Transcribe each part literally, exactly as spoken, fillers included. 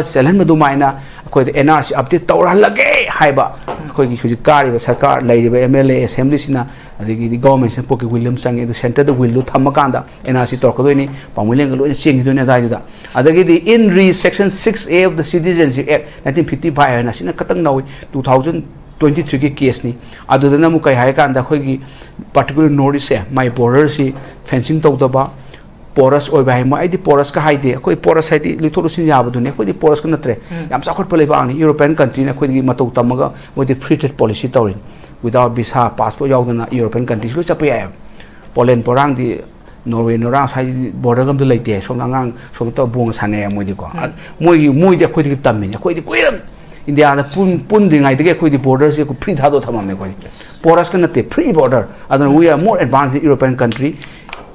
ꯆꯦꯜꯍꯟꯕ ꯑꯗꯨꯃꯥꯏꯅ ꯑꯩꯈꯣꯏꯗ and R C update ꯇꯧꯔꯍꯜꯂꯒꯦ ꯍꯥꯏꯕ ꯑꯩꯈꯣꯏꯒꯤ ꯍꯧꯖꯤꯛ ꯀꯥꯔꯤꯕ ꯁꯔꯀꯥꯔ, ꯂꯩꯔꯤꯕ ꯑꯦꯝ ꯑꯦꯜ ꯑꯦ, ꯑꯦꯁꯦꯝꯕ꯭ꯂꯤꯁꯤꯅ, ꯑꯗꯒꯤꯗꯤ ꯒꯣꯚꯔꯟꯃꯦꯟꯠꯁꯤꯅ ꯄꯣꯛꯀꯤ ꯋꯤꯜ ꯑꯃ ꯆꯪꯉꯤ꯫ ꯑꯗꯨ ꯁꯦꯟꯇꯔꯗ ꯋꯤꯜꯗꯨ ꯊꯝꯃꯀꯥꯟꯗ ꯑꯦꯟ ꯑꯥꯔ ꯁꯤ ꯇꯧꯔꯛꯀꯗꯣꯏꯅꯤ, ꯄꯥꯎꯃꯤꯂꯦꯟꯒ ꯂꯣꯏꯅ ꯆꯦꯟꯈꯤꯗꯣꯏꯅꯤ ꯑꯗꯨꯋꯥꯏꯗꯨꯗ꯫ ꯑꯗꯒꯤꯗꯤ in re section six A of the Citizenship Act nineteen fifty five ꯍꯥꯏꯅ, ꯑꯁꯤꯅ ꯈꯇꯪ ꯅꯧꯏ, two thousand twenty threeꯒꯤ ꯀꯦꯁꯅꯤ꯫ ꯑꯗꯨꯗꯅ ꯑꯃꯨꯛ ꯀꯩ ꯍꯥꯏ ꯀꯥꯟꯗ, ꯑꯩꯈꯣꯏꯒꯤ particular North Eastꯁꯦ, ꯃꯥꯏ ꯕꯣꯔꯗꯔꯁꯤ ꯐꯦꯟꯁꯤꯡ ꯇꯧꯗꯕ, ꯄꯣꯔꯁ ꯑꯣꯏꯕ ꯍꯥꯏ, ꯃꯣꯏ, ꯑꯩꯗꯤ ꯄꯣꯔꯁꯀ ꯍꯥꯏꯗꯦ꯫ ꯑꯩꯈꯣꯏ ꯄꯣꯔꯁ ꯍꯥꯏꯗꯤ ꯂꯤꯊꯣꯛ ꯂꯤꯁꯤꯟ ꯌꯥꯕꯗꯨꯅꯤ, ꯑꯩꯈꯣꯏꯗꯤ ꯄꯣꯔꯁꯀ ꯅꯠꯇ꯭ꯔꯦ꯫ ꯎꯝ꯫ ꯌꯥꯝ ꯆꯥꯎꯈꯠꯄ ꯂꯩꯕꯥꯛꯅꯤ, ꯌꯨꯔꯣꯄꯤꯌꯟ ꯀꯟꯇ꯭ꯔꯤꯅ ꯑꯩꯈꯣꯏꯗꯒꯤ ꯃꯇꯧ ꯇꯝꯃꯒ ꯃꯣꯏꯗꯤ free trade policy ꯇꯧꯔꯤꯅꯤ꯫ Without visa, passport ꯌꯥꯎꯗꯅ ꯌꯨꯔꯣꯄꯤꯌꯟ ꯀꯟꯇ꯭ꯔꯤꯁꯤ ꯂꯣꯏ ꯆꯠꯄ ꯌꯥꯏꯑꯕ꯫ ꯄꯣꯂꯦꯟ ꯄꯣꯔꯥꯡꯗꯤ ꯅꯣꯔꯋꯦ ꯅꯣꯔꯥꯡ ꯁ꯭ꯋꯥꯏꯗꯤ ꯕꯣꯔꯗꯔꯒ ꯑꯝꯇ ꯂꯩꯇꯦ꯫ ꯁꯣꯝꯗ ꯑꯉꯥꯡ ꯁꯣꯝꯗ ꯇꯧꯔ ꯕꯣꯡꯒ ꯁꯥꯟꯅꯩ ꯃꯣꯏꯗꯤꯀꯣ꯫ ꯎꯝ꯫ ꯃꯣꯏꯒꯤ, ꯃꯣꯏꯗꯤ ꯑꯩꯈꯣꯏꯗꯒꯤ ꯇꯝꯃꯤꯅꯤ꯫ ꯑꯩꯈꯣꯏꯗꯤ ꯀꯨꯏꯔꯝ-, ꯏꯟꯗꯤꯌꯥꯗ ꯄꯨꯟ-, ꯄꯨꯟꯗ꯭ꯔꯤꯉꯩꯗꯒꯤ ꯑꯩꯈꯣꯏꯗꯤ ꯕꯣꯔꯗꯔꯁꯦ ꯑꯩꯈꯣꯏ free ꯊꯥꯗꯣꯛꯑ ꯊꯝꯃꯝꯃꯦ ꯑꯩꯈꯣꯏꯗꯤ꯫ ꯄꯣꯔꯁꯀ ꯅꯠꯇꯦ, free border꯫ ꯑꯗꯨꯅ we are more advanced than European country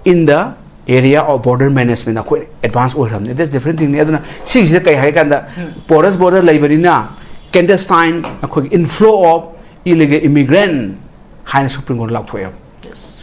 in the area of border management꯫ ꯑꯩꯈꯣꯏ ꯑꯦꯗꯚꯥꯟꯁ ꯑꯣꯏꯈ꯭ꯔꯕꯅꯤ꯫ That's different thingꯅꯤ꯫ ꯑꯗꯨꯅ ꯁꯤꯒꯤꯁꯤꯗ ꯀꯩ ꯍꯥꯏ ꯀꯥꯟꯗ, ꯎꯝ꯫ ꯄꯣꯔꯁ ꯕꯣꯔꯗꯔ ꯂꯩꯕꯅꯤꯅ clandestine ꯑꯩꯈꯣꯏꯒꯤ inflow of illegal immigrant ꯍꯥꯏꯅ ꯁꯨꯄ꯭ꯔꯤꯝ ꯀꯣꯔꯠ ꯂꯥꯎꯊꯣꯛꯑꯦꯕ꯫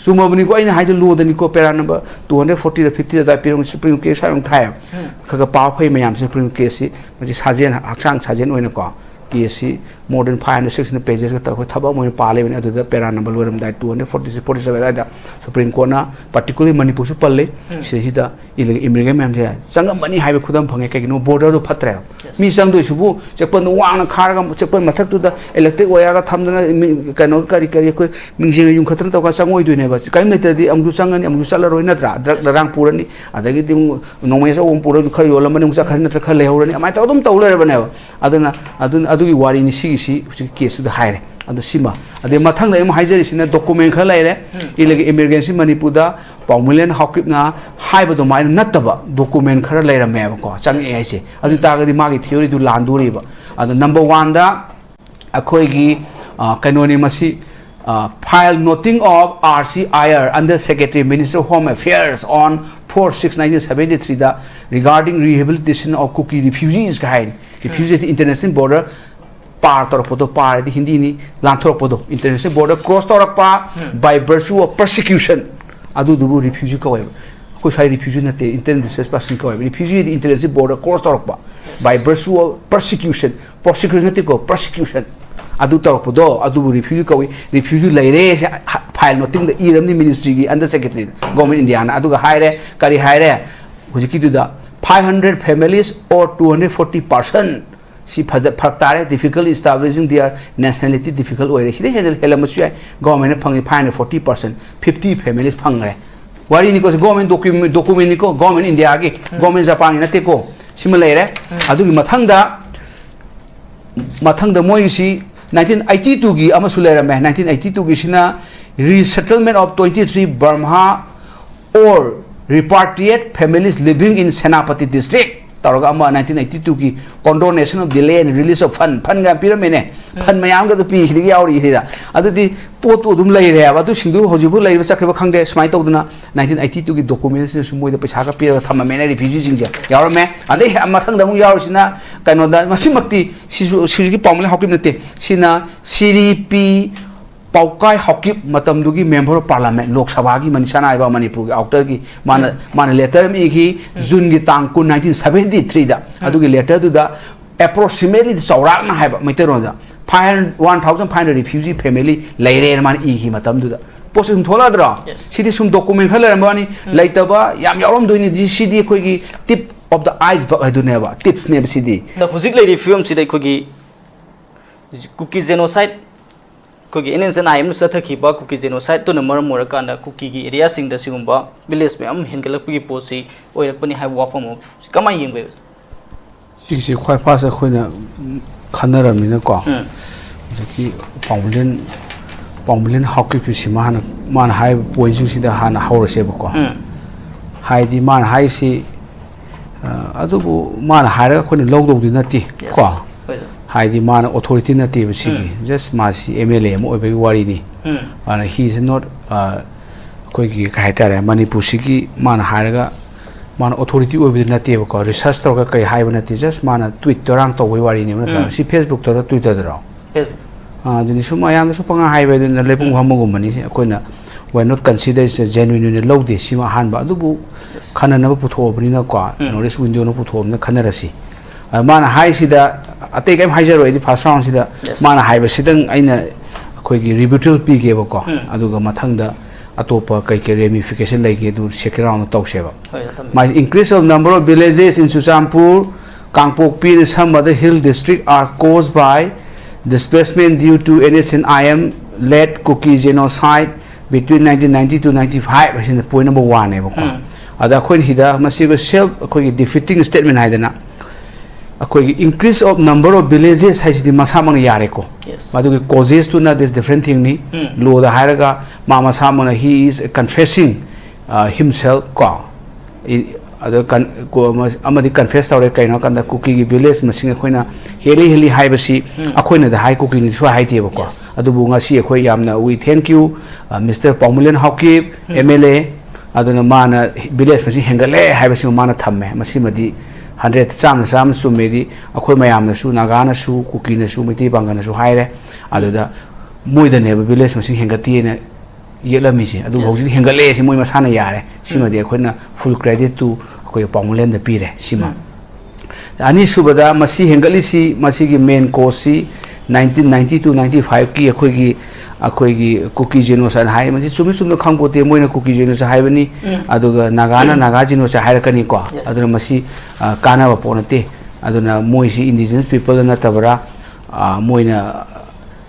ꯆꯨꯝꯃꯕꯅꯤꯀꯣ, ꯑꯩꯅ ꯍꯥꯏꯁꯦ ꯂꯣꯗꯅꯤꯀꯣ, ꯄꯦꯔꯥ ꯅꯝꯕꯔ two hundred forty ꯐꯤꯐꯇꯤꯗ ꯑꯗꯨꯋꯥꯏ ꯄꯤꯔꯝꯃꯤ꯫ ꯁꯨꯄ꯭ꯔꯤꯝ ꯀꯦꯁ ꯍꯥꯏꯕ ꯑꯃ ꯊꯥꯏꯑꯕ꯫ ꯎꯝ꯫ ꯈꯔ ꯈꯔ ꯄꯥꯕ ꯐꯩ ꯃꯌꯥꯝꯁꯦ꯫ ꯁꯨꯄ꯭ꯔꯤꯝ ꯀꯦꯁꯁꯤ ꯃꯁꯤ ꯁꯥꯖꯦꯜ, ꯍꯛꯆꯥꯡ ꯁꯥꯖꯦꯜ ꯑꯣꯏꯅꯀꯣ, ꯀꯦꯁꯁꯤ more than five hundred, six hundred pagesꯀ ꯇꯧꯔꯒ ꯊꯕꯛ ꯑꯃ ꯑꯣꯏꯅ ꯄꯥ ꯂꯩꯕꯅꯤ꯫ ꯑꯗꯨꯗ ꯄꯦꯔꯥ ꯅꯝꯕꯔ ꯂꯣꯏꯔꯝꯗꯥꯏ two hundred forty six, forty seven ꯑꯗꯨꯋꯥꯏꯗ ꯁꯨꯄ꯭ꯔꯤꯝ ꯀꯣꯔꯠꯅ particularly ꯃꯅꯤꯄꯨꯔꯁꯨ ꯄꯜꯂꯤ꯫ ꯎꯝ꯫ ꯁꯤꯗꯩꯁꯤꯗ ꯏꯂꯤꯒꯦꯜ ꯏꯃꯤꯒ꯭ꯔꯦꯟ ꯃꯌꯥꯝꯁꯦ ꯆꯪꯉꯝꯃꯅꯤ ꯍꯥꯏꯕ ꯈꯨꯗꯝ ꯐꯪꯉꯦ꯫ ꯀꯩꯒꯤꯅꯣ? ꯕꯣꯔꯗꯔꯗꯣ ꯐꯠꯇ꯭ꯔꯦꯕ꯫ ꯌꯦꯁ꯫ ꯃꯤ ꯆꯪꯗꯣꯏꯁꯤꯕꯨ ꯆꯦꯛꯄꯟꯗꯣ ꯋꯥꯡꯅ ꯈꯥꯔꯒ, ꯆꯦꯛꯄꯟ ꯃꯊꯛꯇꯨꯗ electric wireꯒ ꯊꯝꯗꯅ, ꯃꯤ, ꯀꯩꯅꯣ, ꯀꯔꯤ ꯀꯔꯤ ꯑꯩꯈꯣꯏ ꯃꯤꯡꯖꯦꯜꯒ ꯌꯨꯡꯈꯠꯇꯅ ꯇꯧꯔꯒ ꯆꯪꯉꯣꯏꯗꯣꯏꯅꯦꯕ꯫ ꯀꯔꯤꯝ ꯂꯩꯇ꯭ꯔꯗꯤ ꯑꯃꯨꯛꯁꯨ ꯆꯪꯉꯅꯤ, ꯑꯃꯨꯛꯁꯨ ꯆꯠꯂꯔꯣꯏ, ꯅꯠꯇ꯭ꯔꯥ? ꯗ꯭ꯔꯒ ꯗ꯭ꯔꯒ ꯄꯨꯔꯅꯤ, ꯑꯗꯒꯤꯗꯤ ꯑꯃꯨꯛ ꯅꯣꯡꯃꯩ ꯑꯆꯧꯕ ꯑꯃ ꯄꯨꯔꯒ ꯈꯔ ꯌꯣꯜꯂꯝꯃꯅꯤ, ꯑꯃꯨꯛ ꯆꯠꯈ꯭ꯔꯅꯤ, ꯅꯠꯇ꯭ꯔ ꯈꯔ ꯂꯩꯍꯧꯔꯅꯤ, ꯑꯗꯨꯃꯥꯏꯅ ꯇꯧꯔꯒ ꯑꯗꯨꯝ ꯇꯧ ꯂꯩꯔꯕꯅꯦꯕ꯫ ꯑꯗꯨꯅ, ꯑꯗꯨꯅ ꯑꯗꯨꯒꯤ ꯋꯥꯔꯤꯅꯤ ꯁꯤꯒꯤꯁꯤ ꯍꯧꯖꯤꯛꯀꯤ ꯀꯦꯁꯇꯨꯗ ꯍꯥꯏꯔꯦ꯫ ꯑꯗꯣ ꯁꯤꯃ, ꯑꯗꯩ ꯃꯊꯪꯗ ꯑꯩꯅ ꯑꯃꯨꯛ ꯍꯥꯏꯖꯔꯤꯁꯤꯅ document ꯈꯔ ꯂꯩꯔꯦ꯫ ꯎꯝ꯫ Illegal immigrantꯁꯤ ꯃꯅꯤꯄꯨꯔꯗ ꯄꯥꯎꯃꯤꯂꯦꯟ ꯍꯥꯎꯀꯤꯞꯅ ꯍꯥꯏꯕ ꯑꯗꯨꯃꯥꯏꯅ ꯅꯠꯇꯕ document ꯈꯔ ꯂꯩꯔꯝꯃꯦꯕꯀꯣ, ꯆꯪꯉꯛꯑꯦ ꯍꯥꯏꯁꯦ꯫ ꯑꯗꯨ ꯇꯥꯔꯒꯗꯤ ꯃꯥꯒꯤ theoryꯗꯨ ꯂꯥꯟꯗꯣꯔꯤꯕ꯫ ꯑꯗꯣ number oneꯗ ꯑꯩꯈꯣꯏꯒꯤ, ꯑ, ꯀꯩꯅꯣꯅꯤ ꯃꯁꯤ, ꯑ, file noting of R C I R under Secretary, Minister of Home Affairs on four six nineteen seventy threeꯗ regarding rehabilitation of Kuki refugees ꯀ ꯍꯥꯏꯅꯤ꯫ Refugee ꯍꯥꯏꯗꯤ international border ꯄꯥꯔ ꯇꯧꯔꯛꯄꯗꯣ, ꯄꯥꯔ ꯍꯥꯏꯗꯤ ꯍꯤꯟꯗꯤꯅꯤ, ꯂꯥꯟꯊꯣꯔꯛꯄꯗꯣ, international border cross ꯇꯧꯔꯛꯄ ꯎꯝ꯫ By virtue of persecution, ꯑꯗꯨꯗꯨꯕꯨ refugee ꯀꯧꯋꯦꯕ꯫ ꯑꯩꯈꯣꯏ ꯁ꯭ꯋꯥꯏ refugee ꯅꯠꯇꯦ, internally displaced person ꯀꯧꯋꯦꯕ꯫ Refugee ꯍꯥꯏꯗꯤ international border cross ꯇꯧꯔꯛꯄ꯫ By virtue of persecution, prosecution ꯅꯠꯇꯦꯀꯣ, persecution, ꯑꯗꯨ ꯇꯧꯔꯛꯄꯗꯣ ꯑꯗꯨꯕꯨ refugee ꯀꯧꯏ꯫ Refugee ꯂꯩꯔꯦ ꯁꯦ ꯐꯥꯏꯜ ꯃꯇꯨꯡꯗ ꯏꯔꯕꯅꯤ ꯃꯤꯅꯤꯁꯇ꯭ꯔꯤꯒꯤ under secretary ꯒꯣꯔꯃꯦꯟ ꯏꯟꯗꯤꯌꯥꯅ꯫ ꯑꯗꯨꯒ ꯍꯥꯏꯔꯦ, ꯀꯔꯤ ꯍꯥꯏꯔꯦ? ꯍꯧꯖꯤꯛꯀꯤꯗꯨꯗ five hundred families or two hundred forty person ꯁꯤ ꯐꯖ ꯐꯔꯛ ꯇꯥꯔꯦ, difficult establishing their nationality difficult ꯑꯣꯏꯔꯦ꯫ ꯁꯤꯗ ꯍꯦꯟꯅ ꯍꯦꯜꯂꯝꯕꯁꯨ ꯌꯥꯏ꯫ ꯒꯣꯔꯃꯦꯟꯅ ꯐꯪꯉꯤ five hundred forty person, fifty families ꯐꯪꯈ꯭ꯔꯦ꯫ ꯋꯥꯔꯤꯅꯤꯀꯣ, ꯁꯤ ꯒꯣꯔꯃꯦꯟ ꯗꯣꯀꯨꯃꯦꯟꯅꯤꯀꯣ, ꯒꯣꯔꯃꯦꯟ ꯏꯟꯗꯤꯌꯥꯒꯤ, ꯒꯣꯔꯃꯦꯟ ꯖꯄꯥꯟꯒꯤ ꯅꯠꯇꯦꯀꯣ꯫ ꯁꯤꯃ ꯂꯩꯔꯦ꯫ ꯑꯗꯨꯒꯤ ꯃꯊꯪꯗ, ꯃꯊꯪꯗ ꯃꯣꯏꯒꯤꯁꯤ nineteen eighty twoꯒꯤ ꯑꯃꯁꯨ ꯂꯩꯔꯝꯃꯦ꯫ Nineteen eighty twoꯒꯤꯁꯤꯅ resettlement of twenty three Burma or repatriate families living in Senapati district ꯇꯧꯔꯒ ꯑꯃ nineteen eighty twoꯒꯤ condonation of delay and release of fund, fund ꯒ ꯄꯤꯔꯝꯃꯦꯅꯦ꯫ Fund ꯃꯌꯥꯝꯒ ꯑꯗꯨ ꯄꯤꯁꯤꯗꯒꯤ ꯌꯥꯎꯔꯤ ꯁꯤꯗ꯫ ꯑꯗꯨꯗꯤ ꯄꯣꯠꯇꯨ ꯑꯗꯨꯝ ꯂꯩꯔꯦ ꯍꯥꯏꯕ꯫ ꯑꯗꯨꯁꯤꯡꯗꯨ ꯍꯧꯖꯤꯛꯐꯥꯎ ꯂꯩꯔꯤꯕ ꯆꯠꯈ꯭ꯔꯤꯕ ꯈꯪꯗꯦ꯫ ꯁꯨꯃꯥꯏꯅ ꯇꯧꯗꯅ nineteen eighty twoꯒꯤ ꯗꯣꯀꯨꯃꯦꯟꯁꯤꯅꯁꯨ ꯃꯣꯏꯗ ꯄꯩꯁꯥꯒ ꯄꯤꯔꯒ ꯊꯝꯃꯝꯃꯦꯅꯦ, ꯔꯤꯐ꯭ꯌꯨꯖꯤꯁꯤꯡꯁꯦ ꯌꯥꯎꯔꯝꯃꯦ꯫ ꯑꯗꯩ ꯃꯊꯪꯗ ꯑꯃꯨꯛ ꯌꯥꯎꯔꯤꯁꯤꯅ ꯀꯩꯅꯣꯗ, ꯃꯁꯤꯃꯛꯇꯤ ꯁꯤꯁꯨ ꯁꯤꯒꯤ ꯄꯥꯎꯃꯤ ꯍꯥꯎꯀꯤꯞ ꯅꯠꯇꯦ꯫ ꯁꯤꯅ ꯁꯤꯔꯤ ꯄꯤ ꯄꯥꯎꯀꯥꯏ ꯍꯥꯎꯀꯤꯞ, ꯃꯇꯝꯗꯨꯒꯤ member of parliament, ꯂꯣꯛ ꯁꯚꯥꯒꯤ ꯃꯅꯤꯁꯥꯅ ꯍꯥꯏꯕ ꯃꯅꯤꯄꯨꯔꯒꯤ ꯑꯥꯎꯇꯔꯒꯤ, ꯃꯥꯅ, ꯃꯥꯅ letter ꯑꯃ ꯏꯈꯤ ꯖꯨꯟꯒꯤ ꯇꯥꯡ ꯀꯨꯟ, nineteen seventy threeꯗ꯫ ꯑꯗꯨꯒꯤ letterꯗꯨꯗ approximately, ꯆꯥꯎꯔꯥꯛꯅ ꯍꯥꯏꯕ ꯃꯩꯇꯩꯂꯣꯟꯗ, five hundred, one thousand five hundred refugee family ꯂꯩꯔꯦꯅ ꯃꯥꯅ ꯏꯈꯤ ꯃꯇꯝꯗꯨꯗ꯫ ꯄꯣꯠꯁꯦ ꯁꯨꯝ ꯊꯣꯛꯂꯛꯑꯗ꯭ꯔꯣ? Yes. ꯁꯤꯗꯤ ꯁꯨꯝ document ꯈꯔ ꯂꯩꯔꯝꯕ ꯋꯥꯅꯤ꯫ ꯎꯝ꯫ ꯂꯩꯇꯕ ꯌꯥꯝ ꯌꯥꯎꯔꯝꯗꯣꯏꯅꯤ꯫ ꯁꯤꯗꯤ ꯑꯩꯈꯣꯏꯒꯤ tip of the iceberg ꯍꯥꯏꯗꯨꯅꯦꯕ, tipsꯅꯦꯕ ꯁꯤꯗꯤ꯫ ꯑꯗ ꯍꯧꯖꯤꯛ ꯂꯩꯔꯤꯕ ꯐꯤꯕꯝꯁꯤꯗ ꯑꯩꯈꯣꯏꯒꯤ ꯀꯨꯀꯤ genocide, ꯑꯩꯈꯣꯏꯒꯤ N N Z I M ꯅ ꯆꯠꯊꯈꯤꯕ ꯀꯨꯀꯤ genocideꯇꯨꯅ ꯃꯔꯝ ꯑꯣꯏꯔꯀꯥꯟꯗ ꯀꯨꯀꯤꯒꯤ areaꯁꯤꯡꯗ ꯁꯤꯒꯨꯝꯕ village ꯃꯌꯥꯝ ꯍꯦꯟꯒꯠꯂꯛꯄꯒꯤ ꯄꯣꯠꯁꯤ ꯑꯣꯏꯔꯛꯄꯅꯤ ꯍꯥꯏꯕ ꯋꯥꯐꯝ ꯑꯃ ꯀꯃꯥꯏꯅ ꯌꯦꯡꯕ? ꯁꯤꯒꯤꯁꯤ ꯈ꯭ꯋꯥꯏ first ꯑꯩꯈꯣꯏꯅ ꯈꯟꯅꯔꯕꯅꯤꯅꯀꯣ, ꯎꯝ꯫ ꯍꯧꯖꯤꯛꯀꯤ ꯄꯥꯎꯃꯤꯂꯤꯟ, ꯄꯥꯎꯃꯤꯂꯤꯟ ꯍꯥꯎꯀꯤꯞꯀꯤꯁꯤ ꯃꯥꯅ, ꯃꯥꯅ ꯍꯥꯏꯔꯤꯕ pointꯁꯤꯡꯁꯤꯗ ꯍꯥꯟꯅ ꯍꯧꯔꯁꯦꯕꯀꯣ꯫ ꯎꯝ꯫ ꯍꯥꯏꯗꯤ ꯃꯥꯅ ꯍꯥꯏꯔꯤꯁꯤ, ꯑ, ꯑꯗꯨꯕꯨ ꯃꯥꯅ ꯍꯥꯏꯔꯒ ꯑꯩꯈꯣꯏꯅ ꯂꯧꯗꯧꯗꯤ ꯅꯠꯇꯦ, Yes. ꯀꯣ? ꯍꯣꯏ, sir. ꯍꯥꯏꯗꯤ ꯃꯥꯅ authority ꯅꯠꯇꯦꯕ ꯁꯤꯒꯤ꯫ ꯎꯝ꯫ Just ꯃꯥꯁꯤ M L A ꯑꯃ ꯑꯣꯏꯕꯒꯤ ꯋꯥꯔꯤꯅꯤ꯫ ꯎꯝ꯫ ꯃꯥꯅ, he is not, ꯑ, ꯑꯩꯈꯣꯏꯒꯤ ꯀꯩ ꯍꯥꯏꯇꯥꯔꯦ, ꯃꯅꯤꯄꯨꯔꯁꯤꯒꯤ ꯃꯥꯅ ꯍꯥꯏꯔꯒ ꯃꯥꯅ authority ꯑꯣꯏꯕꯗꯤ ꯅꯠꯇꯦꯕꯀꯣ, research ꯇꯧꯔꯒ ꯀꯩ ꯍꯥꯏꯕ ꯅꯠꯇꯦ, just ꯃꯥꯅ tweet ꯇꯧꯔꯥꯡ ꯇꯧꯕꯒꯤ ꯋꯥꯔꯤꯅꯦꯕ, ꯅꯠꯇ꯭ꯔꯥ? ꯎꯝ꯫ ꯁꯤ Facebookꯇꯔꯣ, Twitterꯗꯔꯣ? Facebook꯫ ꯑꯥ, ꯑꯗꯨꯗꯤ ꯁꯨꯝ ꯃꯌꯥꯝꯗꯁꯨ ꯄꯪꯍꯥꯏ ꯍꯥꯏꯕ ꯑꯗꯨꯅ ꯂꯩꯄꯨꯡ ꯎꯝ꯫ ꯐꯝꯕꯒꯨꯝꯕꯅꯤ꯫ ꯑꯩꯈꯣꯏꯅ we are not consider genuine ꯑꯣꯏꯅ ꯂꯧꯗꯦ, ꯁꯤꯃ ꯑꯍꯥꯟꯕ꯫ ꯑꯗꯨꯕꯨ Yes꯫ ꯈꯟꯅꯅꯕ ꯄꯨꯊꯣꯛꯑꯕꯅꯤꯅꯀꯣ, ꯎꯝ꯫ North East Windowꯅ ꯄꯨꯊꯣꯛꯑꯕꯅꯤꯅ ꯈꯟꯅꯔꯁꯤ꯫ ꯑ, ꯃꯥꯅ ꯍꯥꯏꯁꯤꯗ, ꯑꯇꯩ ꯀꯔꯤꯝ ꯍꯥꯏꯖꯔꯣꯏ ꯑꯩꯗꯤ ꯐꯥꯔꯁ ꯔꯥꯎꯟꯁꯤꯗ꯫ Yes. ꯃꯥꯅ ꯍꯥꯏꯕꯁꯤꯗꯪ ꯑꯩꯅ ꯑꯩꯈꯣꯏꯒꯤ ꯔꯤꯕ꯭ꯌꯨꯇꯦꯜ ꯄꯤꯒꯦꯕꯀꯣ꯫ ꯎꯝ. ꯑꯗꯨꯒ ꯃꯊꯪꯗ ꯑꯇꯣꯞꯄ ꯀꯩ ꯀꯩ ꯔꯦꯃꯤꯐꯤꯀꯦꯁꯟ ꯂꯩꯒꯦ ꯑꯗꯨ ꯁꯦꯀꯦꯟ ꯔꯥꯎꯟꯗ ꯇꯧꯁꯦꯕ꯫ ꯍꯣꯏ, ꯊꯝꯃꯦ꯫ My increase of number of villages in Churachandpur, Kangpokpi and some other hill district are caused by displacement due to N S N I M led Kuki genocide between nineteen ninety to ninety five ꯍꯥꯏꯁꯤꯅ point number ꯋꯥꯟꯅꯦꯕꯀꯣ꯫ ꯎꯝ. ꯑꯗ ꯑꯩꯈꯣꯏꯅ ꯁꯤꯗ ꯃꯁꯤꯒ self ꯑꯩꯈꯣꯏꯒꯤ ꯗꯤꯐꯤꯇꯤꯡ statement ꯍꯥꯏꯗꯅ ꯑꯩꯈꯣꯏꯒꯤ increase of number of villages ꯍꯥꯏꯁꯤꯗꯤ ꯃꯁꯥꯃꯛꯅ ꯌꯥꯔꯦꯀꯣ꯫ Yes. ꯃꯗꯨꯒꯤ ꯀꯣꯖꯦꯁꯇꯨꯅ this different thingꯅꯤ꯫ ꯎꯝ. ꯂꯣꯗ ꯍꯥꯏꯔꯒ ꯃꯥ ꯃꯁꯥꯃꯛꯅ he is confessing, uh, himself ꯀꯣ꯫ ꯏ-, ꯑꯗ ꯀꯟ-, ꯀꯣ-, ꯑꯃ-, ꯑꯃꯗꯤ ꯀꯟꯐꯦꯁ ꯇꯧꯔꯦ꯫ ꯀꯩꯅꯣ ꯍꯥꯏꯀꯥꯟꯗ ꯀꯨꯀꯤꯒꯤ ꯚꯤꯂꯦꯖ ꯃꯁꯤꯡ ꯑꯩꯈꯣꯏꯅ ꯍꯦꯜꯂꯤ ꯍꯦꯜꯂꯤ ꯍꯥꯏꯕꯁꯤ ꯎꯝ. ꯑꯩꯈꯣꯏꯅꯗꯤ ꯍꯥꯏ, ꯀꯨꯀꯤꯅꯗꯤ ꯁꯨꯡꯍꯥꯏ ꯍꯥꯏꯗꯦꯕꯀꯣ꯫ Yes. ꯑꯗꯨꯕꯨ ꯉꯁꯤ ꯑꯩꯈꯣꯏ ꯌꯥꯝꯅ we thank you, uh, Mister ꯄꯥꯎꯃꯨꯂꯦꯟ Haokip, um. M L A, ꯑꯗꯨꯅ ꯃꯥꯅ ꯚꯤꯂꯦꯖ ꯃꯁꯤꯡ ꯍꯦꯟꯒꯠꯂꯦ ꯍꯥꯏꯕꯁꯤꯃ ꯃꯥꯅ ꯊꯝꯃꯦ꯫ ꯃꯁꯤꯃꯗꯤ ꯍꯟꯗ꯭ꯔꯦꯠ ꯆꯥꯝꯃ ꯆꯥꯝꯃ ꯆꯨꯝꯃꯦꯗꯤ ꯑꯩꯈꯣꯏ ꯃꯌꯥꯝꯅꯁꯨ, ꯅꯥꯒꯥꯅꯁꯨ, ꯀꯨꯀꯤꯅꯁꯨ, ꯃꯩꯇꯩ ꯄꯥꯡꯒꯜꯅꯁꯨ ꯍꯥꯏꯔꯦ꯫ ꯑꯗꯨꯗ ꯃꯣꯏꯗꯅꯦꯕ ꯚꯤꯂꯦꯖ ꯃꯁꯤꯡ ꯍꯦꯟꯒꯠꯇꯦꯅ ꯌꯦꯠꯂꯝꯃꯤꯁꯦ꯫ ꯑꯗꯨꯕꯨ Yes. ꯍꯧꯖꯤꯛꯇꯤ ꯍꯦꯟꯒꯠꯂꯛꯑꯦ ꯁꯤ ꯃꯣꯏ ꯃꯁꯥꯅ ꯌꯥꯔꯦ꯫ ꯁꯤꯃꯗꯤ ꯑꯩꯈꯣꯏꯅ full credit to ꯑꯩꯈꯣꯏ ꯄꯥꯎꯃꯨꯂꯦꯟꯗ ꯄꯤꯔꯦ ꯁꯤꯃ꯫ ꯎꯝ. ꯑꯅꯤꯁꯨꯕꯗ ꯃꯁꯤ ꯍꯦꯟꯒꯠꯂꯤꯁꯤ, ꯃꯁꯤꯒꯤ ꯃꯦꯟ ꯀꯣꯁꯁꯤ nineteen ninety to ninety five ꯀꯤ ꯑꯩꯈꯣꯏꯒꯤ, ꯑꯩꯈꯣꯏꯒꯤ ꯀꯨꯀꯤ ꯖꯦꯅꯣꯁꯥꯏꯗ ꯍꯥꯏ꯫ ꯃꯁꯤ ꯆꯨꯝꯃꯤ ꯆꯨꯝꯗ ꯈꯪꯄꯣꯠꯇꯦ, ꯃꯣꯏꯅ ꯀꯨꯀꯤ ꯖꯦꯅꯣꯁꯥꯏꯗ ꯍꯥꯏꯕꯅꯤ, ꯎꯝ. ꯑꯗꯨꯒ ꯅꯥꯒꯥꯅ ꯅꯥꯒꯥ ꯖꯦꯅꯣꯁꯥꯏꯗ ꯍꯥꯏꯔꯛꯀꯅꯤꯀꯣ꯫ Yes. ꯑꯗꯨꯅ ꯃꯁꯤ, ꯑ, ꯀꯥꯟꯅꯕ ꯄꯣꯠ ꯅꯠꯇꯦ꯫ ꯑꯗꯨꯅ ꯃꯣꯏꯁꯤ indigenous people ꯅꯠꯇꯕ꯭ꯔꯥ? ꯑ, ꯃꯣꯏꯅ,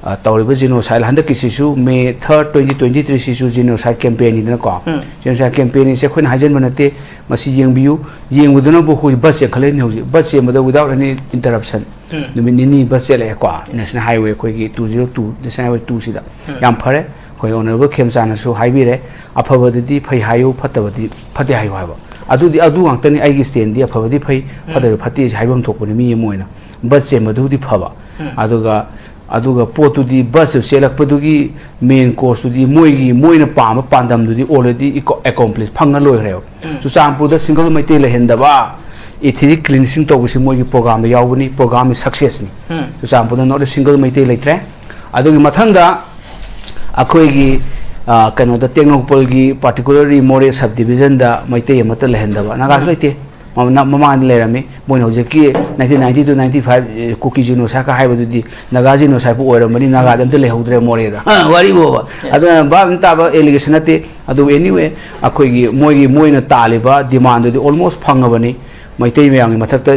ꯑ, ꯇꯧꯔꯤꯕ ꯖꯦꯅꯣꯁꯥꯏꯗ ꯍꯟꯗꯛꯀꯤꯁꯤꯁꯨ May third, twenty twenty three ꯁꯤꯁꯨ ꯖꯦꯅꯣꯁꯥꯏꯗ ꯀꯦꯝꯄꯦꯟꯅꯤꯗꯅꯀꯣ꯫ ꯎꯝ. ꯖꯦꯅꯣꯁꯥꯏꯗ ꯀꯦꯝꯄꯦꯟꯅꯤꯁꯦ ꯑꯩꯈꯣꯏꯅ ꯍꯥꯏꯖꯤꯟꯕ ꯅꯠꯇꯦ꯫ ꯃꯁꯤ ꯌꯦꯡꯕꯤꯌꯨ꯫ ꯌꯦꯡꯕꯗꯨꯅꯕꯨ ꯑꯩꯈꯣꯏ ꯕꯁ ꯆꯦꯟꯈꯠꯂꯛꯏꯕꯅꯤ ꯍꯧꯖꯤꯛ꯫ ꯕꯁ ꯆꯦꯟꯕꯗ without any interruption ꯎꯝ. ꯅꯨꯃꯤꯠ ꯅꯤꯅꯤ ꯕꯁ ꯆꯦꯜꯂꯛꯑꯦꯀꯣ꯫ National Highway ꯑꯩꯈꯣꯏꯒꯤ two zero two, National Highway two ꯁꯤꯗ꯫ ꯎꯝ. ꯌꯥꯝ ꯐꯔꯦ꯫ ꯑꯩꯈꯣꯏ Honourable ꯈꯦꯝꯆꯥꯅꯁꯨ ꯍꯥꯏꯕꯤꯔꯦ, "ꯑꯐꯕꯗꯗꯤ ꯐꯩ ꯍꯥꯏꯌꯨ, ꯐꯠꯇꯕꯗꯤ ꯐꯠꯇꯦ ꯍꯥꯏꯌꯨ" ꯍꯥꯏꯕ꯫ ꯑꯗꯨꯗꯤ ꯑꯗꯨ ꯉꯥꯛꯇꯅꯤ ꯑꯩꯒꯤ stand ꯗꯤ, ꯑꯐꯕꯗꯤ ꯐꯩ, ꯎꯝ. ꯐꯠꯇꯕꯗꯤ ꯐꯠꯇꯦ ꯍꯥꯏꯐꯝ ꯊꯣꯛꯄꯅꯤ ꯃꯤ ꯑꯃ ꯑꯣꯏꯅ꯫ ꯕꯁ ꯆꯦꯟꯕꯗꯨꯕꯨꯗꯤ ꯐꯕ꯫ ꯎꯝ. ꯑꯗꯨꯒ, ꯑꯗꯨꯒ ꯄꯣꯠꯇꯨꯗꯤ ꯕꯁꯇꯨ ꯆꯦꯜꯂꯛꯄꯗꯨꯒꯤ main course ꯇꯨꯗꯤ ꯃꯣꯏꯒꯤ, ꯃꯣꯏꯅ ꯄꯥꯝꯕ ꯄꯥꯟꯗꯝꯗꯨꯗꯤ already accomplish ꯐꯪꯉ ꯂꯣꯏꯈ꯭ꯔꯦꯕ꯫ ꯎꯝ. ꯆꯨꯔꯆꯥꯟꯄꯨꯔꯗ single ꯃꯩꯇꯩ ꯂꯩꯍꯟꯗꯕ, ethnic cleansing ꯇꯧꯕꯁꯤ ꯃꯣꯏꯒꯤ program ꯗ ꯌꯥꯎꯕꯅꯤ, program ꯒꯤ success ꯅꯤ꯫ ꯎꯝ. ꯆꯨꯔꯆꯥꯟꯄꯨꯔꯗ not a single ꯃꯩꯇꯩ ꯂꯩꯇ꯭ꯔꯦ꯫ ꯑꯗꯨꯒꯤ ꯃꯊꯪꯗ ꯑꯩꯈꯣꯏꯒꯤ, ꯑ, ꯀꯩꯅꯣꯗ, ꯇꯦꯡꯅꯧꯄꯜꯒꯤ, particularly ꯃꯣꯔꯦ sub division ꯗ ꯃꯩꯇꯩ ꯑꯃꯠꯇ ꯂꯩꯍꯟꯗꯕ, ꯅꯥꯒꯥꯁꯨ ꯂꯩꯇꯦ꯫ ꯃꯃꯥꯡꯗ ꯂꯩꯔꯝꯃꯤ꯫ ꯃꯣꯏꯅ ꯍꯧꯖꯤꯛꯀꯤ nineteen ninety to ninety five Kuki genocide ꯀ ꯍꯥꯏꯕꯗꯨꯗꯤ Naga genocide ꯄꯨ ꯑꯣꯏꯔꯝꯕꯅꯤ, ꯅꯥꯒꯥꯗ ꯑꯝꯇ ꯂꯩꯍꯧꯗ꯭ꯔꯦ ꯃꯣꯔꯦꯗ꯫ ꯋꯥꯔꯤꯕꯣꯕ꯫ ꯑꯗꯨꯅ ꯚꯥꯞ ꯑꯃ ꯇꯥꯕ allegation ꯅꯠꯇꯦ꯫ ꯑꯗꯨꯕꯨ anyway, ꯑꯩꯈꯣꯏꯒꯤ ꯃꯣꯏꯒꯤ, ꯃꯣꯏꯅ ꯇꯥꯜꯂꯤꯕ demand ꯗꯨꯗꯤ almost ꯐꯪꯉꯕꯅꯤ꯫ ꯃꯩꯇꯩ ꯃꯌꯥꯝꯒꯤ ꯃꯊꯛꯇ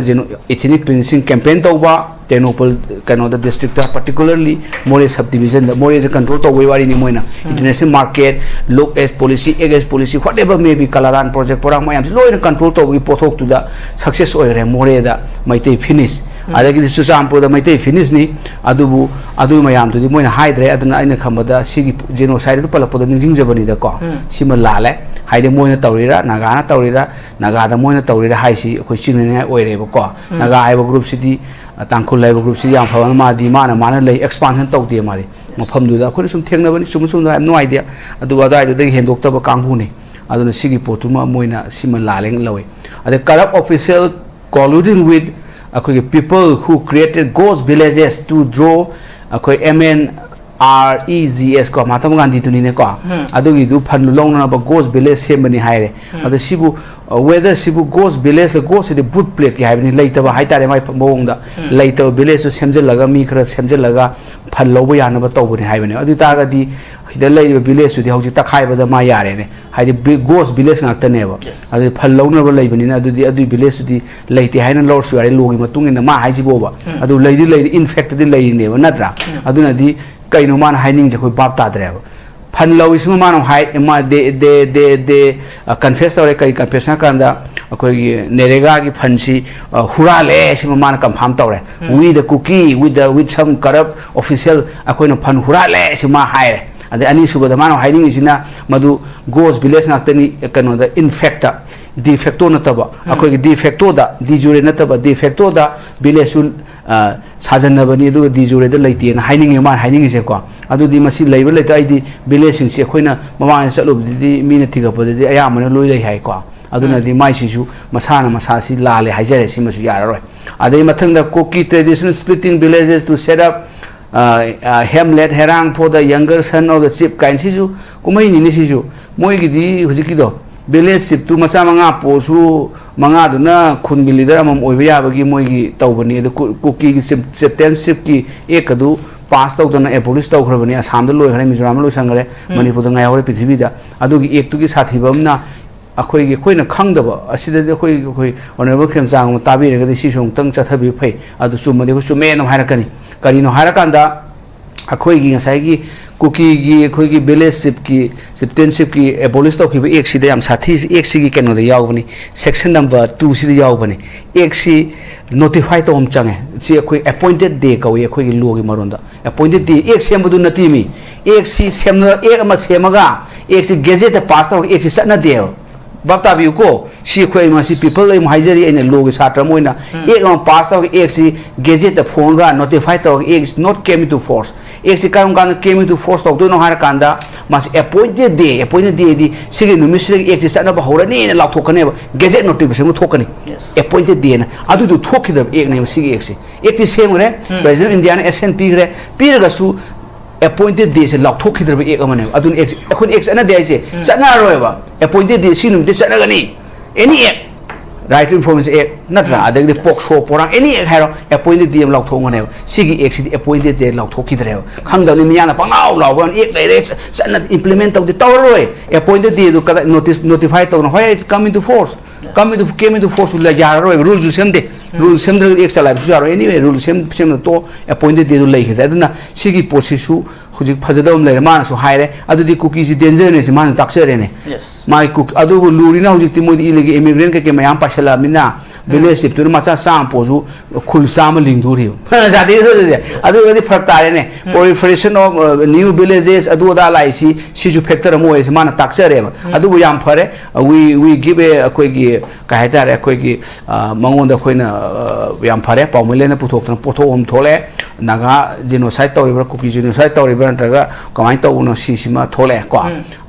ethnic cleansing campaign ꯇꯧꯕ, ꯇꯦꯡꯅꯧꯄꯜ ꯀꯩꯅꯣꯗ district ꯇ, particularly ꯃꯣꯔꯦ sub division ꯗ, ꯃꯣꯔꯦꯁꯦ control ꯇꯧꯕꯒꯤ ꯋꯥꯔꯤꯅꯤ ꯃꯣꯏꯅ꯫ International market, look as policy, act as policy, whatever may be, ꯀꯂꯥꯗꯥꯟ project ꯄꯣꯔꯥꯡ ꯃꯌꯥꯝꯁꯦ ꯂꯣꯏꯅ control ꯇꯧꯕꯒꯤ ꯄꯣꯠꯊꯣꯛꯇꯨꯗ success ꯑꯣꯏꯈ꯭ꯔꯦ ꯃꯣꯔꯦꯗ ꯃꯩꯇꯩ finish꯫ ꯑꯗꯒꯤꯗꯤ ꯆꯨꯔꯆꯥꯟꯄꯨꯔꯗ ꯃꯩꯇꯩ finish ꯅꯤ꯫ ꯑꯗꯨꯕꯨ ꯑꯗꯨ ꯃꯌꯥꯝꯗꯨꯗꯤ ꯃꯣꯏꯅ ꯍꯥꯏꯗ꯭ꯔꯦ꯫ ꯑꯗꯨꯅ ꯑꯩꯅ ꯈꯟꯕꯗ ꯁꯤꯒꯤ genocide ꯑꯗꯨ ꯄꯜꯂꯛꯄꯗ ꯅꯤꯡꯁꯤꯡꯖꯕꯅꯤꯗꯀꯣ꯫ ꯁꯤꯃ ꯂꯥꯜꯂꯦ꯫ ꯍꯥꯏꯗꯤ ꯃꯣꯏꯅ ꯇꯧꯔꯤꯔꯥ, ꯅꯥꯒꯥꯅ ꯇꯧꯔꯤꯔꯥ, ꯅꯥꯒꯥꯗ ꯃꯣꯏꯅ ꯇꯧꯔꯤꯔꯥ ꯍꯥꯏꯁꯤ ꯑꯩꯈꯣꯏ ꯆꯤꯡꯅꯅꯤꯡꯉꯥꯏ ꯑꯣꯏꯔꯦꯕꯀꯣ꯫ ꯅꯥꯒꯥ ꯍꯥꯏꯕ group ꯁꯤꯗꯤ, ꯑ, ꯇꯥꯡꯈꯨꯜ ꯍꯥꯏꯕ group ꯁꯤꯗꯤ ꯌꯥꯝ ꯐꯕ, ꯃꯥꯗꯤ ꯃꯥꯅ, ꯃꯥꯅ ꯂꯩ, expansion ꯇꯧꯗꯦ ꯃꯥꯗꯤ꯫ ꯃꯐꯝꯗꯨꯗ ꯑꯩꯈꯣꯏꯅ ꯁꯨꯝ ꯊꯦꯡꯅꯕꯅꯤ, ꯆꯨꯝꯕ ꯆꯨꯝꯗꯕ ꯌꯥꯝ ꯅꯨꯡꯉꯥꯏꯇꯦ꯫ ꯑꯗꯨꯕꯨ ꯑꯗꯨꯋꯥꯏꯗꯨꯗꯒꯤ ꯍꯦꯟꯗꯣꯛꯇꯕ ꯀꯥꯡꯕꯨꯅꯤ꯫ ꯑꯗꯨꯅ ꯁꯤꯒꯤ ꯄꯣꯠꯇꯨꯃ ꯃꯣꯏꯅ ꯁꯤꯃ ꯂꯥꯜꯂꯦꯅ ꯂꯧꯏ꯫ ꯑꯗꯩ corrupt official colluding with ꯑꯩꯈꯣꯏꯒꯤ people who created ghost villages to draw ꯑꯩꯈꯣꯏ M N R E G S ꯀꯣ, ꯃꯍꯥꯇꯃꯥ ꯒꯥꯟꯙꯤꯗꯨꯅꯤꯅꯦꯀꯣ꯫ ꯑꯗꯨꯒꯤꯗꯨ fund ꯂꯧꯅꯅꯕ ghost village ꯁꯦꯝꯕꯅꯤ ꯍꯥꯏꯔꯦ꯫ ꯑꯗꯣ ꯁꯤꯕꯨ, ꯑ, whether ꯁꯤꯕꯨ ghost village ꯂ, ghost ꯁꯤꯗꯤ ꯚꯨꯠ ꯄ꯭ꯔꯦꯠꯀꯤ ꯍꯥꯏꯕꯅꯤ, ꯂꯩꯇꯕ ꯍꯥꯏꯇꯥꯔꯦ, ꯃꯥꯏ ꯃꯑꯣꯡꯗ꯫ ꯂꯩꯇꯕ village ꯁꯨ ꯁꯦꯝꯖꯤꯜꯂꯒ, ꯃꯤ ꯈꯔ ꯁꯦꯝꯖꯤꯜꯂꯒ fund ꯂꯧꯕ ꯌꯥꯅꯕ ꯇꯧꯕꯅꯤ ꯍꯥꯏꯕꯅꯦ꯫ ꯑꯗꯨ ꯑꯣꯏ ꯇꯥꯔꯒꯗꯤ ꯁꯤꯗ ꯂꯩꯔꯤꯕ village ꯇꯨꯗꯤ ꯍꯧꯖꯤꯛ ꯇꯛꯈꯥꯏꯕꯗ ꯃꯥ ꯌꯥꯔꯦꯅꯦ꯫ ꯍꯥꯏꯗꯤ ꯕꯤ-, ghost village ꯉꯥꯛꯇꯅꯦꯕ꯫ ꯑꯗꯨꯗꯤ fund ꯂꯧꯅꯕ ꯂꯩꯕꯅꯤꯅ ꯑꯗꯨꯗꯤ ꯑꯗꯨꯏ village ꯇꯨꯗꯤ ꯂꯩꯇꯦ ꯍꯥꯏꯅ ꯂꯧꯔꯁꯨ ꯌꯥꯔꯦ, law ꯒꯤ ꯃꯇꯨꯡ ꯏꯟꯅ ꯃꯥ ꯍꯥꯏꯁꯤꯕꯣꯕ꯫ ꯑꯗꯨ ꯂꯩꯗꯤ ꯂꯩꯔꯤ, in fact ꯇꯗꯤ ꯂꯩꯔꯤꯅꯦꯕ, ꯅꯠꯇ꯭ꯔꯥ? ꯑꯗꯨꯅꯗꯤ ꯀꯩꯅꯣ ꯃꯥꯅ ꯍꯥꯏꯅꯤꯡꯉꯤꯁꯦ ꯑꯩꯈꯣꯏ ꯚꯥꯞ ꯇꯥꯗ꯭ꯔꯦꯕ꯫ Fund ꯂꯧꯏꯁꯤꯃ ꯃꯥꯅ ꯍꯥꯏ, ꯃꯥ ꯗꯦ, ꯗꯦ, ꯗꯦ, ꯗꯦ, ꯑ, confess ꯇꯧꯔꯦ꯫ ꯀꯔꯤ confess ꯍꯥꯏ ꯀꯥꯟꯗ, ꯑꯩꯈꯣꯏꯒꯤ NREGA ꯒꯤ fund ꯁꯤ, ꯑ, ꯍꯨꯔꯥꯜꯂꯦ ꯁꯤꯃ ꯃꯥꯅ confirm ꯇꯧꯔꯦ꯫ We the Kuki, with the, with some corrupt official, ꯑꯩꯈꯣꯏꯅ fund ꯍꯨꯔꯥꯜꯂꯦ ꯁꯤ ꯃꯥ ꯍꯥꯏꯔꯦ꯫ ꯑꯗꯩ ꯑꯅꯤꯁꯨꯕꯗ ꯃꯥꯅ ꯍꯥꯏꯅꯤꯡꯉꯤꯁꯤꯅ ꯃꯗꯨ ghost village ꯉꯥꯛꯇꯅꯤ, ꯀꯩꯅꯣꯗ, in fact, de facto ꯅꯠꯇꯕ, ꯑꯩꯈꯣꯏꯒꯤ de facto ꯗ, de jure ꯅꯠꯇꯕ, de facto ꯗ village ꯁꯨ, ꯑ, ꯁꯥꯖꯟꯅꯕꯅꯤ, ꯑꯗꯨꯒ de jure ꯗ ꯂꯩꯇꯦꯅ ꯍꯥꯏꯅꯤꯡꯉꯦ ꯃꯥꯅ ꯍꯥꯏꯅꯤꯡꯉꯤꯁꯦꯀꯣ꯫ ꯑꯗꯨꯗꯤ ꯃꯁꯤ ꯂꯩꯕ ꯂꯩꯇ, ꯑꯩꯗꯤ village ꯁꯤꯡꯁꯤ ꯑꯩꯈꯣꯏꯅ ꯃꯃꯥꯡꯗ ꯆꯠꯂꯨꯕꯗꯗꯤ ꯃꯤꯅ ꯊꯤꯒꯠꯄꯗꯗꯤ ꯑꯌꯥꯝꯕꯅ ꯂꯣꯏ ꯂꯩ ꯍꯥꯏꯀꯣ꯫ ꯑꯗꯨꯅꯗꯤ ꯃꯥꯏꯁꯤꯁꯨ ꯃꯁꯥꯅ ꯃꯁꯥꯁꯤ ꯂꯥꯜꯂꯦ ꯍꯥꯏꯖꯔꯦ, ꯁꯤꯃꯁꯨ ꯌꯥꯔꯔꯣꯏ꯫ ꯑꯗꯩ ꯃꯊꯪꯗ Kuki tradition splitting villages to set up, ꯑ, ꯑ, hamlet, ꯍꯦꯔꯥꯡ for the younger son of the chief ꯀꯥꯏꯅ ꯁꯤꯁꯨ ꯀꯨꯝꯍꯩꯅꯤꯅꯦ ꯁꯤꯁꯨ꯫ ꯃꯣꯏꯒꯤꯗꯤ ꯍꯧꯖꯤꯛꯀꯤꯗꯣ, ꯚꯤꯂꯦꯖ ꯆꯤꯞꯇꯨ ꯃꯆꯥ ꯃꯉꯥ ꯄꯣꯛꯑꯁꯨ, ꯃꯉꯥꯗꯨꯅ ꯈꯨꯟꯒꯤ ꯂꯤꯗꯔ ꯑꯃꯃꯝ ꯑꯣꯏꯕ ꯌꯥꯕꯒꯤ ꯃꯣꯏꯒꯤ ꯇꯧꯕꯅꯤ꯫ ꯑꯗꯨ ꯀꯨ-, ꯀꯨꯀꯤꯒꯤ ꯆꯤꯞ-, ꯆꯤꯞꯇꯦꯟꯁꯤꯞꯀꯤ ꯑꯦꯛ ꯑꯗꯨ ꯄꯥꯁ ꯇꯧꯗꯅ ꯑꯦꯕꯣꯂꯤꯁ ꯇꯧꯈ꯭ꯔꯕꯅꯤ꯫ ꯑꯁꯥꯝꯗ ꯂꯣꯏꯈ꯭ꯔꯦ, ꯃꯤꯖꯣꯔꯥꯝꯗ ꯂꯣꯏꯁꯟꯈ꯭ꯔꯦ, ꯎꯝ꯫ ꯃꯅꯤꯄꯨꯔꯗ ꯉꯥꯏꯍꯧꯔꯦ ꯄ꯭ꯔꯤꯊꯤꯕꯤꯗ꯫ ꯑꯗꯨꯒꯤ ꯑꯦꯛꯇꯨꯒꯤ ꯁꯥꯊꯤꯕ ꯑꯃꯅ ꯑꯩꯈꯣꯏꯒꯤ, ꯑꯩꯈꯣꯏꯅ ꯈꯪꯗꯕ ꯑꯁꯤꯗꯗꯤ ꯑꯩꯈꯣꯏ, ꯑꯩꯈꯣꯏ ꯑꯣꯅꯔꯦꯕꯜ ꯈꯦꯝꯆꯥꯡ ꯑꯃ ꯇꯥꯕꯤꯔꯒꯗꯤ ꯁꯤꯁꯨ ꯑꯃꯨꯛꯇꯪ ꯆꯠꯊꯕꯤꯕ ꯐꯩ꯫ ꯑꯗꯨ ꯆꯨꯝꯃꯗꯤ ꯑꯩꯈꯣꯏ ꯆꯨꯝꯃꯦ ꯑꯗꯨꯝ ꯍꯥꯏꯔꯛꯀꯅꯤ꯫ ꯀꯔꯤꯅꯣ ꯍꯥꯏꯔꯀꯥꯟꯗ, ꯑꯩꯈꯣꯏꯒꯤ ꯉꯁꯥꯏꯒꯤ ꯀꯨꯀꯤꯒꯤ ꯑꯩꯈꯣꯏꯒꯤ ꯚꯤꯂꯦꯖ ꯆꯤꯞꯀꯤ, ꯆꯤꯞꯇꯦꯟꯁꯤꯞꯀꯤ ꯑꯦꯕꯣꯂꯤꯁ ꯇꯧꯈꯤꯕ ꯑꯦꯛꯁꯤꯗ ꯌꯥꯝ ꯁꯥꯊꯤꯁꯤ, ꯑꯦꯛꯁꯤꯒꯤ ꯀꯩꯅꯣꯗ ꯌꯥꯎꯕꯅꯤ, ꯁꯦꯛꯁꯟ ꯅꯝꯕꯔ ꯇꯨꯁꯤꯗ ꯌꯥꯎꯕꯅꯤ꯫ ꯑꯦꯛꯁꯤ ꯅꯣꯇꯤꯐꯥꯏ ꯇꯧꯕ ꯑꯃ ꯆꯪꯉꯦ꯫ ꯁꯤ ꯑꯩꯈꯣꯏ ꯑꯦꯄꯣꯏꯟꯇꯦꯠ ꯗꯦ ꯀꯧꯏ ꯑꯩꯈꯣꯏꯒꯤ ꯂꯣꯒꯤ ꯃꯔꯣꯟꯗ꯫ ꯑꯦꯄꯣꯏꯟꯇꯦꯠ ꯗꯦ, ꯑꯦꯛ ꯁꯦꯝꯕꯗꯨ ꯅꯠꯇꯦ ꯃꯤ꯫ ꯑꯦꯛꯁꯤ ꯁꯦꯝꯅ-, ꯑꯦꯛ ꯑꯃ ꯁꯦꯝꯃꯒ ꯑꯦꯛꯁꯤ ꯒꯦꯖꯦꯠꯇ ꯄꯥꯁ ꯇꯧꯔꯒ ꯑꯦꯛꯁꯤ ꯆꯠꯅꯗꯦꯕ꯫ ꯚꯥꯞ ꯇꯥꯕꯤꯌꯨꯀꯣ꯫ ꯁꯤ ꯑꯩꯈꯣꯏ ꯃꯁꯤ ꯄꯤꯄꯜ ꯑꯩ ꯑꯃꯨꯛ ꯍꯥꯏꯖꯔꯤ, ꯑꯩꯅ ꯂꯣꯒꯤ ꯁꯥꯇ꯭ꯔ ꯑꯃ ꯑꯣꯏꯅ꯫ ꯎꯝ꯫ ꯑꯦꯛ ꯑꯃ ꯄꯥꯁ ꯇꯧꯔꯒ ꯑꯦꯛꯁꯤ ꯒꯦꯖꯦꯠꯇ ꯐꯣꯡꯉꯒ ꯅꯣꯇꯤꯐꯥꯏ ꯇꯧꯔꯒ ꯑꯦꯛ is not came into force꯫ ꯑꯦꯛꯁꯤ ꯀꯔꯝ ꯀꯥꯟꯗ came into force ꯇꯧꯗꯣꯏꯅꯣ ꯍꯥꯏꯔꯀꯥꯟꯗ ꯃꯥꯁꯤ ꯑꯦꯄꯣꯏꯟꯇꯦꯠ ꯗꯦ, ꯑꯦꯄꯣꯏꯟꯇꯦꯠ ꯗꯦꯗꯤ ꯁꯤꯒꯤ ꯅꯨꯃꯤꯠꯁꯤꯗꯒꯤ ꯑꯦꯛꯁꯤ ꯆꯠꯅꯕ ꯍꯧꯔꯅꯤꯅ ꯂꯥꯎꯊꯣꯛꯀꯅꯦꯕ, ꯒꯦꯖꯦꯠ ꯅꯣꯇꯤꯐꯤꯀꯦꯁꯟ ꯑꯃ ꯊꯣꯛꯀꯅꯤ꯫ Yes꯫ ꯑꯦꯄꯣꯏꯟꯇꯦꯠ ꯗꯦꯅ꯫ ꯑꯗꯨꯗꯨ ꯊꯣꯛꯈꯤꯗ꯭ꯔꯕ ꯑꯦꯛꯅꯦꯕ ꯁꯤꯒꯤ ꯑꯦꯛꯁꯤ꯫ ꯑꯦꯛꯇꯤ ꯁꯦꯝꯈ꯭ꯔꯦ, ꯎꯝ꯫ ꯄ꯭ꯔꯦꯁꯤꯗꯦꯟ ꯏꯟꯗꯤꯌꯥꯅ ꯑꯦꯁꯦꯟ ꯄꯤꯈ꯭ꯔꯦ, ꯄꯤꯔꯒꯁꯨ ꯑꯦꯄꯣꯏꯟꯇꯦꯠ ꯗꯦꯁꯦ ꯂꯥꯎꯊꯣꯛꯈꯤꯗ꯭ꯔꯕ ꯑꯦꯛ ꯑꯃꯅꯦꯕ꯫ ꯑꯗꯨꯅ ꯑꯦꯛ, ꯑꯩꯈꯣꯏꯅ ꯑꯦꯛ ꯆꯠꯅꯗꯦ ꯍꯥꯏꯁꯦ, ꯎꯝ꯫ ꯆꯠꯅꯔꯔꯣꯏꯕ꯫ ꯑꯦꯄꯣꯏꯟꯇꯦꯠ ꯗꯦ ꯁꯤ ꯅꯨꯃꯤꯠꯇ ꯆꯠꯅꯒꯅꯤ꯫ ꯑꯦꯅꯤ ꯑꯦꯛ, ꯔꯥꯏꯠ ꯇꯨ ꯏꯟꯐꯣꯔꯃꯦꯁꯟ ꯑꯦꯛ ꯅꯠꯇ꯭ꯔꯥ? ꯎꯝ꯫ ꯑꯗꯒꯤꯗꯤ Yes꯫ ꯄꯣꯛꯁꯣ ꯄꯣꯔꯥꯡ ꯑꯦꯅꯤ ꯑꯦꯛ ꯍꯥꯏꯔꯣ, ꯑꯦꯄꯣꯏꯟꯇꯦꯠ ꯗꯦ ꯑꯃ ꯂꯥꯎꯊꯣꯛꯑꯝꯒꯅꯦꯕ꯫ ꯁꯤꯒꯤ ꯑꯦꯛꯁꯤꯗꯤ ꯑꯦꯄꯣꯏꯟꯇꯦꯠ ꯗꯦ ꯂꯥꯎꯊꯣꯛꯈꯤꯗ꯭ꯔꯦꯕ꯫ ꯈꯪꯗꯕꯅꯤ, ꯃꯤꯌꯥꯝꯅ ꯄꯪꯂꯥꯎ ꯂꯥꯎꯕ ꯋꯥꯅꯤ, ꯑꯦꯛ ꯂꯩꯔꯦ, ꯆ-, ꯆꯠꯅ ꯏꯝꯄ꯭ꯂꯤꯃꯦꯟ ꯇꯧꯗꯦ, ꯇꯧꯔꯔꯣꯏ꯫ ꯑꯦꯄꯣꯏꯟꯇꯦꯠ ꯗꯦꯗꯨ ꯀꯗꯥꯏ ꯅꯣꯇꯤꯁ, ꯅꯣꯇꯤꯐꯥꯏ ꯇꯧꯅ, ꯍꯣꯏ, come into force꯫ Yes꯫ Come into, came into force ꯂ-, ꯌꯥꯔꯔꯣꯏꯕ, ꯔꯨꯜꯁꯨ ꯁꯦꯝꯗꯦ꯫ ꯎꯝ꯫ ꯔꯨꯜ ꯁꯦꯝꯗ꯭ꯔꯒꯗꯤ ꯑꯦꯛ ꯆꯂꯥꯏꯕꯁꯨ ꯌꯥꯔꯣꯏ꯫ ꯑꯦꯅꯤꯋꯦ, ꯔꯨꯜ ꯁꯦꯝ-, ꯁꯦꯝꯗ ꯇꯣꯛꯑꯣ, ꯑꯦꯄꯣꯏꯟꯇꯦꯠ ꯗꯦꯗꯨ ꯂꯩꯈꯤꯗ꯭ꯔꯦ꯫ ꯑꯗꯨꯅ ꯁꯤꯒꯤ ꯄꯣꯠꯁꯤꯁꯨ ꯍꯧꯖꯤꯛ ꯐꯖꯗꯕ ꯑꯃ ꯂꯩꯔꯦ꯫ ꯃꯥꯅꯁꯨ ꯍꯥꯏꯔꯦ, "ꯑꯗꯨꯗꯤ ꯀꯨꯀꯤꯁꯤ ꯗꯦꯟꯖꯔꯅꯦꯁꯤ ꯃꯥꯅ ꯇꯥꯛꯆꯔꯦꯅꯦ"꯫ Yes꯫ ꯃꯥꯒꯤ ꯀꯨꯛ-, ꯑꯗꯨꯕꯨ ꯂꯨꯔꯤꯅ ꯍꯧꯖꯤꯛꯇꯤ ꯃꯣꯏꯗꯤ ꯏꯂꯤꯒꯦꯜ ꯏꯃꯤꯒ꯭ꯔꯦꯟ ꯀꯩꯀꯩ ꯃꯌꯥꯝ ꯄꯥꯏꯁꯜꯂꯛꯑꯕꯅꯤꯅ, ꯎꯝ꯫ ꯚꯤꯂꯦꯖ ꯆꯤꯞꯇꯨꯅ ꯃꯆꯥ ꯆꯥꯝꯃ ꯄꯣꯛꯑꯁꯨ ꯈꯨꯜ ꯆꯥꯝꯃ ꯂꯤꯡꯗꯣꯔꯤꯕ꯫ ꯌꯥꯗꯦ ꯑꯗꯨꯗꯤ꯫ ꯑꯗꯨ ꯑꯣꯏꯔꯗꯤ ꯐꯔꯛ ꯇꯥꯔꯦꯅꯦ꯫ ꯎꯝ꯫ Proliferation of, uh, new villages, ꯑꯗꯨ ꯑꯗꯥ ꯂꯥꯛꯏꯁꯤ, ꯁꯤꯁꯨ ꯐꯦꯛꯇꯔ ꯑꯃ ꯑꯣꯏꯔꯤꯁꯤ ꯃꯥꯅ ꯇꯥꯛꯆꯔꯦꯕ꯫ ꯎꯝ꯫ ꯑꯗꯨꯕꯨ ꯌꯥꯝ ꯐꯔꯦ꯫ Uh, we, we give a, ꯑꯩꯈꯣꯏꯒꯤ, ꯀꯩ ꯍꯥꯏꯇꯥꯔꯦ, ꯑꯩꯈꯣꯏꯒꯤ, ꯑ, ꯃꯉꯣꯟꯗ ꯑꯩꯈꯣꯏꯅ, ꯑ, ꯌꯥꯝ ꯐꯔꯦ, ꯄꯥꯎꯃꯤꯂꯦꯟꯅ ꯄꯨꯊꯣꯛꯇꯅ ꯄꯣꯠꯊꯣꯛ ꯑꯃ ꯊꯣꯛꯂꯛꯑꯦ꯫ ꯅꯥꯒꯥ ꯖꯤꯅꯣꯁꯥꯏꯠ ꯇꯧꯔꯤꯕ꯭ꯔꯥ, ꯀꯨꯀꯤ ꯖꯤꯅꯣꯁꯥꯏꯠ ꯇꯧꯔꯤꯕ꯭ꯔꯥ, ꯅꯠꯇ꯭ꯔꯒ ꯀꯃꯥꯏꯅ ꯇꯧꯕꯅꯣ ꯁꯤꯁꯤꯃ ꯊꯣꯛꯂꯛꯑꯦ ꯀꯣ꯫ ꯎꯝ꯫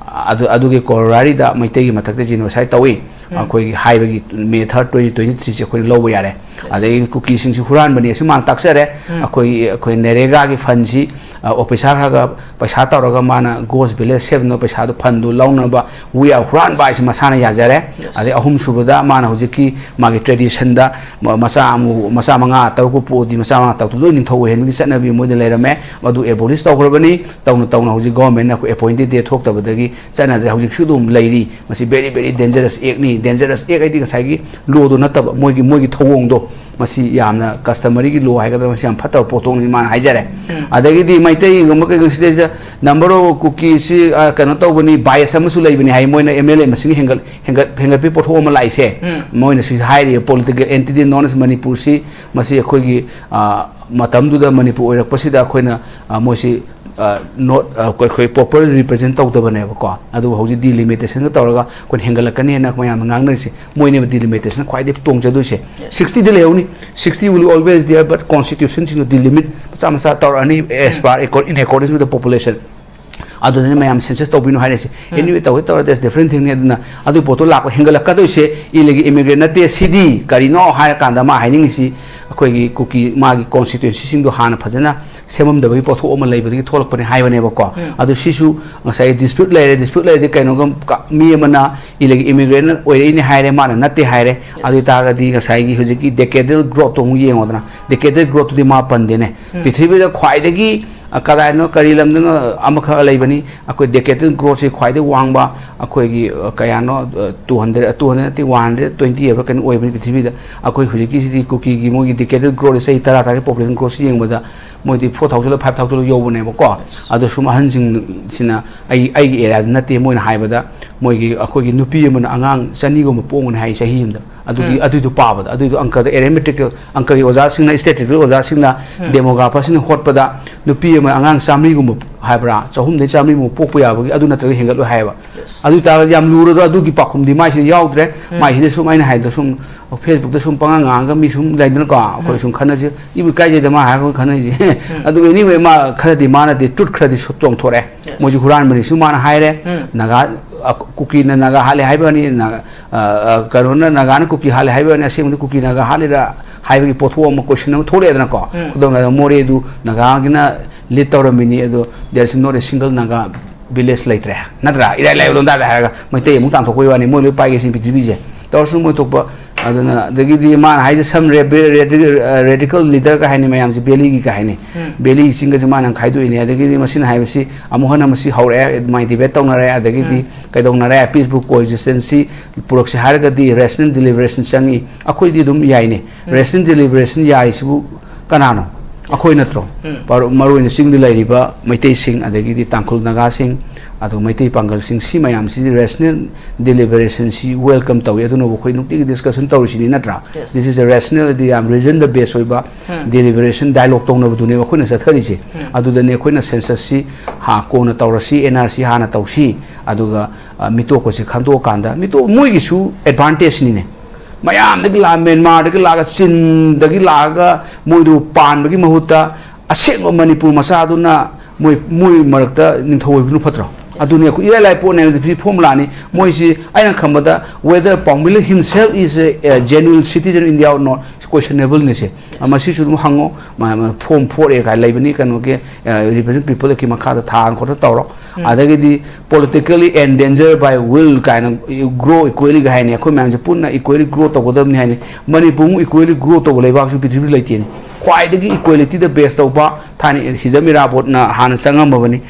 ꯑꯗꯨ, ꯑꯗꯨꯒꯤ ꯀꯣꯂꯣꯔꯥꯔꯤꯗ ꯃꯩꯇꯩꯒꯤ ꯃꯊꯛꯇ ꯖꯤꯅꯣꯁꯥꯏꯠ ꯇꯧꯏ꯫ ꯎꯝ꯫ ꯑꯩꯈꯣꯏꯒꯤ ꯍꯥꯏꯕꯒꯤ ꯃꯦ ꯊꯥꯔꯠ, ꯇ꯭ꯋꯦꯟꯇꯤ ꯇ꯭ꯋꯦꯟꯇꯤ ꯊ꯭ꯔꯤꯁꯦ ꯑꯩꯈꯣꯏꯅ ꯂꯧꯕ ꯌꯥꯔꯦ꯫ Yes꯫ ꯑꯗꯒꯤ ꯀꯨꯀꯤꯁꯤꯡꯁꯤ ꯍꯨꯔꯥꯟꯕꯅꯦ ꯑꯁꯤ ꯃꯥꯅ ꯇꯥꯛꯆꯔꯦ꯫ ꯎꯝ꯫ ꯑꯩꯈꯣꯏꯒꯤ, ꯑꯩꯈꯣꯏ ꯅꯔꯦꯒꯥꯒꯤ ꯐꯟꯁꯤ ꯑꯣꯐꯤꯁꯥꯔ ꯈꯔꯒ ꯄꯩꯁꯥ ꯇꯧꯔꯒ ꯃꯥꯅ ꯒꯣꯁ ꯚꯤꯂꯦꯖ ꯁꯦꯝꯅꯕ ꯄꯩꯁꯥꯗꯣ, ꯐꯟꯗꯣ ꯂꯧꯅꯕ ꯋꯤ ꯑꯥꯔ ꯍꯨꯔꯥꯟꯕ ꯍꯥꯏꯁꯦ ꯃꯁꯥꯅ ꯌꯥꯖꯔꯦ꯫ ꯑꯗꯩ ꯑꯍꯨꯝꯁꯨꯕꯗ ꯃꯥꯅ ꯍꯧꯖꯤꯛꯀꯤ ꯃꯥꯒꯤ ꯇ꯭ꯔꯦꯗꯤꯁꯟꯗ ꯃ-, ꯃꯆꯥ ꯑꯃꯨ-, ꯃꯆꯥ ꯃꯉꯥ ꯇꯔꯨꯛꯄꯨ ꯄꯣꯛꯑꯗꯤ ꯃꯆꯥ ꯃꯉꯥ ꯇꯔꯨꯛꯇꯨ ꯂꯣꯏ ꯅꯤꯡꯊꯧ ꯑꯣꯏꯍꯟꯕꯒꯤ ꯆꯠꯅꯕꯤ ꯃꯣꯏꯗ ꯂꯩꯔꯝꯃꯦ꯫ ꯃꯗꯨ ꯑꯦꯕꯣꯂꯤꯁ ꯇꯧꯈ꯭ꯔꯕꯅꯤ꯫ ꯇꯧꯅ ꯇꯧꯅ ꯍꯧꯖꯤꯛ ꯒꯣꯔꯃꯦꯟꯅ ꯑꯩꯈꯣꯏ ꯑꯦꯄꯣꯏꯟꯇꯦꯠ ꯗꯦ ꯊꯣꯛꯇꯕꯗꯒꯤ ꯆꯠꯅꯗ꯭ꯔꯦ꯫ ꯍꯧꯖꯤꯛꯁꯨ ꯑꯗꯨꯝ ꯂꯩꯔꯤ꯫ ꯃꯁꯤ very, very dangerous act ꯅꯤ꯫ Dangerous act ꯍꯥꯏꯗꯤ ꯉꯁꯥꯏꯒꯤ ꯂꯣꯗꯣ ꯅꯠꯇꯕ, ꯃꯣꯏꯒꯤ, ꯃꯣꯏꯒꯤ ꯊꯧꯑꯣꯡꯗꯣ, ꯃꯁꯤ ꯌꯥꯝꯅ customary ꯒꯤ ꯂꯣ ꯍꯥꯏꯒꯗ꯭ꯔꯥ, ꯃꯁꯤ ꯌꯥꯝ ꯐꯠꯇꯕ ꯄꯣꯠꯊꯣꯛꯅꯤ ꯃꯥꯅ ꯍꯥꯏꯖꯔꯦ꯫ ꯑꯗꯒꯤꯗꯤ ꯃꯩꯇꯩꯒꯨꯝꯕ ꯀꯩꯒꯨꯝꯕ ꯁꯤꯗꯩꯁꯤꯗ number of ꯀꯨꯀꯤꯁꯤ, ꯑ, ꯀꯩꯅꯣ ꯇꯧꯕꯅꯤ, bias ꯑꯃꯁꯨ ꯂꯩꯕꯅꯤ ꯍꯥꯏ꯫ ꯃꯣꯏꯅ ꯑꯦꯝ ꯑꯦꯜ ꯑꯦ ꯃꯁꯤꯡ ꯍꯦꯟꯒꯠ-, ꯍꯦꯟꯒꯠ-, ꯍꯦꯟꯒꯠꯄꯒꯤ ꯄꯣꯠꯊꯣꯛ ꯑꯃ ꯂꯥꯛꯏꯁꯦ꯫ ꯃꯣꯏꯅ ꯁꯤ ꯍꯥꯏꯔꯤꯕ political entity known as ꯃꯅꯤꯄꯨꯔꯁꯤ, ꯃꯁꯤ ꯑꯩꯈꯣꯏꯒꯤ, ꯑ, ꯃꯇꯝꯗꯨꯗ ꯃꯅꯤꯄꯨꯔ ꯑꯣꯏꯔꯛꯄꯁꯤꯗ ꯑꯩꯈꯣꯏꯅ, ꯑ, ꯃꯣꯏꯁꯤ, ꯑ, not, ꯑ, ꯑꯩꯈꯣꯏ, ꯑꯩꯈꯣꯏ properly represent ꯇꯧꯗꯕꯅꯦꯕꯀꯣ꯫ ꯑꯗꯨꯕꯨ ꯍꯧꯖꯤꯛ delimitation ꯒ ꯇꯧꯔꯒ ꯑꯩꯈꯣꯏꯅ ꯍꯦꯟꯒꯠꯂꯛꯀꯅꯤꯅ ꯃꯌꯥꯝꯅ ꯉꯥꯡꯅꯔꯤꯁꯦ, ꯃꯣꯏꯅꯦꯕ delimitation ꯈ꯭ꯋꯥꯏꯗꯒꯤ ꯇꯣꯡꯖꯗꯣꯏꯁꯦ꯫ Sixty D ꯂꯩꯍꯧꯅꯤ, sixty will always there, but constitution ꯁꯤꯡꯗꯣ delimit ꯃꯆꯥ ꯃꯆꯥ ꯇꯧꯔꯛꯑꯅꯤ as per accord-, in accordance with the population꯫ ꯑꯗꯨꯗꯅꯤ ꯃꯌꯥꯝ census ꯇꯧꯕꯤꯅꯨ ꯍꯥꯏꯔꯤꯁꯦ꯫ Anyway, ꯇꯧꯋꯦ ꯇꯧꯔꯦ, that's different thing ꯅꯤ꯫ ꯑꯗꯨꯅ ꯑꯗꯨꯒꯤ ꯄꯣꯠꯇꯣ ꯂꯥꯛꯄ ꯍꯦꯟꯒꯠꯂꯛꯀꯗꯣꯏꯁꯦ illegal immigrant ꯅꯠꯇꯦ꯫ ꯁꯤꯗꯤ ꯀꯔꯤꯅꯣ ꯍꯥꯏꯔꯀꯥꯟꯗ ꯃꯥ ꯍꯥꯏꯅꯤꯡꯉꯤꯁꯤ ꯑꯩꯈꯣꯏꯒꯤ ꯀꯨꯀꯤ ꯃꯥꯒꯤ constituency ꯁꯤꯡꯗꯣ ꯍꯥꯟꯅ ꯐꯖꯅ ꯁꯦꯝꯃꯝꯗꯕꯒꯤ ꯄꯣꯠꯊꯣꯛ ꯑꯃ ꯂꯩꯕꯗꯒꯤ ꯊꯣꯛꯂꯛꯄꯅꯦ ꯍꯥꯏꯕꯅꯦꯕꯀꯣ꯫ ꯑꯗꯨ ꯁꯤꯁꯨ ꯉꯁꯥꯏꯒꯤ dispute ꯂꯩꯔꯦ, dispute ꯂꯩꯔꯗꯤ ꯀꯩꯅꯣꯒ ꯀ-, ꯃꯤ ꯑꯃꯅ illegal immigrant ꯑꯣꯏꯔꯛꯏꯅꯦ ꯍꯥꯏꯔꯦ, ꯃꯥꯅ ꯅꯠꯇꯦ ꯍꯥꯏꯔꯦ꯫ ꯑꯗꯨ ꯑꯣꯏ ꯇꯥꯔꯒꯗꯤ ꯉꯁꯥꯏꯒꯤ ꯍꯧꯖꯤꯛꯀꯤ decadal growth ꯇꯣ ꯑꯃꯨꯛ ꯌꯦꯡꯉꯣꯗꯅ, decadal growth ꯇꯨꯗꯤ ꯃꯥ ꯄꯟꯗꯦꯅꯦ꯫ ꯄ꯭ꯔꯤꯊꯤꯕꯤꯗ ꯈ꯭ꯋꯥꯏꯗꯒꯤ, ꯑ, ꯀꯗꯥꯏꯅꯣ, ꯀꯔꯤ ꯂꯝꯗꯅꯣ ꯑꯃꯈꯛ ꯂꯩꯕꯅꯤ, ꯑꯩꯈꯣꯏ decadal growth ꯁꯤ ꯈ꯭ꯋꯥꯏꯗꯒꯤ ꯋꯥꯡꯕ, ꯑꯩꯈꯣꯏꯒꯤ, ꯑ, ꯀꯌꯥꯅꯣ, ꯑ, two hundred, two hundred ꯅꯠꯇꯦ, one hundred twenty ꯍꯥꯏꯕ꯭ꯔꯥ ꯀꯩꯅꯣ ꯑꯣꯏꯕꯅꯤ ꯄ꯭ꯔꯤꯊꯤꯕꯤꯗ꯫ ꯑꯩꯈꯣꯏ ꯍꯧꯖꯤꯛꯀꯤꯁꯤꯗꯤ ꯀꯨꯀꯤꯒꯤ ꯃꯣꯏꯒꯤ decadal growth ꯁꯤ ꯆꯍꯤ ꯇꯔꯥ ꯇꯔꯥꯒꯤ population growth ꯁꯤ ꯌꯦꯡꯕꯗ ꯃꯣꯏꯗꯤ four thousand ꯂ five thousand ꯂ ꯌꯧꯕꯅꯦꯕꯀꯣ꯫ ꯑꯗꯣ ꯁꯨꯝ ꯑꯍꯟꯁꯤꯡꯁꯤꯅ ꯑꯩ, ꯑꯩꯒꯤ area ꯗ ꯅꯠꯇꯦ, ꯃꯣꯏꯅ ꯍꯥꯏꯕꯗ ꯃꯣꯏꯒꯤ, ꯑꯩꯈꯣꯏꯒꯤ ꯅꯨꯄꯤ ꯑꯃꯅ ꯑꯉꯥꯡ ꯆꯅꯤꯒꯨꯝꯕ ꯄꯣꯛꯒꯅꯤ ꯍꯥꯏ ꯆꯍꯤ ꯑꯃꯗ꯫ ꯑꯗꯨꯒꯤ, ꯑꯗꯨꯏꯗꯣ ꯄꯥꯕꯗ, ꯑꯗꯨꯏꯗꯣ ꯑꯪꯀꯗ, arithmetic ꯑꯪꯀꯒꯤ ꯑꯣꯖꯥꯁꯤꯡꯅ, statistical ꯑꯣꯖꯥꯁꯤꯡꯅ, demographer ꯁꯤꯡꯅ ꯍꯣꯠꯄꯗ ꯅꯨꯄꯤ ꯑꯃ ꯑꯉꯥꯡ ꯆꯥꯝꯃꯔꯤꯒꯨꯝꯕ ꯍꯥꯏꯕ꯭ꯔꯥ, ꯆꯍꯨꯝꯗꯩ ꯆꯥꯝꯃꯔꯤꯃꯨꯛ ꯄꯣꯛꯄ ꯌꯥꯕꯒꯤ, ꯑꯗꯨ ꯅꯠꯇ꯭ꯔꯒ ꯍꯦꯟꯒꯠꯂꯣꯏ ꯍꯥꯏꯌꯦꯕ꯫ ꯑꯗꯨ ꯑꯣꯏꯇꯥꯔꯒꯗꯤ ꯌꯥꯝ ꯂꯨꯔꯗ꯭ꯔꯣ? ꯑꯗꯨꯒꯤ ꯄꯥꯎꯈꯨꯝꯗꯤ ꯃꯥꯏꯁꯤꯗ ꯌꯥꯎꯗ꯭ꯔꯦ꯫ ꯃꯥꯏꯁꯤꯗ ꯁꯨꯝ ꯑꯩꯅ ꯍꯥꯏꯗꯣ ꯁꯨꯝ Facebook ꯇ ꯁꯨꯝ ꯄꯉꯥꯡ ꯉꯥꯡꯉꯒ ꯃꯤ ꯁꯨꯝ ꯂꯩꯗꯅꯀꯣ, ꯑꯩꯈꯣꯏ ꯁꯨꯝ ꯈꯟꯅꯁꯤ, ꯏꯕꯨ ꯏꯀꯥꯏꯖꯩꯗ ꯃꯥ ꯍꯥꯏꯔꯒ ꯈꯟꯅꯩꯁꯦ꯫ ꯑꯗꯨ anyway, ꯃꯥ ꯈꯔꯗꯤ ꯃꯥꯅꯗꯤ truth ꯈꯔꯗꯤ ꯁꯨ-, ꯆꯣꯡꯊꯣꯔꯛꯑꯦ꯫ ꯃꯣꯏꯁꯨ ꯍꯨꯔꯥꯟꯕꯅꯤꯁꯨ ꯃꯥꯅ ꯍꯥꯏꯔꯦ꯫ ꯅꯥꯒꯥ, ꯑ, ꯀꯨꯀꯤꯅ ꯅꯥꯒꯥ ꯍꯥꯠꯂꯦ ꯍꯥꯏꯕꯅꯤ, ꯅꯥꯒꯥ, ꯑ, ꯑ, ꯀꯩꯅꯣꯅ, ꯅꯥꯒꯥꯅ ꯀꯨꯀꯤ ꯍꯥꯠꯂꯦ ꯍꯥꯏꯕꯅꯤ, ꯑꯁꯦꯡꯕꯗꯤ ꯀꯨꯀꯤ ꯅꯥꯒꯥ ꯍꯥꯠꯂꯤꯔ, ꯍꯥꯏꯕꯒꯤ ꯄꯣꯠꯊꯣꯛ ꯑꯃ, ꯀꯣꯏꯁꯟ ꯑꯃ ꯊꯣꯛꯂꯛꯑꯦꯗꯅꯀꯣ꯫ ꯎꯝ꯫ ꯈꯨꯗꯝ ꯑꯣꯏꯅ ꯃꯣꯔꯦꯗꯨ ꯅꯥꯒꯥꯒꯤꯅ ꯂꯤꯗ ꯇꯧꯔꯝꯃꯤꯅꯤ, ꯑꯗꯣ there is not a single Naga village ꯂꯩꯇ꯭ꯔꯦ, ꯅꯠꯇ꯭ꯔꯥ? ꯏꯔꯥꯏ ꯂꯥꯏꯕ ꯂꯣꯟꯗꯥꯗ ꯍꯥꯏꯔꯒ ꯃꯩꯇꯩ ꯑꯃꯨꯛ ꯇꯥꯟꯊꯣꯛꯄꯒꯤ ꯋꯥꯅꯤ, ꯃꯣꯏ ꯂꯣꯏ ꯄꯥꯏꯒꯦ ꯁꯤꯅꯤ ꯄ꯭ꯔꯤꯊꯤꯕꯤꯁꯦ꯫ ꯇꯧꯔꯁꯨ ꯃꯣꯏ ꯊꯣꯛꯄ꯫ ꯑꯗꯨꯅ ꯑꯗꯒꯤꯗꯤ ꯃꯥꯅ ꯍꯥꯏꯁꯦ some radical leader ꯀ ꯍꯥꯏꯅꯤ, ꯃꯌꯥꯝꯁꯦ ꯚꯦꯂꯤꯒꯤ ꯀ ꯍꯥꯏꯅꯤ꯫ ꯎꯝ꯫ ꯚꯦꯂꯤ ꯆꯤꯡꯒꯁꯨ ꯃꯥꯅ ꯈꯥꯏꯗꯣꯛꯏꯅꯦ꯫ ꯑꯗꯒꯤꯗꯤ ꯃꯁꯤꯅ ꯍꯥꯏꯕꯁꯤ ꯑꯃꯨꯛ ꯍꯟꯅ ꯃꯁꯤ ꯍꯧꯔꯛꯑꯦ, ꯑꯗꯨꯃꯥꯏꯅ ꯗꯤꯕꯦꯠ ꯇꯧꯅꯔꯦ꯫ ꯑꯗꯒꯤꯗꯤ ꯎꯝ꯫ ꯀꯩꯗꯧꯅꯔꯦ? Peaceful coexistence ꯁꯤ ꯄꯨꯔꯛꯁꯦ ꯍꯥꯏꯔꯒꯗꯤ rational deliberation ꯆꯪꯉꯤ꯫ ꯑꯩꯈꯣꯏꯗꯤ ꯑꯗꯨꯝ ꯌꯥꯏꯅꯦ꯫ ꯎꯝ꯫ Rational deliberation ꯌꯥꯔꯤꯁꯤꯕꯨ ꯀꯅꯥꯅꯣ? ꯑꯩꯈꯣꯏ ꯅꯠꯇ꯭ꯔꯣ? ꯎꯝ꯫ ꯄꯥꯔꯣ-, ꯃꯔꯨꯑꯣꯏꯅ ꯆꯤꯡꯗ ꯂꯩꯔꯤꯕ ꯃꯩꯇꯩꯁꯤꯡ, ꯑꯗꯒꯤꯗꯤ ꯇꯥꯡꯈꯨꯜ ꯅꯥꯒꯥꯁꯤꯡ, ꯑꯗꯨꯒ ꯃꯩꯇꯩ ꯄꯥꯡꯒꯜꯁꯤꯡ, ꯁꯤ ꯃꯌꯥꯝꯁꯤꯗꯤ rational deliberation ꯁꯤ welcome ꯇꯧꯏ꯫ ꯑꯗꯨꯅꯕꯨ ꯑꯩꯈꯣꯏ ꯅꯨꯡꯇꯤꯒꯤ discussion ꯇꯧꯔꯤꯁꯤꯅꯤ, ꯅꯠꯇ꯭ꯔꯥ? Yes꯫ This is a rational, ꯌꯥꯝ reason ꯗ base ꯑꯣꯏꯕ ꯎꯝ꯫ Deliberation dialogue ꯇꯧꯅꯕꯗꯨꯅꯦꯕ ꯑꯩꯈꯣꯏꯅ ꯆꯠꯊꯔꯤꯁꯦ꯫ ꯎꯝ꯫ ꯑꯗꯨꯗꯅꯦ ꯑꯩꯈꯣꯏꯅ census ꯁꯤ ꯍꯥ-, ꯀꯣꯟꯅ ꯇꯧꯔꯁꯤ, N R C ꯍꯥꯟꯅ ꯇꯧꯁꯤ, ꯑꯗꯨꯒ, ꯑ, ꯃꯤꯇꯣꯞꯀꯁꯦ ꯈꯟꯗꯣꯛꯑꯀꯥꯟꯗ, ꯃꯤꯇꯣꯞ ꯃꯣꯏꯒꯤꯁꯨ advantage ꯅꯤꯅꯦ꯫ ꯃꯌꯥꯝꯗꯒꯤ ꯂꯥꯛꯑ, ꯃ꯭ꯌꯥꯟꯃꯥꯔꯗꯒꯤ ꯂꯥꯛꯑꯒ, ꯆꯤꯟꯗꯒꯤ ꯂꯥꯛꯑꯒ ꯃꯣꯏꯗꯨ ꯄꯥꯟꯕꯒꯤ ꯃꯍꯨꯠꯇ ꯑꯁꯦꯡꯕ ꯃꯅꯤꯄꯨꯔ ꯃꯆꯥꯗꯨꯅ ꯃꯣꯏ, ꯃꯣꯏ ꯃꯔꯛꯇ ꯅꯤꯡꯊꯧ ꯑꯣꯏꯕꯅ ꯐꯠꯇ꯭ꯔꯣ? ꯑꯗꯨꯅꯤ ꯑꯩꯈꯣꯏ ꯏꯔꯥꯏ ꯂꯥꯏ ꯄꯣꯠꯅꯦ ꯍꯥꯏꯕꯗꯤ formula ꯅꯤ꯫ ꯃꯣꯏꯁꯤ ꯑꯩꯅ ꯈꯟꯕꯗ whether Paumila himself is a, a genuine citizen of India or not, questionable ꯅꯤ ꯁꯦ꯫ ꯃꯁꯤꯁꯨ ꯑꯗꯨꯝ ꯍꯪꯉꯣ꯫ ꯃꯥ, ꯃꯥ, form four A ꯀꯥꯏ ꯂꯩꯕꯅꯤ ꯀꯩꯅꯣꯒꯤ, ꯑ, Representative People Act ꯀꯤ ꯃꯈꯥꯗ ꯊꯥꯅ ꯈꯣꯠꯇꯅ ꯇꯧꯔꯣ꯫ ꯎꯝ꯫ ꯑꯗꯒꯤꯗꯤ politically endangered by will ꯀꯥꯏꯅ, grow equally ꯒ ꯍꯥꯏꯅꯤ꯫ ꯑꯩꯈꯣꯏ ꯃꯌꯥꯝꯁꯦ ꯄꯨꯟꯅ equally grow ꯇꯧꯒꯗꯕꯅꯤ ꯍꯥꯏꯅꯤ꯫ ꯃꯅꯤꯄꯨꯔ ꯑꯃꯨꯛ equally grow ꯇꯧꯕ ꯂꯩꯕꯥꯛꯁꯨ ꯄ꯭ꯔꯤꯊꯤꯕꯤꯗ ꯂꯩꯇꯦꯅꯦ꯫ ꯈ꯭ꯋꯥꯏꯗꯒꯤ equality ꯗ base ꯇꯧꯕ ꯊꯥꯏꯅ ꯍꯤꯖꯝ ꯏꯔꯥꯕꯣꯠꯅ ꯍꯥꯟꯅ ꯆꯪꯉꯝꯃꯕꯅꯤ꯫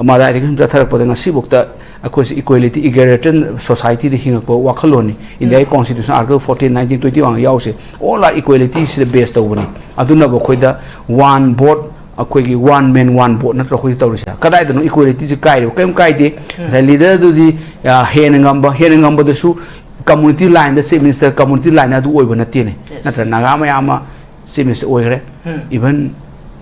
ꯃꯗꯥꯏꯗꯒꯤ ꯁꯨꯝ ꯆꯠꯊꯔꯛꯄꯗ ꯉꯁꯤꯐꯥꯎꯗ ꯑꯩꯈꯣꯏꯁꯦ equality, egalitarian society ꯗ ꯍꯤꯡꯉꯛꯄ ꯋꯥꯈꯜꯂꯣꯟꯅꯤ꯫ ꯏꯟꯗꯤꯌꯥꯒꯤ constitution article fourteen, nineteen, twenty one ꯌꯥꯎꯁꯦ, all are equality ꯁꯤꯗ base ꯇꯧꯕꯅꯤ꯫ ꯑꯗꯨꯅꯕꯨ ꯑꯩꯈꯣꯏꯗ one vote, ꯑꯩꯈꯣꯏꯒꯤ one man one vote ꯅꯠꯇ꯭ꯔꯣ ꯑꯩꯈꯣꯏ ꯇꯧꯔꯤꯁꯦ? ꯀꯗꯥꯏꯗꯅꯣ equality ꯁꯦ ꯀꯥꯏꯔꯤꯕ? ꯀꯔꯤꯝ ꯀꯥꯏꯗꯦ꯫ ꯎꯝ꯫ ꯉꯁꯥꯏ leader ꯗꯨꯗꯤ, ꯑ, ꯍꯦꯟꯅ ꯉꯝꯕ, ꯍꯦꯟꯅ ꯉꯝꯕꯗꯁꯨ community line ꯗ chief minister, community line ꯑꯗꯨ ꯑꯣꯏꯕ ꯅꯠꯇꯦꯅꯦ꯫ Yes꯫ ꯅꯠꯇ꯭ꯔ ꯅꯥꯒꯥ ꯃꯌꯥꯝ ꯑꯃ chief minister ꯑꯣꯏꯈ꯭ꯔꯦ꯫ ꯎꯝ꯫ Even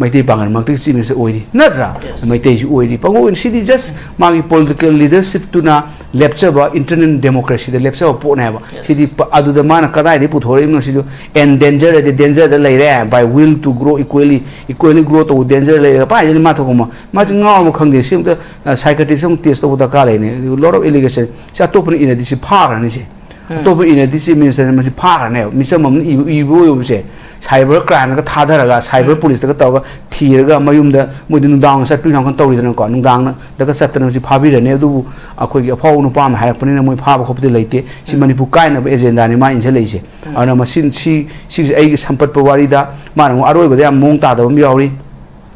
ꯃꯩꯇꯩ ꯄꯥꯡꯒꯜ ꯃꯔꯛꯇꯒꯤ chief minister ꯑꯣꯏꯔꯤ, ꯅꯠꯇ꯭ꯔꯥ? Yes꯫ ꯃꯩꯇꯩꯁꯨ ꯑꯣꯏꯔꯤ꯫ ꯄꯪꯑꯣꯏ ꯑꯣꯏꯅ ꯁꯤꯗꯤ just ꯃꯥꯒꯤ political leadership ꯇꯨꯅ ꯂꯦꯞꯆꯕ internal democracy ꯗ ꯂꯦꯞꯆꯕ ꯄꯣꯠꯅꯦꯕ꯫ Yes꯫ ꯁꯤꯗꯤ ꯄ-, ꯑꯗꯨꯗ ꯃꯥꯅ ꯀꯗꯥꯏꯗꯒꯤ ꯄꯨꯊꯣꯔꯛꯏꯕꯅꯣ ꯁꯤꯗꯣ? And danger ꯗꯤ danger ꯗ ꯂꯩꯔꯦ, by will to grow equally, equally grow ꯇꯧꯕ danger ꯂꯩꯔꯦ꯫ ꯄꯥꯏꯁꯤꯅ ꯃꯥ ꯊꯣꯛꯄ ꯃꯥ-, ꯃꯥꯁꯤ ꯉꯥꯎꯔꯕ ꯈꯪꯗꯦ꯫ ꯁꯤ ꯑꯃꯨꯛꯇ, ꯑ, psychiatrist ꯑꯃꯨꯛ test ꯇꯧꯕ ꯗꯔꯀꯥꯔ ꯂꯩꯅꯤ꯫ Lot of allegation꯫ ꯁꯤ ꯑꯇꯣꯞꯄꯅ ꯏꯔꯗꯤ ꯁꯤ ꯐꯥꯈ꯭ꯔꯅꯤ ꯁꯤ꯫ ꯑꯇꯣꯞꯄ ꯏꯟꯅꯗꯤ ꯆꯤꯐ ꯃꯤꯅꯤꯁꯇꯔꯅ ꯃꯁꯤ ꯐꯥꯈ꯭ꯔꯅꯦꯕ꯫ ꯃꯤꯆꯝ ꯑꯃꯅ ꯏꯕ, ꯏꯕ ꯑꯣꯏꯕꯁꯦ ꯁꯥꯏꯕꯔ ꯀ꯭ꯔꯥꯏꯝꯗꯒ ꯊꯥꯗꯔꯒ, ꯁꯥꯏꯕꯔ ꯄꯨꯂꯤꯁꯇꯒ ꯇꯧꯔꯒ ꯊꯤꯔꯒ, ꯃꯌꯨꯝꯗ ꯃꯣꯏꯗꯤ ꯅꯨꯡꯗꯥꯡ ꯆꯠꯄꯤ ꯌꯥꯝ ꯀꯟꯅ ꯇꯧꯔꯤꯗꯅꯀꯣ, ꯅꯨꯡꯗꯥꯡꯗꯒ ꯆꯠꯇꯅ ꯍꯧꯖꯤꯛ ꯐꯥꯕꯤꯔꯅꯤ꯫ ꯑꯗꯨꯕꯨ ꯑꯩꯈꯣꯏꯒꯤ ꯑꯐꯥꯎꯕ ꯅꯨꯄꯥ ꯑꯃ ꯍꯥꯏꯔꯛꯄꯅꯤꯅ ꯃꯣꯏ ꯐꯥꯕ ꯈꯣꯠꯄꯗꯤ ꯂꯩꯇꯦ꯫ ꯁꯤ ꯃꯅꯤꯄꯨꯔ ꯀꯥꯏꯅꯕ ꯑꯦꯖꯦꯟꯗꯥꯅꯤ ꯃꯥ ꯏꯟꯁꯤꯜꯂꯛꯏꯁꯦ꯫ ꯑꯗꯨꯅ ꯃꯁꯤ, ꯁꯤ, ꯁꯤꯒꯤꯁꯦ ꯑꯩꯒꯤ ꯁꯝꯄꯠꯄ ꯋꯥꯔꯤꯗ ꯃꯥꯅ ꯑꯃꯨꯛ ꯑꯔꯣꯏꯕꯗ ꯌꯥꯝ ꯃꯑꯣꯡ ꯇꯥꯗꯕ ꯑꯃ ꯌꯥꯎꯔꯤ꯫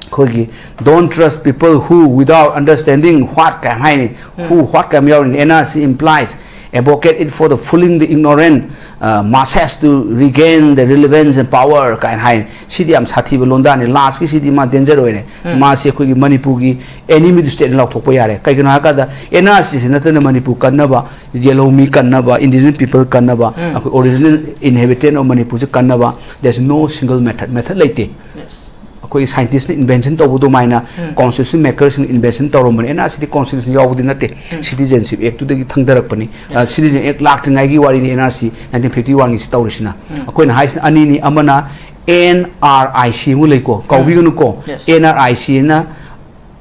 ꯑꯩꯈꯣꯏꯒꯤ "Don't trust people who without understanding what" ꯀꯥꯏ ꯍꯥꯏꯅꯤ꯫ "Who what" ꯀꯥꯏ ꯑꯃ ꯌꯥꯎꯔꯤꯅꯤ꯫ "N R C implies advocate it for the fooling the ignorant, uh, masses to regain the relevance and power" ꯀꯥꯏꯅ ꯍꯥꯏ꯫ ꯁꯤꯗꯤ ꯌꯥꯝ ꯁꯥꯊꯤꯕ ꯂꯣꯟꯗꯥꯅꯤ꯫ ꯂꯥꯁꯀꯤ ꯁꯤꯗꯤ ꯃꯥ ꯗꯦꯟꯖꯔ ꯑꯣꯏꯔꯦ꯫ ꯃꯥꯁꯤ ꯑꯩꯈꯣꯏꯒꯤ ꯃꯅꯤꯄꯨꯔꯒꯤ ꯑꯦꯅꯤꯃꯤ ꯁ꯭ꯇꯦꯠꯅ ꯂꯥꯎꯊꯣꯛꯄ ꯌꯥꯔꯦ꯫ ꯀꯩꯒꯤꯅꯣ ꯍꯥꯏ ꯀꯥꯟꯗ, N R C ꯁꯤ ꯅꯠꯇꯅ ꯃꯅꯤꯄꯨꯔ ꯀꯟꯅꯕ, ꯌꯦꯜꯍꯧꯃꯤ ꯀꯟꯅꯕ, ꯏꯟꯗꯤꯖꯤꯅꯁ ꯄꯤꯄꯜ ꯀꯟꯅꯕ, ꯑꯩꯈꯣꯏ ꯑꯣꯔꯤꯖꯤꯅꯦꯜ ꯏꯟꯍꯦꯕꯤꯇꯦꯟ ꯑꯣꯐ ꯃꯅꯤꯄꯨꯔꯁꯦ ꯀꯟꯅꯕ, there is no single method, method ꯂꯩꯇꯦ꯫ ꯑꯩꯈꯣꯏꯒꯤ ꯁꯥꯏꯟꯇꯤꯁꯅ ꯏꯟꯚꯦꯟꯁꯟ ꯇꯧꯕ ꯑꯗꯨꯃꯥꯏꯅ ꯀꯣꯟꯁꯇꯤꯇ꯭ꯌꯨꯁꯟ ꯃꯦꯀꯔꯁꯤꯡꯅ ꯏꯟꯚꯦꯟꯁꯟ ꯇꯧꯔꯝꯕꯅꯤ꯫ ꯑꯦꯟ ꯑꯥꯔ ꯁꯤꯗꯤ ꯀꯣꯟꯁꯇꯤꯇ꯭ꯌꯨꯁꯟ ꯌꯥꯎꯕꯗꯤ ꯅꯠꯇꯦ, ꯁꯤꯇꯤꯖꯦꯟꯁꯤꯞ ꯑꯦꯛꯇꯨꯗꯒꯤ ꯊꯪꯗꯔꯛꯄꯅꯤ꯫ ꯑ, ꯁꯤꯇꯤꯖꯦꯟ ꯑꯦꯛ ꯂꯥꯛꯇ꯭ꯔꯤꯉꯩꯒꯤ ꯋꯥꯔꯤꯅꯤ N R C nineteen fifty ꯋꯥꯟꯒꯤꯁꯤ ꯇꯧꯔꯤꯁꯤꯅ꯫ ꯑꯩꯈꯣꯏꯅ ꯍꯥꯏꯁꯤꯅ ꯑꯅꯤꯅꯤ, ꯑꯃꯅ ꯑꯦꯟ ꯑꯥꯔ ꯑꯥꯏ ꯁꯤ ꯑꯃ ꯂꯩꯀꯣ, ꯀꯥꯎꯕꯤꯒꯅꯨꯀꯣ꯫ ꯑꯦꯟ ꯑꯥꯔ ꯑꯥꯏ ꯁꯤ ꯑꯅ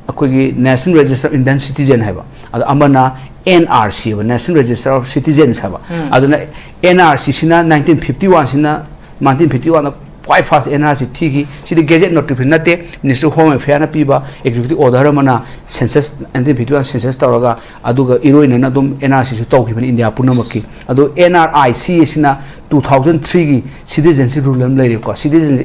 ꯑꯩꯈꯣꯏꯒꯤ National Register of Indian Citizen ꯍꯥꯏꯕ, ꯑꯗꯣ ꯑꯃꯅ ꯑꯦꯟ ꯑꯥꯔ ꯁꯤ ꯍꯥꯏꯕ, National Register of Citizens ꯍꯥꯏꯕ꯫ ꯑꯗꯨꯅ ꯑꯦꯟ ꯑꯥꯔ ꯁꯤꯁꯤꯅ ꯅꯥꯏꯟꯇꯤꯟ ꯐꯤꯐꯇꯤ ꯋꯥꯟꯁꯤꯅ, ꯅꯥꯏꯟꯇꯤꯟ ꯐꯤꯐꯇꯤ ꯋꯥꯟꯗ ꯈ꯭ꯋꯥꯏ ꯐꯥꯔꯁ ꯑꯦꯟ ꯑꯥꯔ ꯁꯤ ꯊꯤꯈꯤ꯫ ꯁꯤꯗꯤ ꯒꯦꯖꯦꯠ ꯅꯣꯇꯤꯐꯤꯀꯦꯁꯟ ꯅꯠꯇꯦ, ꯃꯤꯅꯤꯁꯇ꯭ꯔꯤ ꯑꯣꯐ ꯍꯣꯝ ꯑꯦꯐꯤꯌꯔꯅ ꯄꯤꯕ ꯑꯦꯛꯖꯤꯀ꯭ꯌꯨꯇꯤꯚ ꯑꯣꯔꯗꯔ ꯑꯃꯅ census, nineteen fifty one census ꯇꯧꯔꯒ ꯑꯗꯨꯒ ꯏꯔꯣꯏꯅꯅ ꯑꯗꯨꯝ ꯑꯦꯟ ꯑꯥꯔ ꯁꯤꯁꯨ ꯇꯧꯈꯤꯕꯅꯤ ꯏꯟꯗꯤꯌꯥ ꯄꯨꯝꯅꯃꯛꯀꯤ꯫ ꯑꯗꯣ ꯑꯦꯟ ꯑꯥꯔ ꯑꯥꯏ ꯁꯤ ꯑꯁꯤꯅ ꯇꯨ ꯊꯥꯎꯖꯟ ꯊ꯭ꯔꯤꯒꯤ ꯁꯤꯇꯤꯖꯦꯟꯁꯤꯞ ꯔꯨꯜ ꯑꯃ ꯂꯩꯔꯦꯀꯣ꯫ Citizen,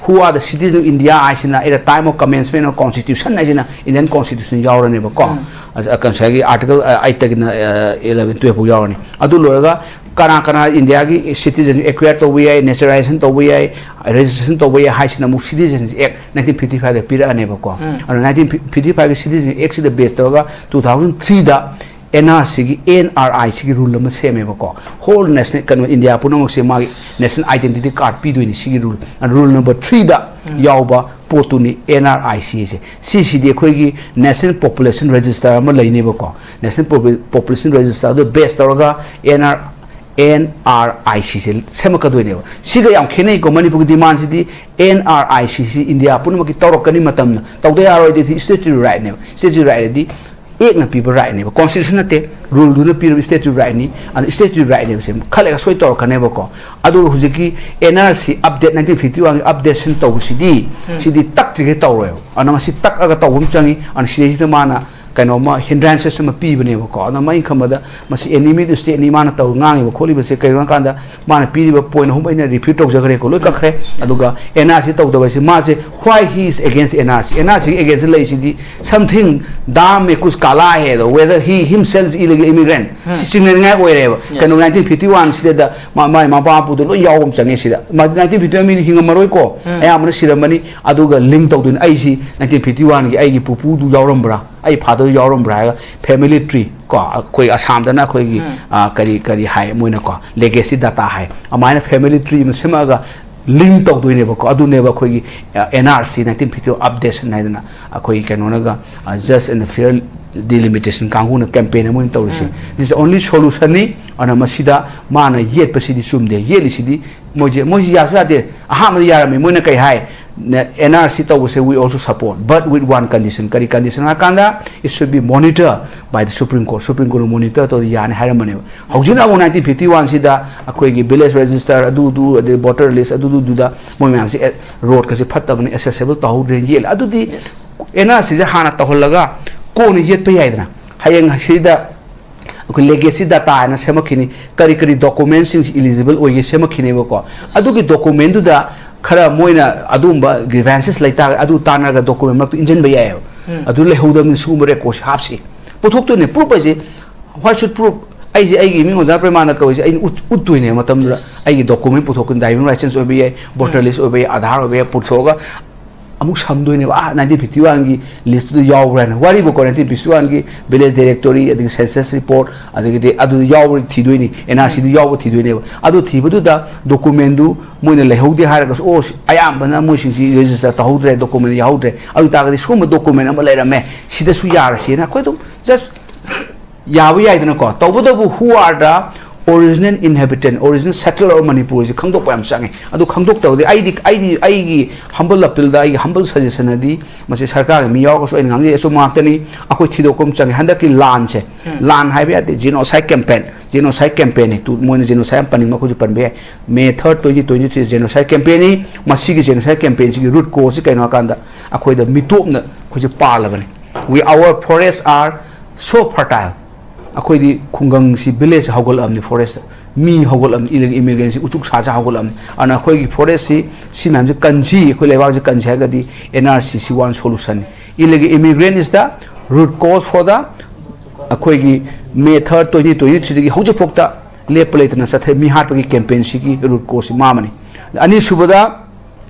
who are the citizen of India ꯍꯥꯏꯁꯤꯅ at the time of commencement of constitution ꯍꯥꯏꯁꯤꯅ ꯏꯟꯗꯤꯌꯟ ꯀꯣꯟꯁꯇꯤꯇ꯭ꯌꯨꯁꯟ ꯌꯥꯎꯔꯅꯦꯕꯀꯣ꯫ ꯉꯁꯥꯏꯒꯤ ꯑꯥꯔꯇꯤꯀꯜ ꯑꯩꯠꯇꯒꯤꯅ ꯏꯂꯚꯦꯟ ꯇꯨꯌꯦꯜꯐ ꯐꯥꯎ ꯌꯥꯎꯔꯅꯤ꯫ ꯑꯗꯨ ꯂꯣꯏꯔꯒ ꯀꯅꯥ ꯀꯅꯥ ꯏꯟꯗꯤꯌꯥꯒꯤ ꯁꯤꯇꯤꯖꯦꯟ ꯑꯦꯀ꯭ꯋꯦꯌꯔ ꯇꯧꯕ ꯌꯥꯏ, ꯅꯦꯆꯔꯦꯂꯥꯏꯖꯦꯁꯟ ꯇꯧꯕ ꯌꯥꯏ, ꯔꯦꯖꯤꯁꯇ꯭ꯔꯦꯁꯟ ꯇꯧꯕ ꯌꯥꯏ ꯍꯥꯏꯁꯤꯅ ꯑꯃꯨꯛ ꯁꯤꯇꯤꯖꯦꯟꯁꯤꯞ ꯑꯦꯛ ꯅꯥꯏꯟꯇꯤꯟ ꯐꯤꯐꯇꯤ ꯐꯥꯏꯚꯇ ꯄꯤꯔꯛꯑꯅꯦꯕꯀꯣ꯫ ꯑꯗꯣ ꯅꯥꯏꯟꯇꯤꯟ ꯐꯤꯐꯇꯤ ꯐꯥꯏꯚꯀꯤ ꯁꯤꯇꯤꯖꯦꯟ ꯑꯦꯛꯁꯤꯗ ꯕꯦꯁ ꯇꯧꯔꯒ ꯇꯨ ꯊꯥꯎꯖꯟ ꯊ꯭ꯔꯤꯗ ꯑꯦꯟ ꯑꯥꯔ ꯁꯤꯒꯤ, ꯑꯦꯟ ꯑꯥꯔ ꯑꯥꯏ ꯁꯤꯒꯤ ꯔꯨꯜ ꯑꯃ ꯁꯦꯝꯃꯦꯕꯀꯣ꯫ ꯍꯣꯜ ꯅꯦꯁꯅꯦꯜ, ꯀꯩꯅꯣ, ꯏꯟꯗꯤꯌꯥ ꯄꯨꯝꯅꯃꯛꯁꯦ ꯃꯥꯒꯤ ꯅꯦꯁꯅꯦꯜ ꯑꯥꯏꯗꯦꯟꯇꯤꯇꯤ ꯀꯥꯔꯗ ꯄꯤꯗꯣꯏꯅꯤ ꯁꯤꯒꯤ ꯔꯨꯜ, ꯔꯨꯜ ꯅꯝꯕꯔ ꯊ꯭ꯔꯤꯗ ꯌꯥꯎꯕ ꯄꯣꯠꯇꯨꯅꯤ ꯑꯦꯟ ꯑꯥꯔ ꯑꯥꯏ ꯁꯤ ꯁꯦ꯫ ꯁꯤꯁꯤꯗꯤ ꯑꯩꯈꯣꯏꯒꯤ ꯅꯦꯁꯅꯦꯜ ꯄꯣꯄꯨꯂꯦꯁꯟ ꯔꯦꯖꯤꯁꯇꯔ ꯑꯃ ꯂꯩꯅꯦꯕꯀꯣ꯫ ꯅꯦꯁꯅꯦꯜ ꯄꯣꯄꯨꯂꯦꯁꯟ ꯔꯦꯖꯤꯁꯇꯔ ꯑꯗꯨ ꯕꯦꯁ ꯇꯧꯔꯒ ꯑꯦꯟ ꯑꯥꯔ, ꯑꯦꯟ ꯑꯥꯔ ꯑꯥꯏ ꯁꯤꯁꯦ ꯁꯦꯝꯃꯛꯀꯗꯣꯏꯅꯦꯕ꯫ ꯁꯤꯒ ꯌꯥꯝ ꯈꯦꯠꯅꯩꯀꯣ꯫ ꯃꯅꯤꯄꯨꯔꯒꯤ ꯗꯤꯃꯥꯟꯁꯤꯗꯤ ꯑꯦꯟ ꯑꯥꯔ ꯑꯥꯏ ꯁꯤ ꯁꯤ ꯏꯟꯗꯤꯌꯥ ꯄꯨꯝꯅꯃꯛꯀꯤ ꯇꯧꯔꯛꯀꯅꯤ, ꯃꯇꯝꯅ ꯇꯧꯗ ꯌꯥꯔꯣꯏꯗꯤ ꯁ꯭ꯇꯦꯆꯨꯇꯔꯤ ꯔꯥꯏꯠꯅꯦꯕ꯫ ꯁ꯭ꯇꯦꯆꯨꯇꯔꯤ ꯔꯥꯏꯠ ꯑꯗꯤ ꯑꯦꯛꯅ ꯄꯤꯕ ꯔꯥꯏꯠꯅꯦꯕ, ꯀꯣꯟꯁꯇꯤꯇ꯭ꯌꯨꯁꯟ ꯅꯠꯇꯦ, ꯔꯨꯜꯗꯨꯅ ꯄꯤꯔꯕ ꯏꯁꯇꯦꯠꯇꯨ ꯔꯥꯏꯠꯅꯤ꯫ ꯑꯗꯨ ꯏꯁꯇꯦꯠꯇꯨ ꯔꯥꯏꯠꯅꯦꯕ, ꯁꯦ ꯈꯜꯂꯒ ꯁꯣꯏ ꯇꯧꯔꯛꯀꯅꯦꯕꯀꯣ꯫ ꯑꯗꯨꯒ ꯍꯧꯖꯤꯛꯀꯤ N R C update, nineteen fifty ꯋꯥꯟꯒꯤ ꯑꯞꯗꯦꯠꯁꯟ ꯇꯧꯕꯁꯤꯗꯤ, ꯁꯤꯗꯤ ꯇꯛꯇ꯭ꯔꯤꯈꯩ ꯇꯧꯔꯣꯏꯕ꯫ ꯑꯗꯨꯅ ꯃꯁꯤ ꯇꯛꯑꯒ ꯇꯧꯕ ꯑꯃ ꯆꯪꯉꯤ꯫ ꯑꯗꯨꯅ ꯁꯤꯗꯩꯁꯤꯗ ꯃꯥꯅ ꯀꯩꯅꯣꯝꯃ ꯍꯤꯟꯗ꯭ꯔꯦꯟꯁꯦꯁ ꯑꯃ ꯄꯤꯕꯅꯦꯕꯀꯣ꯫ ꯑꯗꯨꯅ ꯃꯩ ꯈꯝꯕꯗ ꯃꯁꯤ ꯑꯦꯅꯤꯃꯤꯗꯨ ꯏꯁꯇꯦꯠꯅꯤ, ꯃꯥꯅ ꯇꯧ ꯉꯥꯡꯉꯤꯕ ꯈꯣꯠꯂꯤꯕꯁꯦ ꯀꯩꯅꯣ ꯍꯥꯏꯀꯥꯟꯗ, ꯃꯥꯅ ꯄꯤꯔꯤꯕ ꯄꯣꯏꯟ ꯑꯍꯨꯝ ꯑꯩꯅ ꯔꯤꯄꯤꯠ ꯇꯧꯖꯈ꯭ꯔꯦꯀꯣ, ꯂꯣꯏ ꯀꯛꯈ꯭ꯔꯦ꯫ ꯑꯗꯨꯒ ꯑꯦꯟ ꯑꯥꯔ ꯁꯤ ꯇꯧꯗꯕ ꯍꯥꯏꯁꯦ ꯃꯥꯁꯦ, why he is against N R C, N R ꯁꯤꯒꯤ ꯑꯦꯒꯦꯟꯁꯇ ꯂꯩꯁꯤꯗꯤ, something ꯗꯥꯝ ꯃꯦꯀꯨꯁ ꯀꯥꯂꯥ ꯍꯦꯗꯣ, whether he himself is illegal immigrant, ꯁꯤ ꯆꯤꯡꯅꯅꯤꯡꯉꯥꯏ ꯑꯣꯏꯔꯦꯕ꯫ ꯀꯩꯅꯣ, ꯅꯥꯏꯟꯇꯤꯟ ꯐꯤꯐꯇꯤ ꯋꯥꯟ ꯁꯤꯗ ꯃꯥ-, ꯃꯥꯏ ꯃꯄꯥ ꯃꯄꯨꯗꯣ ꯂꯣꯏ ꯌꯥꯎꯕ ꯑꯃ ꯆꯪꯉꯦ ꯁꯤꯗ꯫ ꯃꯥ ꯅꯥꯏꯟꯇꯤꯟ ꯐꯤꯐꯇꯤ ꯋꯥꯟ ꯃꯤꯗꯤ ꯍꯤꯡꯉꯝꯃꯔꯣꯏꯀꯣ, ꯑꯌꯥꯝꯕꯅ ꯁꯤꯔꯝꯃꯅꯤ꯫ ꯑꯗꯨꯒ ꯂꯤꯡ ꯇꯧꯗꯣꯏꯅꯤ, ꯑꯩꯁꯤ ꯅꯥꯏꯟꯇꯤꯟ ꯐꯤꯐꯇꯤ ꯋꯥꯟꯒꯤ ꯑꯩꯒꯤ ꯄꯨꯄꯨꯗꯨ ꯌꯥꯎꯔꯝꯕ꯭ꯔꯥ, ꯑꯩ ꯐꯥꯗꯔ ꯌꯥꯎꯔꯝꯕ꯭ꯔꯥ ꯍꯥꯏꯔꯒ ꯐꯦꯃꯤꯂꯤ ꯇ꯭ꯔꯤ ꯀꯣ, ꯑꯩꯈꯣꯏ ꯑꯁꯥꯝꯗꯅ ꯑꯩꯈꯣꯏꯒꯤ, ꯑ, ꯀꯔꯤ, ꯀꯔꯤ ꯍꯥꯏ ꯃꯣꯏꯅꯀꯣ, ꯂꯦꯒꯦꯁꯤ ꯗꯥꯇꯥ ꯍꯥꯏ, ꯑꯗꯨꯃꯥꯏꯅ ꯐꯦꯃꯤꯂꯤ ꯇ꯭ꯔꯤ ꯑꯃ ꯁꯦꯝꯃꯛꯑꯒ ꯂꯤꯡ ꯇꯧꯗꯣꯏꯅꯦꯕꯀꯣ꯫ ꯑꯗꯨꯅꯦꯕ ꯑꯩꯈꯣꯏꯒꯤ, ꯑ, N R C, nineteen fifty one updation ꯍꯥꯏꯗꯅ, ꯑꯩꯈꯣꯏꯒꯤ ꯀꯩꯅꯣꯅꯒ, ꯑ, just and fair delimitation ꯀꯥꯡꯕꯨꯅ ꯀꯦꯝꯄꯦꯟ ꯑꯃ ꯑꯣꯏꯅ ꯇꯧꯔꯤꯁꯦ꯫ This is only solutionꯅꯤ꯫ ꯑꯗꯨꯅ ꯃꯁꯤꯗ ꯃꯥꯅ ꯌꯦꯠꯄꯁꯤꯗꯤ ꯆꯨꯝꯗꯦ꯫ ꯌꯦꯠꯂꯤꯁꯤꯗꯤ ꯃꯣꯏꯁꯦ, ꯃꯣꯏꯁꯤ ꯌꯥꯁꯨ ꯌꯥꯗꯦ꯫ ꯑꯍꯥꯟꯕꯗ ꯌꯥꯔꯝꯃꯤ꯫ ꯃꯣꯏꯅ ꯀꯩ ꯍꯥꯏ? ꯑꯦꯟ ꯑꯥꯔ ꯁꯤ ꯇꯧꯕꯁꯦ, we also support, but with one condition꯫ ꯀꯔꯤ ꯀꯟꯗꯤꯁꯟ ꯍꯥꯏ ꯀꯥꯟꯗ, it should be monitored by the Supreme Court, supreme ꯀꯣꯔꯠꯅ ꯃꯣꯅꯤꯇꯔ ꯇꯧꯔꯗꯤ ꯌꯥꯅꯤ ꯍꯥꯏꯔꯝꯕꯅꯦꯕ꯫ ꯍꯧꯖꯤꯛꯅ ꯑꯃꯨꯛ ꯅꯥꯏꯟꯇꯤꯟ ꯐꯤꯐꯇꯤ ꯋꯥꯟꯁꯤꯗ ꯑꯩꯈꯣꯏꯒꯤ ꯚꯤꯂꯦꯖ ꯔꯦꯖꯤꯁꯇꯔ, ꯑꯗꯨꯗꯨ, ꯑꯗꯩ ꯚꯣꯇꯔ ꯂꯤꯁ, ꯑꯗꯨꯗꯨꯗꯨꯗ ꯃꯣꯏ ꯃꯌꯥꯝꯁꯦ, ꯑꯦ, ꯔꯣꯗꯀꯁꯦ ꯐꯠꯇꯕꯅꯤ, ꯑꯦꯛꯁꯦꯁꯤꯕꯜ ꯇꯧꯍꯧꯗ꯭ꯔꯦꯅ ꯌꯦꯠꯂꯦ꯫ ꯑꯗꯨꯗꯤ ꯑꯦꯟ ꯑꯥꯔ ꯁꯤꯁꯦ ꯍꯥꯟꯅ ꯇꯧꯍꯜꯂꯒ ꯀꯣꯟꯅ ꯌꯦꯠꯄ ꯌꯥꯏꯗꯅ꯫ ꯍꯌꯦꯡ ꯁꯤꯗ ꯑꯩꯈꯣꯏ ꯂꯦꯒꯦꯁꯤ ꯗꯥꯇꯥ ꯍꯥꯏꯅ ꯁꯦꯝꯃꯛꯈꯤꯅꯤ, ꯀꯔꯤ ꯀꯔꯤ ꯗꯣꯀꯨꯃꯦꯟꯁꯤꯡꯁꯤ ꯏꯂꯤꯖꯤꯕꯜ ꯑꯣꯏꯒꯦ ꯁꯦꯝꯃꯛꯈꯤꯅꯦꯕꯀꯣ꯫ ꯑꯗꯨꯒꯤ ꯗꯣꯀꯨꯃꯦꯟꯗꯨꯗ ꯈꯔ ꯃꯣꯏꯅ ꯑꯗꯨꯒꯨꯝꯕ ꯒ꯭ꯔꯤꯚꯦꯟꯁꯦꯁ ꯂꯩꯇꯥꯔꯒꯗꯤ, ꯑꯗꯨ ꯇꯥꯟꯅꯔꯒ ꯗꯣꯀꯨꯃꯦꯟ ꯃꯔꯛꯇ ꯏꯟꯁꯤꯟꯕ ꯌꯥꯏꯑꯕ꯫ ꯑꯗꯨ ꯂꯩꯍꯧꯗꯕꯅꯤ, ꯁꯤꯒꯨꯝꯕ ꯔꯦꯀꯣꯔꯠꯁꯦ ꯍꯥꯞꯁꯤ꯫ ꯄꯨꯊꯣꯛꯇꯣꯏꯅꯦ, ꯄ꯭ꯔꯨꯞ ꯍꯥꯏꯁꯦ꯫ What should prove? ꯑꯩꯁꯦ ꯑꯩꯒꯤ ꯏꯃꯤꯡ ꯑꯣꯖꯥ ꯄ꯭ꯔꯦꯃꯥꯅꯟꯗ ꯀꯧꯏꯁꯦ ꯑꯩꯅ ꯎꯠ-, ꯎꯠꯇꯣꯏꯅꯦꯕ ꯃꯇꯝꯗꯨꯗ꯫ ꯑꯩꯒꯤ ꯗꯣꯀꯨꯃꯦꯟ ꯄꯨꯊꯣꯛꯀꯅꯤ, ꯗ꯭ꯔꯥꯏꯚꯤꯡ ꯂꯥꯏꯁꯦꯟꯁ ꯑꯣꯏꯕ ꯌꯥꯏ, ꯚꯣꯇꯔ ꯂꯤꯁ ꯑꯣꯏꯕ ꯌꯥꯏ, ꯑꯥꯙꯥꯔ ꯑꯣꯏꯕ ꯌꯥꯏ, ꯄꯨꯊꯣꯛꯑꯒ ꯑꯃꯨꯛ ꯁꯝꯗꯣꯏꯅꯦꯕ, "ꯑꯥ, ꯅꯥꯏꯟꯇꯤꯟ ꯐꯤꯐꯇꯤ ꯋꯥꯟꯒꯤ ꯂꯤꯁꯇꯨꯗ ꯌꯥꯎꯕ꯭ꯔꯥ?" ꯍꯥꯏꯅ꯫ ꯋꯥꯔꯤꯕꯀꯣ, ꯅꯥꯏꯟꯇꯤꯟ ꯐꯤꯐꯇꯤ ꯋꯥꯟꯒꯤ ꯚꯤꯂꯦꯖ ꯗꯥꯏꯔꯦꯛꯇꯣꯔꯤ, ꯑꯗꯒꯤ ꯁꯦꯟꯁꯁ ꯔꯤꯄꯣꯔꯠ, ꯑꯗꯒꯤꯗꯤ ꯑꯗꯨꯗ ꯌꯥꯎꯕ꯭ꯔꯥ ꯊꯤꯗꯣꯏꯅꯤ, ꯑꯦꯟ ꯑꯥꯔ ꯁꯤꯗꯨ ꯌꯥꯎꯕ ꯊꯤꯗꯣꯏꯅꯦꯕ꯫ ꯑꯗꯨ ꯊꯤꯕꯗꯨꯗ ꯗꯣꯀꯨꯃꯦꯟꯗꯨ ꯃꯣꯏꯅ ꯂꯩꯍꯧꯗꯦ ꯍꯥꯏꯔꯒꯁꯨ, "ꯑꯣ, ꯁꯤ-, ꯑꯌꯥꯝꯕꯅ ꯃꯣꯏꯁꯤꯡꯁꯤ ꯔꯦꯖꯤꯁꯇꯔ ꯇꯧꯍꯧꯗ꯭ꯔꯦ, ꯗꯣꯀꯨꯃꯦꯟ ꯌꯥꯎꯍꯧꯗ꯭ꯔꯦ, ꯑꯗꯨ ꯑꯣꯏꯇꯥꯔꯒꯗꯤ ꯁꯤꯒꯨꯝꯕ ꯗꯣꯀꯨꯃꯦꯟ ꯑꯃ ꯂꯩꯔꯝꯃꯦ, ꯁꯤꯗꯁꯨ ꯌꯥꯔꯁꯦꯅ" ꯑꯩꯈꯣꯏ ꯑꯗꯨꯝ ꯖꯁ ꯌꯥꯕ ꯌꯥꯏꯗꯅꯀꯣ꯫ ꯇꯧꯕꯇꯕꯨ, who are the Original inhabitant, original settler of Manipur ꯁꯤ ꯈꯪꯗꯣꯛꯄ ꯌꯥꯝ ꯆꯪꯉꯦ꯫ ꯑꯗꯨ ꯈꯪꯗꯣꯛꯇꯕꯗꯤ ꯑꯩꯗꯤ ꯑꯩꯗꯤ ꯑꯩꯒꯤ humble appeal ꯗ, ꯑꯩꯒꯤ humble suggestion ꯗꯗꯤ, ꯃꯁꯤ ꯁꯔꯀꯥꯔꯒꯤ ꯃꯤ ꯌꯥꯎꯔꯒꯁꯨ ꯑꯩꯅ ꯉꯥꯡꯖꯩ, ꯑꯆꯨꯝꯕ ꯉꯥꯛꯇꯅꯤ꯫ ꯑꯩꯈꯣꯏ ꯊꯤꯗꯣꯛꯄ ꯑꯃ ꯆꯪꯉꯦ꯫ ꯍꯟꯗꯛꯀꯤ ꯂꯥꯟꯁꯦ, ꯂꯥꯟ ꯍꯥꯏꯕ ꯌꯥꯗꯦ, genocide campaign, genocide campaign ꯅꯤ꯫ ꯇꯨ, ꯃꯣꯏꯅ genocide ꯌꯥꯝ ꯄꯟꯅꯤꯡꯕ, ꯑꯩꯈꯣꯏꯁꯨ ꯄꯟꯕ ꯌꯥꯏ꯫ May third, twenty twenty three genocide campaign ꯅꯤ꯫ ꯃꯁꯤꯒꯤ genocide campaign ꯁꯤꯒꯤ root cause ꯁꯤ ꯀꯩꯅꯣ ꯍꯥꯏꯀꯥꯟꯗ, ꯑꯩꯈꯣꯏꯗ ꯃꯤꯇꯣꯞꯅ ꯑꯩꯈꯣꯏꯁꯦ ꯄꯥꯜꯂꯕꯅꯤ꯫ We, our forests are so fertile꯫ ꯑꯩꯈꯣꯏꯗꯤ ꯈꯨꯡꯒꯪꯁꯤ, village ꯁꯤ ꯍꯧꯒꯠꯂꯛꯑꯕꯅꯤ, forest꯫ ꯃꯤ ꯍꯧꯒꯠꯂꯛꯑꯕꯅꯤ, illegal immigrant ꯁꯤ, ꯎꯆꯨꯛ ꯁꯥꯁꯦ ꯍꯧꯒꯠꯂꯛꯑꯕꯅꯤ꯫ ꯑꯗꯨꯅ ꯑꯩꯈꯣꯏꯒꯤ forest ꯁꯤ, ꯁꯤ ꯃꯌꯥꯝꯁꯦ ꯀꯟꯁꯤ, ꯑꯩꯈꯣꯏ ꯂꯩꯕꯥꯛꯁꯦ ꯀꯟꯁꯤ ꯍꯥꯏꯔꯒꯗꯤ N R C ꯁꯤ one solution ꯅꯤ꯫ Illegal immigrant is the root cause for the, ꯑꯩꯈꯣꯏꯒꯤ May third, twenty twenty three ꯗꯒꯤ ꯍꯧꯖꯤꯛꯐꯥꯎꯗ ꯂꯦꯞꯄ ꯂꯩꯇꯅ ꯆꯠꯊꯩ, ꯃꯤ ꯍꯥꯠꯄꯒꯤ campaign ꯁꯤꯒꯤ root cause ꯁꯤ ꯃꯥ ꯑꯃꯅꯤ꯫ ꯑꯅꯤꯁꯨꯕꯗ,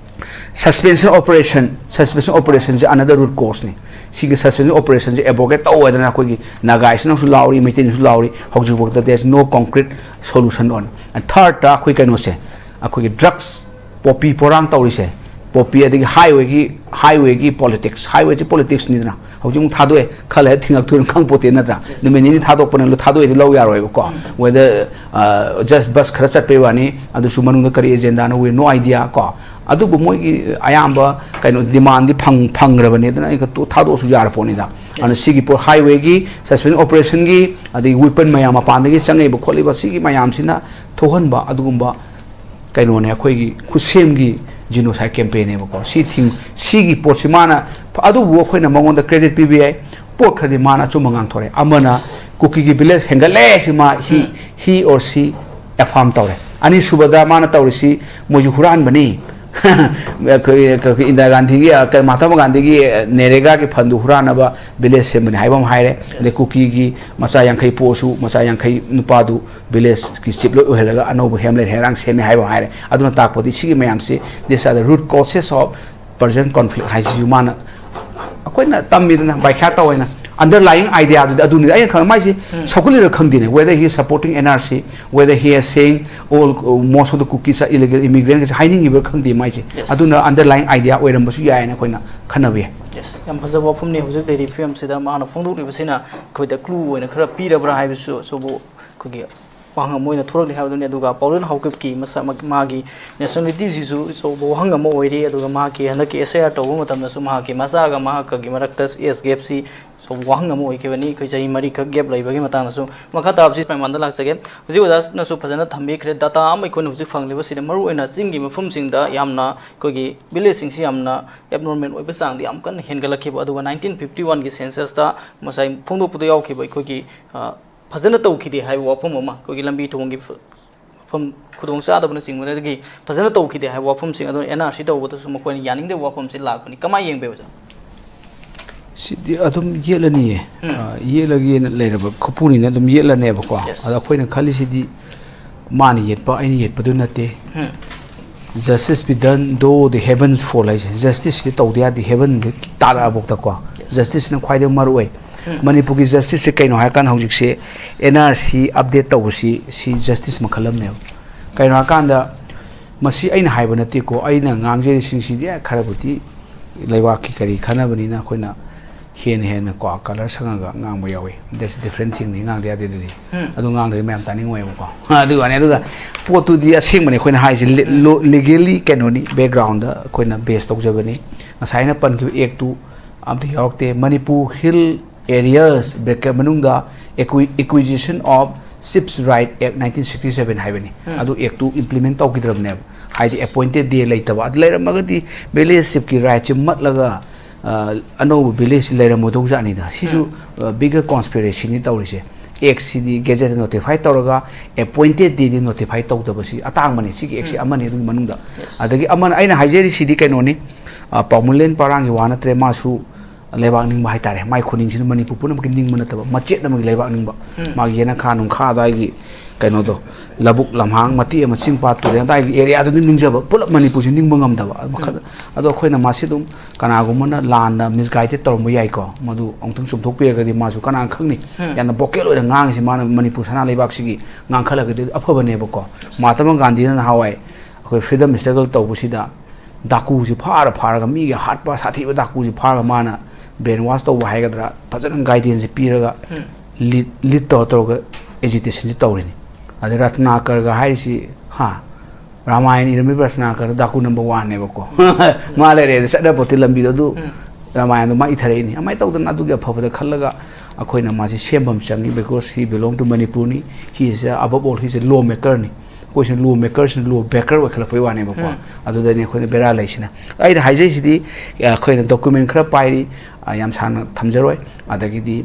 suspension operation, suspension operation ꯁꯦ another root cause ꯅꯤ꯫ ꯁꯤꯒꯤ suspension operation ꯁꯦ abrogate ꯇꯧ ꯍꯥꯏꯗꯅ ꯑꯩꯈꯣꯏꯒꯤ ꯅꯥꯒꯥꯁꯤꯅꯁꯨ ꯂꯥꯎꯔꯤ, ꯃꯩꯇꯩꯅꯁꯨ ꯂꯥꯎꯔꯤ꯫ ꯍꯧꯖꯤꯛꯐꯥꯎꯗ there is no concrete solution on꯫ And third ꯇ ꯑꯩꯈꯣꯏ ꯀꯩꯅꯣꯁꯦ, ꯑꯩꯈꯣꯏꯒꯤ drugs, poppy ꯄꯣꯔꯥꯡ ꯇꯧꯔꯤꯁꯦ, poppy ꯑꯗꯒꯤ highway ꯒꯤ, highway ꯒꯤ politics, highway ꯁꯦ politics ꯅꯤꯗꯅ꯫ ꯍꯧꯖꯤꯛ ꯑꯃꯨꯛ ꯊꯥꯗꯣꯛꯑꯦ, ꯈꯔ ꯂꯩꯔ ꯊꯤꯡꯉꯛꯇꯣꯏꯅ ꯈꯪꯄꯣꯠꯇꯦ ꯅꯠꯇ꯭ꯔꯥ? ꯅꯨꯃꯤꯠ ꯅꯤꯅꯤ ꯊꯥꯗꯣꯛꯄꯅ ꯊꯥꯗꯣꯛꯑꯦꯗꯤ ꯂꯧ ꯌꯥꯔꯣꯏꯕꯀꯣ꯫ Whether, ꯑ, just bus ꯈꯔ ꯆꯠꯄꯩ ꯋꯥꯅꯤ, ꯑꯗꯨꯁꯨ ꯃꯅꯨꯡꯗ ꯀꯔꯤ agenda no, we no idea ꯀꯣ꯫ ꯑꯗꯨꯕꯨ ꯃꯣꯏꯒꯤ ꯑꯌꯥꯝꯕ ꯀꯩꯅꯣ demand ꯗꯤ ꯐꯪ-, ꯐꯪꯈ꯭ꯔꯕꯅꯤ, ꯑꯗꯨꯅ ꯑꯩ ꯈꯛꯇ ꯊꯥꯗꯣꯛꯑꯁꯨ ꯌꯥꯔ ꯄꯣꯠꯅꯤꯗ꯫ ꯑꯗꯨꯅ ꯁꯤꯒꯤ ꯄꯣꯠ, highway ꯒꯤ suspension operation ꯒꯤ, ꯑꯗꯒꯤ weapon ꯃꯌꯥꯝ ꯃꯄꯥꯟꯗꯒꯤ ꯆꯪꯉꯛꯏꯕ ꯈꯣꯠꯂꯤꯕ ꯁꯤꯒꯤ ꯃꯌꯥꯝꯁꯤꯅ ꯊꯣꯛꯍꯟꯕ ꯑꯗꯨꯒꯨꯝꯕ ꯀꯩꯅꯣꯅꯦ, ꯑꯩꯈꯣꯏꯒꯤ ꯈꯨꯠꯁꯦꯝꯒꯤ genocide campaign ꯅꯦꯕꯀꯣ꯫ ꯁꯤ ꯊꯤꯡ-, ꯁꯤꯒꯤ ꯄꯣꯠꯁꯤ ꯃꯥꯅ, ꯑꯗꯨꯕꯨ ꯑꯩꯈꯣꯏꯅ ꯃꯉꯣꯟꯗ credit ꯄꯤꯕ ꯌꯥꯏ, ꯄꯣꯠ ꯈꯔꯗꯤ ꯃꯥꯅ ꯑꯆꯨꯝꯕ ꯉꯥꯡꯊꯣꯔꯛꯑꯦ꯫ ꯑꯃꯅ ꯀꯨꯀꯤꯒꯤ village ꯍꯦꯟꯒꯠꯂꯦ ꯁꯤ ꯃꯥ, he, he or she affirm ꯇꯧꯔꯦ꯫ ꯑꯅꯤꯁꯨꯕꯗ ꯃꯥꯅ ꯇꯧꯔꯤꯁꯤ ꯃꯣꯏꯁꯨ ꯍꯨꯔꯥꯟꯕꯅꯤ꯫ ꯑꯩꯈꯣꯏ, ꯑꯩꯈꯣꯏ ꯏꯟꯗꯤꯔꯥ ꯒꯥꯟꯙꯤꯒꯤ, ꯑ, ꯃꯍꯥꯇꯃꯥ ꯒꯥꯟꯙꯤꯒꯤ, ꯑ, ꯅꯦꯔꯦꯒꯥꯒꯤ fund ꯗꯨ ꯍꯨꯔꯥꯟꯅꯕ village ꯁꯦꯝꯕꯅꯤ ꯍꯥꯏꯕ ꯑꯃ ꯍꯥꯏꯔꯦ꯫ ꯑꯗꯩ ꯀꯨꯀꯤꯒꯤ ꯃꯆꯥ ꯌꯥꯡꯈꯩ ꯄꯣꯛꯑꯁꯨ ꯃꯆꯥ ꯌꯥꯡꯈꯩ ꯅꯨꯄꯥꯗꯨ village ꯀꯤ chief ꯂꯣꯏ ꯑꯣꯏꯍꯜꯂꯒ ꯑꯅꯧꯕ ꯍꯦꯝꯂꯦꯠ ꯍꯦꯔꯥꯡ ꯁꯦꯝꯃꯦ ꯍꯥꯏꯕ ꯍꯥꯏꯔꯦ꯫ ꯑꯗꯨꯅ ꯇꯥꯛꯄꯗꯤ ꯁꯤꯒꯤ ꯃꯌꯥꯝꯁꯤ, these are the root causes of present conflict ꯍꯥꯏꯁꯤꯁꯨ ꯃꯥꯅ, ꯑꯩꯈꯣꯏꯅ ꯇꯝꯃꯤꯗꯅ, ꯕ꯭ꯌꯥꯈ꯭ꯌꯥ ꯇꯧꯋꯦꯅ꯫ Underlying idea ꯗꯨꯗꯤ ꯑꯗꯨꯅꯤ꯫ ꯑꯩꯅ ꯈꯪ-, ꯃꯥꯏꯁꯤ ꯁꯧꯒꯠꯂꯤꯔ ꯈꯪꯗꯦꯅꯦ, whether he is supporting N R C, whether he is saying all, most of the Kukis are illegal immigrant ꯀꯁꯦ ꯍꯥꯏꯅꯤꯡꯉꯤꯕ꯭ꯔꯥ ꯈꯪꯗꯦ ꯃꯥꯏꯁꯦ꯫ ꯑꯗꯨꯅ underlying idea ꯑꯣꯏꯔꯝꯕꯁꯨ ꯌꯥꯏꯅ ꯑꯩꯈꯣꯏꯅ ꯈꯟꯅꯕ ꯌꯥꯏ꯫ Yes, ꯌꯥꯝ ꯐꯖꯕ ꯋꯥꯐꯝꯅꯤ꯫ ꯍꯧꯖꯤꯛ ꯂꯩꯔꯤꯕ ꯐꯤꯕꯝꯁꯤꯗ ꯃꯥꯅ ꯐꯣꯡꯗꯣꯛꯂꯤꯕꯁꯤꯅ ꯑꯩꯈꯣꯏꯗ clue ꯑꯣꯏꯅ ꯈꯔ ꯄꯤꯔꯕ꯭ꯔꯥ ꯍꯥꯏꯕꯁꯨ ꯑꯁꯤꯕꯨ ꯑꯩꯈꯣꯏꯒꯤ ꯋꯥꯍꯪ ꯑꯃ ꯑꯣꯏꯅ ꯊꯣꯔꯛꯂꯤ ꯍꯥꯏꯕꯗꯨꯅꯤ꯫ ꯑꯗꯨꯒ ꯄꯥꯎꯂꯦꯟ ꯍꯥꯎꯀꯤꯞꯀꯤ ꯃꯁꯥ-, ꯃꯥꯒꯤ ꯅꯦꯁꯅꯦꯂꯤꯇꯤꯁꯤꯁꯨ ꯑꯆꯧꯕ ꯋꯥꯍꯪ ꯑꯃ ꯑꯣꯏꯔꯤ꯫ ꯑꯗꯨꯒ ꯃꯍꯥꯛꯀꯤ ꯍꯟꯗꯛꯀꯤ ꯑꯦꯁ ꯑꯥꯏ ꯑꯥꯔ ꯇꯧꯕ ꯃꯇꯝꯗꯁꯨ ꯃꯍꯥꯛꯀꯤ ꯃꯆꯥꯒ ꯃꯍꯥꯛꯀꯒꯤ ꯃꯔꯛꯇ ꯑꯦꯖ ꯒꯦꯞꯁꯤ ꯑꯆꯧꯕ ꯋꯥꯍꯪ ꯑꯃ ꯑꯣꯏꯈꯤꯕꯅꯤ꯫ ꯑꯩꯈꯣꯏ ꯆꯍꯤ ꯃꯔꯤꯈꯛ ꯒꯦꯞ ꯂꯩꯕꯒꯤ ꯃꯇꯥꯡꯗꯁꯨ꯫ ꯃꯈꯥ ꯇꯥꯕꯁꯤ ꯃꯌꯥꯝꯗ ꯂꯥꯛꯆꯒꯦ꯫ ꯍꯧꯖꯤꯛ ꯑꯣꯖꯥꯅꯁꯨ ꯐꯖꯅ ꯊꯝꯕꯤꯈ꯭ꯔꯦ꯫ ꯗꯥꯇꯥ ꯑꯃ ꯑꯩꯈꯣꯏꯅ ꯍꯧꯖꯤꯛ ꯐꯪꯂꯤꯕꯁꯤꯗ ꯃꯔꯨꯑꯣꯏꯅ ꯆꯤꯡꯒꯤ ꯃꯐꯝꯁꯤꯡꯗ ꯌꯥꯝꯅ ꯑꯩꯈꯣꯏꯒꯤ ꯚꯤꯂꯦꯖꯁꯤꯡꯁꯤ ꯌꯥꯝꯅ ꯑꯦꯕꯅꯣꯔꯃꯦꯜ ꯑꯣꯏꯕ ꯆꯥꯡꯗ ꯌꯥꯝ ꯀꯟꯅ ꯍꯦꯟꯒꯠꯂꯛꯈꯤꯕ꯫ ꯑꯗꯨꯒ ꯅꯥꯏꯟꯇꯤꯟ ꯐꯤꯐꯇꯤ ꯋꯥꯟꯒꯤ ꯁꯦꯟꯁꯁꯇ ꯉꯁꯥꯏ ꯐꯣꯡꯗꯣꯛꯄꯗ ꯌꯥꯎꯈꯤꯕ ꯑꯩꯈꯣꯏꯒꯤ, ꯑ, ꯐꯖꯅ ꯇꯧꯈꯤꯗꯦ ꯍꯥꯏꯕ ꯋꯥꯐꯝ ꯑꯃ, ꯑꯩꯈꯣꯏꯒꯤ ꯂꯝꯕꯤ ꯊꯣꯡꯒꯤ ꯐ-, ꯃꯐꯝ ꯈꯨꯗꯣꯡ ꯆꯥꯗꯕꯅꯆꯤꯡꯕꯗꯒꯤ ꯐꯖꯅ ꯇꯧꯈꯤꯗꯦ ꯍꯥꯏꯕ ꯋꯥꯐꯝꯁꯤꯡ ꯑꯗꯨ ꯑꯦꯟ ꯑꯥꯔ ꯁꯤ ꯇꯧꯕꯗꯁꯨ ꯃꯈꯣꯏꯅ ꯌꯥꯅꯤꯡꯗꯕ ꯋꯥꯐꯝꯁꯤ ꯂꯥꯛꯄꯅꯤ꯫ ꯀꯃꯥꯏꯅ ꯌꯦꯡꯕ ꯑꯣꯖꯥ? ꯁꯤꯗꯤ ꯑꯗꯨꯝ ꯌꯦꯠꯂꯅꯤꯌꯦ꯫ ꯎꯝ꯫ ꯑ, ꯌꯦꯠꯂꯒꯦꯅ ꯂꯩꯔꯕ ꯈꯨꯄꯨꯅꯤꯅ ꯑꯗꯨꯝ ꯌꯦꯠꯂꯅꯦꯕꯀꯣ꯫ Yes. ꯑꯗꯣ ꯑꯩꯈꯣꯏꯅ ꯈꯜꯂꯤꯁꯤꯗꯤ ꯃꯥꯅ ꯌꯦꯠꯄ, ꯑꯩꯅ ꯌꯦꯠꯄꯗꯨ ꯅꯠꯇꯦ꯫ ꯎꯝ꯫ Justice be done, though the heavens fall ꯍꯥꯏꯁꯦ꯫ ꯖꯁꯇꯤꯁꯁꯤꯗꯤ ꯇꯧꯗ ꯌꯥꯗꯦ, ꯍꯦꯕꯟꯗ ꯇꯥꯔꯛꯑꯕꯧꯗꯀꯣ꯫ Yes. ꯖꯁꯇꯤꯁꯁꯤꯅ ꯈ꯭ꯋꯥꯏꯗꯒꯤ ꯃꯔꯨ ꯑꯣꯏ꯫ ꯎꯝ꯫ ꯃꯅꯤꯄꯨꯔꯒꯤ ꯖꯁꯇꯤꯁꯁꯦ ꯀꯩꯅꯣ ꯍꯥꯏꯔꯀꯥꯟꯗ ꯍꯧꯖꯤꯛꯁꯦ ꯑꯦꯟ ꯑꯥꯔ ꯁꯤ ꯑꯞꯗꯦꯠ ꯇꯧꯕꯁꯤ, ꯁꯤ ꯖꯁꯇꯤꯁ ꯃꯈꯜ ꯑꯃꯅꯦꯕ꯫ ꯀꯩꯅꯣ ꯍꯥꯏꯔꯀꯥꯟꯗ ꯃꯁꯤ ꯑꯩꯅ ꯍꯥꯏꯕ ꯅꯠꯇꯦꯀꯣ, ꯑꯩꯅ ꯉꯥꯡꯖꯔꯤꯁꯤꯡꯁꯤꯗꯤ ꯈꯔꯕꯨꯗꯤ ꯂꯩꯕꯥꯛꯀꯤ ꯀꯔꯤ ꯈꯟꯅꯕꯅꯤꯅ ꯑꯩꯈꯣꯏꯅ ꯍꯦꯟꯅ ꯍꯦꯟꯅ ꯀꯣ ꯀꯂꯔ ꯁꯪꯉꯒ ꯉꯥꯡꯕ ꯌꯥꯎꯋꯤ꯫ That's different thingꯅꯤ, ꯉꯥꯡꯗ ꯌꯥꯗꯦ ꯑꯗꯨꯗꯤ꯫ ꯎꯝ꯫ ꯑꯗꯨ ꯉꯥꯡꯗ꯭ꯔꯗꯤ ꯃꯌꯥꯝ ꯇꯥꯅꯤꯡꯉꯣꯏꯕꯀꯣ꯫ ꯑꯗꯨꯒ ꯋꯥꯅꯤ꯫ ꯑꯗꯨꯒ ꯄꯣꯠꯇꯨꯗꯤ ꯑꯁꯦꯡꯕꯅꯤ ꯑꯩꯈꯣꯏꯅ ꯍꯥꯏꯁꯦ, ꯂꯤ-, ꯎꯝ꯫ ꯂꯣ-, legally ꯀꯩꯅꯣꯅꯤ, ꯕꯦꯛꯒ꯭ꯔꯥꯎꯟꯗ ꯑꯩꯈꯣꯏꯅ ꯕꯦꯁ ꯇꯧꯖꯕꯅꯤ꯫ ꯉꯁꯥꯏ ꯑꯩꯅ ꯄꯟꯈꯤꯕ ꯑꯦꯛꯇꯨ ꯑꯝꯇ ꯌꯥꯎꯔꯛꯇꯦ꯫ ꯃꯅꯤꯄꯨꯔ ꯍꯤꯜ ꯑꯦꯔꯤꯌꯥꯁ ꯕ꯭ꯔꯦꯀꯦꯠ ꯃꯅꯨꯡꯗ ꯑꯦꯀ꯭ꯋꯤ-, Acquisition of Chiefs Right Act nineteen sixty seven ꯍꯥꯏꯕꯅꯤ꯫ ꯎꯝ꯫ ꯑꯗꯨ ꯑꯦꯛꯇꯨ ꯏꯝꯄ꯭ꯂꯤꯃꯦꯟ ꯇꯧꯈꯤꯗ꯭ꯔꯕꯅꯦꯕ꯫ ꯍꯥꯏꯗꯤ ꯑꯦꯄꯣꯏꯟꯇꯦꯠ ꯗꯦ ꯂꯩꯇꯕ꯫ ꯑꯗꯨ ꯂꯩꯔꯝꯃꯒꯗꯤ ꯚꯤꯂꯦꯖ ꯆꯤꯐꯀꯤ ꯔꯥꯏꯠꯁꯦ ꯃꯠꯂꯒ, ꯑ, ꯑꯅꯧꯕ ꯚꯤꯂꯦꯖꯁꯤ ꯂꯩꯔꯝꯃꯗꯧꯖꯥꯠꯅꯤꯗ꯫ ꯁꯤꯁꯨ, ꯎꯝ꯫ ꯑ, bigger conspiracyꯅꯤ ꯇꯧꯔꯤꯁꯦ꯫ ꯑꯦꯛꯁꯤꯗꯤ ꯒꯦꯖꯦꯠꯇ ꯅꯣꯇꯤꯐꯥꯏ ꯇꯧꯔꯒ ꯑꯦꯄꯣꯏꯟꯇꯦꯠ ꯗꯦꯗꯤ ꯅꯣꯇꯤꯐꯥꯏ ꯇꯧꯗꯕꯁꯤ ꯑꯇꯥꯡꯕꯅꯤ꯫ ꯁꯤꯒꯤ ꯑꯦꯛꯁꯤ ꯎꯝ꯫ ꯑꯃꯅꯤ ꯑꯗꯨꯒꯤ ꯃꯅꯨꯡꯗ꯫ Yes. ꯑꯗꯒꯤ ꯑꯃꯅ ꯑꯩꯅ ꯍꯥꯏꯖꯔꯤꯁꯤꯗꯤ ꯀꯩꯅꯣꯅꯤ, ꯑ, ꯄꯥꯎꯃꯨꯂꯦꯟ ꯄꯥꯔꯥꯡꯒꯤ ꯋꯥ ꯅꯠꯇ꯭ꯔꯦ, ꯃꯥꯁꯨ ꯂꯩꯕꯥꯛ ꯅꯤꯡꯕ ꯍꯥꯏꯇꯥꯔꯦ꯫ ꯃꯥꯏ ꯈꯨꯅꯤꯡꯁꯤꯅ ꯃꯅꯤꯄꯨꯔ ꯄꯨꯝꯅꯃꯛꯀꯤ ꯅꯤꯡꯕ ꯅꯠꯇꯕ, ꯃꯆꯦꯠ ꯑꯃꯒꯤ ꯂꯩꯕꯥꯛ ꯅꯤꯡꯕ꯫ ꯎꯝ꯫ ꯃꯥꯒꯤ ꯌꯦꯅꯈꯥ ꯅꯨꯡꯈꯥ ꯑꯗꯥꯏꯒꯤ ꯀꯩꯅꯣꯗꯣ, ꯂꯧꯕꯨꯛ ꯂꯝꯍꯥꯡ ꯃꯇꯦꯛ ꯑꯃ, ꯆꯤꯡ ꯄꯥꯠ ꯇꯨꯔꯦꯜ ꯑꯗꯥꯏꯒꯤ ꯑꯦꯔꯤꯌꯥꯗꯨꯗꯤ ꯅꯤꯡꯖꯕ, ꯄꯨꯂꯞ ꯃꯅꯤꯄꯨꯔꯁꯤ ꯅꯤꯡꯕ ꯉꯝꯗꯕ꯫ ꯃꯈꯜ-, ꯎꯝ꯫ ꯑꯗꯣ ꯑꯩꯈꯣꯏꯅ ꯃꯁꯤ ꯑꯗꯨꯝ ꯀꯅꯥꯒꯨꯝꯕꯅ ꯂꯥꯟꯅ ꯃꯤꯁꯒꯥꯏꯗꯦꯠ ꯇꯧꯔꯝꯕ ꯌꯥꯏꯀꯣ, ꯃꯗꯨ ꯑꯃꯨꯛꯇꯪ ꯆꯨꯝꯊꯣꯛꯄꯤꯔꯒꯗꯤ ꯃꯥꯁꯨ ꯀꯅꯥꯅ ꯈꯪꯅꯤ? ꯎꯝ꯫ ꯌꯥꯝꯅ ꯚꯣꯀꯦꯜ ꯑꯣꯏꯅ ꯉꯥꯡꯉꯤꯁꯤ ꯃꯥꯅ ꯃꯅꯤꯄꯨꯔ ꯁꯅꯥ ꯂꯩꯕꯥꯛꯁꯤꯒꯤ ꯉꯥꯡꯈꯠꯂꯒꯗꯤ ꯑꯐꯕꯅꯦꯕꯀꯣ꯫ ꯃꯍꯥꯇꯃꯥ ꯒꯥꯟꯙꯤꯅ ꯅꯍꯥꯟꯋꯥꯏ ꯑꯩꯈꯣꯏ ꯐ꯭ꯔꯤꯗꯝ ꯁ꯭ꯇ꯭ꯔꯒꯜ ꯇꯧꯕꯁꯤꯗ ꯗꯥꯀꯨꯁꯤ ꯐꯥꯔ ꯐꯥꯔꯒ, ꯃꯤꯒꯤ ꯍꯥꯠꯄ ꯁꯥꯊꯤꯕ ꯗꯥꯀꯨꯁꯤ ꯐꯥꯔꯒ ꯃꯥꯅ ꯕ꯭ꯔꯦꯟ ꯋꯥꯁ ꯇꯧꯕ ꯍꯥꯏꯒꯗ꯭ꯔꯥ, ꯐꯖꯅ ꯒꯥꯏꯗꯦꯟꯁꯁꯦ ꯄꯤꯔꯒ ꯎꯝ꯫ ꯂꯤꯗ, ꯂꯤꯗ ꯇꯧꯔ ꯇꯧꯔꯒ ꯑꯦꯖꯤꯇꯦꯁꯟꯁꯦ ꯇꯧꯔꯤꯅꯤ꯫ ꯑꯗꯩ ꯔꯠꯅꯥꯀꯔꯒ ꯍꯥꯏꯔꯤꯁꯤ, ꯍꯥ, ꯔꯥꯃꯥꯌꯟ ꯏꯔꯝꯃꯤꯕ ꯔꯠꯅꯥꯀꯔ ꯗꯥꯀꯨ ꯅꯝꯕꯔ ꯋꯥꯟꯅꯦꯕꯀꯣ꯫ ꯃꯥ ꯂꯩꯔꯦ, ꯑꯗ ꯆꯠꯅꯄꯣꯠꯇꯤ ꯂꯝꯕꯤꯗꯣ ꯑꯗꯨ ꯎꯝ꯫ ꯔꯥꯃꯥꯌꯟꯗꯣ ꯃꯥ ꯏꯊꯔꯛꯏꯅꯤ꯫ ꯑꯗꯨꯃꯥꯏꯅ ꯇꯧꯗꯅ ꯑꯗꯨꯒꯤ ꯑꯐꯕꯗ ꯈꯜꯂꯒ ꯑꯩꯈꯣꯏꯅ ꯃꯥꯁꯤ ꯁꯦꯝꯕ ꯑꯃ ꯆꯪꯉꯤ, because he belong to ꯃꯅꯤꯄꯨꯔꯅꯤ, he is above all, he is a law makerꯅꯤ꯫ ꯑꯩꯈꯣꯏꯁꯤꯅ ꯂꯣ ꯃꯦꯀꯔꯁꯤꯅ ꯂꯣ ꯕ꯭ꯔꯦꯀꯔ ꯑꯣꯏꯈꯠꯂꯛꯄꯩ ꯋꯥꯅꯦꯕꯀꯣ꯫ ꯎꯝ꯫ ꯑꯗꯨꯗꯅꯤ ꯑꯩꯈꯣꯏꯅ ꯕꯦꯔꯥ ꯂꯩꯁꯤꯅ꯫ ꯑꯩꯅ ꯍꯥꯏꯖꯩꯁꯤꯗꯤ, ꯑꯩꯈꯣꯏꯅ ꯗꯣꯀꯨꯃꯦꯟ ꯈꯔ ꯄꯥꯏꯔꯤ, ꯌꯥꯝ ꯁꯥꯡꯅ ꯊꯝꯖꯔꯣꯏ꯫ ꯑꯗꯒꯤꯗꯤ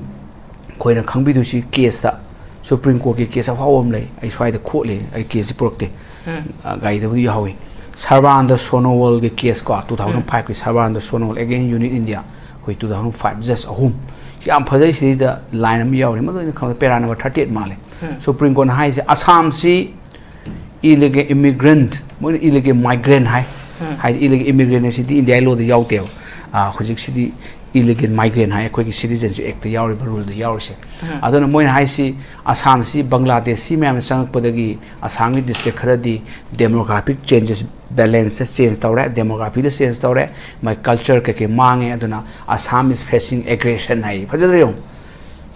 ꯑꯩꯈꯣꯏꯅ ꯈꯪꯕꯤꯗꯣꯏꯁꯤ ꯀꯦꯁꯇ, ꯁꯨꯄ꯭ꯔꯤꯝ ꯀꯣꯔꯠꯀꯤ ꯀꯦꯁ ꯑꯐꯥꯎꯕ ꯑꯃ ꯂꯩ, ꯑꯩ ꯁ꯭ꯋꯥꯏꯗ ꯈꯣꯠꯂꯤ, ꯑꯩ ꯀꯦꯁꯁꯤ ꯄꯨꯔꯛꯇꯦ꯫ ꯎꯝ꯫ ꯑ, ꯒꯥꯔꯤꯗꯕꯨꯗꯤ ꯌꯥꯎꯍꯧꯋꯤ꯫ ꯁꯔꯕꯥꯅꯟꯗ ꯁꯣꯅꯣꯋꯥꯜꯒꯤ ꯀꯦꯁ ꯀꯣ, two thousand fiveꯀꯤ ꯁꯔꯕꯥꯅꯟꯗ ꯁꯣꯅꯣꯋꯥꯜ against Union India, ꯑꯩꯈꯣꯏ two thousand five ꯖꯁ ꯑꯍꯨꯝ꯫ ꯌꯥꯝ ꯐꯖꯩ, ꯁꯤꯗꯩꯗ ꯂꯥꯏꯟ ꯑꯃ ꯌꯥꯎꯔꯤ, ꯃꯗꯨ ꯑꯩꯅ ꯈꯪꯕꯗ ꯄꯦꯔꯥ ꯅꯝꯕꯔ thirty eight ꯃꯥꯜꯂꯦ꯫ ꯎꯝ꯫ ꯁꯨꯄ꯭ꯔꯤꯝ ꯀꯣꯔꯠꯅ ꯍꯥꯏꯁꯦ ꯑꯁꯥꯝꯁꯤ illegal immigrant, ꯃꯣꯏꯅ illegal migrant ꯍꯥꯏ꯫ ꯎꯝ꯫ ꯍꯥꯏꯗꯤ illegal immigrant ꯍꯥꯏꯁꯤꯗꯤ ꯏꯟꯗꯤꯌꯥꯒꯤ ꯂꯣꯗ ꯌꯥꯎꯗꯦꯕ꯫ ꯑ, ꯍꯧꯖꯤꯛꯁꯤꯗꯤ illegal migrant ꯍꯥꯏ, ꯑꯩꯈꯣꯏꯒꯤ Citizenship Actꯇ ꯌꯥꯎꯔꯤꯕ, ꯔꯨꯜꯗ ꯌꯥꯎꯔꯤꯁꯦ꯫ ꯎꯝ꯫ ꯑꯗꯨꯅ ꯃꯣꯏꯅ ꯍꯥꯏꯁꯤ ꯑꯁꯥꯝꯁꯤ ꯕꯪꯒ꯭ꯂꯥꯗꯦꯁꯤ ꯃꯌꯥꯝꯅ ꯆꯪꯉꯛꯄꯗꯒꯤ ꯑꯁꯥꯝꯒꯤ ꯗꯤꯁꯇ꯭ꯔꯤꯛ ꯈꯔꯗꯤ demographic changes, balance change ꯇꯧꯔꯦ, demographyꯗ change ꯇꯧꯔꯦ, ꯃꯣꯏ culture ꯀꯩꯀꯩ ꯃꯥꯡꯉꯦ, ꯑꯗꯨꯅ Assam is facing aggression ꯍꯥꯏ꯫ ꯐꯖꯗ꯭ꯔ ꯌꯦꯡꯉꯨ꯫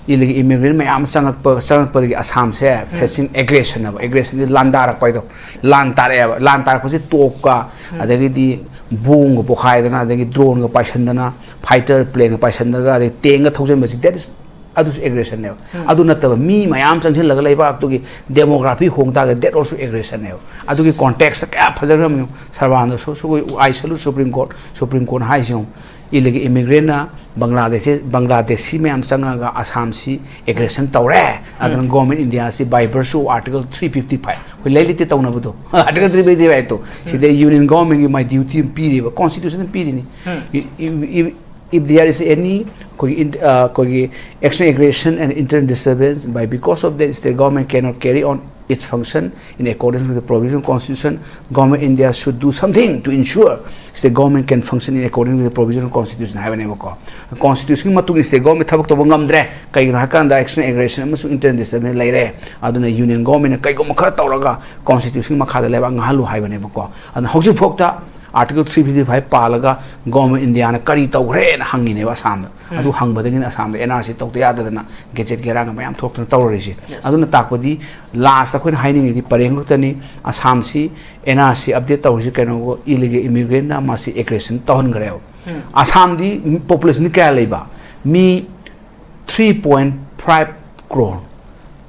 illegal immigrant ꯃꯌꯥꯝ ꯆꯪꯉꯛꯄ, ꯆꯪꯉꯛꯄꯗꯒꯤ ꯑꯁꯥꯝꯁꯦ facing aggression ꯍꯥꯏꯕ, aggressionꯗꯤ ꯂꯥꯟꯗꯥꯔꯛꯄ ꯍꯥꯏꯗꯣ, ꯂꯥꯟ ꯇꯥꯔꯛꯑꯦꯕ꯫ ꯂꯥꯟ ꯇꯥꯔꯛꯄꯁꯤ ꯇꯣꯞꯀ, ꯑꯗꯒꯤꯗꯤ ꯕꯣꯝꯒ ꯄꯣꯈꯥꯏꯗꯅ, ꯑꯗꯒꯤ ꯗ꯭ꯔꯣꯟꯒ ꯄꯥꯏꯁꯟꯗꯅ, ꯐꯥꯏꯇꯔ ꯄ꯭ꯂꯦꯟꯒ ꯄꯥꯏꯁꯟꯗꯅꯒ, ꯑꯗꯩ ꯇꯦꯡꯒ ꯊꯧꯖꯤꯟꯕꯁꯤ, that is, ꯑꯗꯨꯁꯨ aggressionꯅꯦꯕ꯫ ꯎꯝ꯫ ꯑꯗꯨ ꯅꯠꯇꯕ ꯃꯤ ꯃꯌꯥꯝ ꯆꯪꯁꯤꯜꯂꯒ ꯂꯩꯕꯥꯛꯇꯨꯒꯤ demography ꯍꯣꯡ ꯇꯥꯔꯒꯗꯤ, that also aggressionꯅꯦꯕ꯫ ꯑꯗꯨꯒꯤ contextꯇ ꯀꯌꯥ ꯐꯖꯈ꯭ꯔꯕꯅꯣ ꯁꯔꯕꯥꯅꯟꯗ ꯁꯣ-, ꯁꯣ-, I salute Supreme Court, Supreme Court ꯍꯥꯏꯁꯤ ꯌꯦꯡꯉꯨ꯫ Illegal immigrantꯅ ꯕꯪꯒ꯭ꯂꯥꯗꯦꯁꯤ, ꯕꯪꯒ꯭ꯂꯥꯗꯦꯁꯤ ꯃꯌꯥꯝ ꯆꯪꯉꯒ ꯑꯁꯥꯝꯁꯤ aggression ꯇꯧꯔꯦ꯫ ꯑꯗꯨꯅ ꯎꯝ꯫ Government Indiaꯁꯤ by virtue of Article three fifty five, ꯑꯩꯈꯣꯏ ꯂꯩꯔꯤꯇꯤ ꯇꯧꯅꯕꯗꯣ, Article three fifty five ꯇꯣ, ꯎꯝ꯫ ꯁꯤꯗ Union Governmentꯒꯤ ꯃꯥꯏ duty ꯑꯃ ꯄꯤꯔꯤꯕ, constitution ꯄꯤꯔꯤꯅꯤ꯫ Um. I-, i-, i-, if there is any ꯑꯩꯈꯣꯏꯒꯤ ꯏꯟ-, ꯑ, ꯑꯩꯈꯣꯏꯒꯤ external aggression and internal disturbance by because of that state government cannot carry on its function in accordance with the provision of constitution, government India should do something to ensure state government can function in accordance with the provision of constitution ꯍꯥꯏꯕꯅꯦꯕꯀꯣ꯫ Constitutionꯒꯤ ꯃꯇꯨꯡ ꯏꯟꯅ state government ꯊꯕꯛ ꯇꯧꯕ ꯉꯝꯗ꯭ꯔꯦ, ꯀꯩꯒꯤꯅꯣ ꯍꯥꯏꯀꯥꯟꯗ external aggression ꯑꯃꯁꯨꯡ internal disturbance ꯂꯩꯔꯦ, ꯑꯗꯨꯅ Union Governmentꯅ ꯀꯩꯒꯨꯝꯕ ꯈꯔ ꯇꯧꯔꯒ constitutionꯒꯤ ꯃꯈꯥꯗ ꯂꯩꯕꯥꯛ ꯉꯥꯡꯍꯜꯂꯨ ꯍꯥꯏꯕꯅꯦꯕꯀꯣ꯫ ꯑꯗꯨꯅ ꯍꯧꯖꯤꯛꯐꯥꯎꯗ ꯑꯥꯔꯇꯤꯀꯜ ꯊ꯭ꯔꯤ ꯐꯤꯐꯇꯤ ꯐꯥꯏꯚ ꯄꯥꯜꯂꯒ ꯒꯣꯔꯃꯦꯟ ꯏꯟꯗꯤꯌꯥꯅ ꯀꯔꯤ ꯇꯧꯈ꯭ꯔꯦꯅ ꯍꯪꯉꯤꯅꯦꯕ ꯑꯁꯥꯝꯗ꯫ ꯑꯗꯨ ꯍꯪꯕꯗꯒꯤꯅ ꯑꯁꯥꯝꯗ ꯑꯦꯟ ꯑꯥꯔ ꯁꯤ ꯇꯧꯗ ꯌꯥꯗꯗꯅ ꯒꯦꯖꯦꯠ ꯒꯦꯔꯥꯡꯒ ꯃꯌꯥꯝ ꯊꯣꯛꯇꯅ ꯇꯧꯔꯔꯤꯁꯦ꯫ ꯑꯗꯨꯅ ꯇꯥꯛꯄꯗꯤ ꯂꯥꯁꯇ ꯑꯩꯈꯣꯏꯅ ꯍꯥꯏꯅꯤꯡꯉꯤꯗꯤ ꯄꯔꯦꯡ ꯈꯛꯇꯅꯤ꯫ ꯑꯁꯥꯝꯁꯤ ꯑꯦꯟ ꯑꯥꯔ ꯁꯤ ꯑꯞꯗꯦꯠ ꯇꯧꯔꯤꯁꯤ ꯀꯩꯅꯣ, ꯏꯂꯤꯒꯦꯜ ꯏꯃꯤꯒ꯭ꯔꯦꯟꯅ ꯃꯥꯁꯤ ꯑꯦꯒ꯭ꯔꯦꯁꯟ ꯇꯧꯍꯟꯈ꯭ꯔꯦꯕ꯫ ꯑꯁꯥꯝꯗꯤ ꯄꯣꯄꯨꯂꯦꯁꯟꯗꯤ ꯀꯌꯥ ꯂꯩꯕ? ꯃꯤ ꯊ꯭ꯔꯤ ꯄꯣꯏꯟ ꯐꯥꯏꯚ ꯀ꯭ꯔꯣꯔ,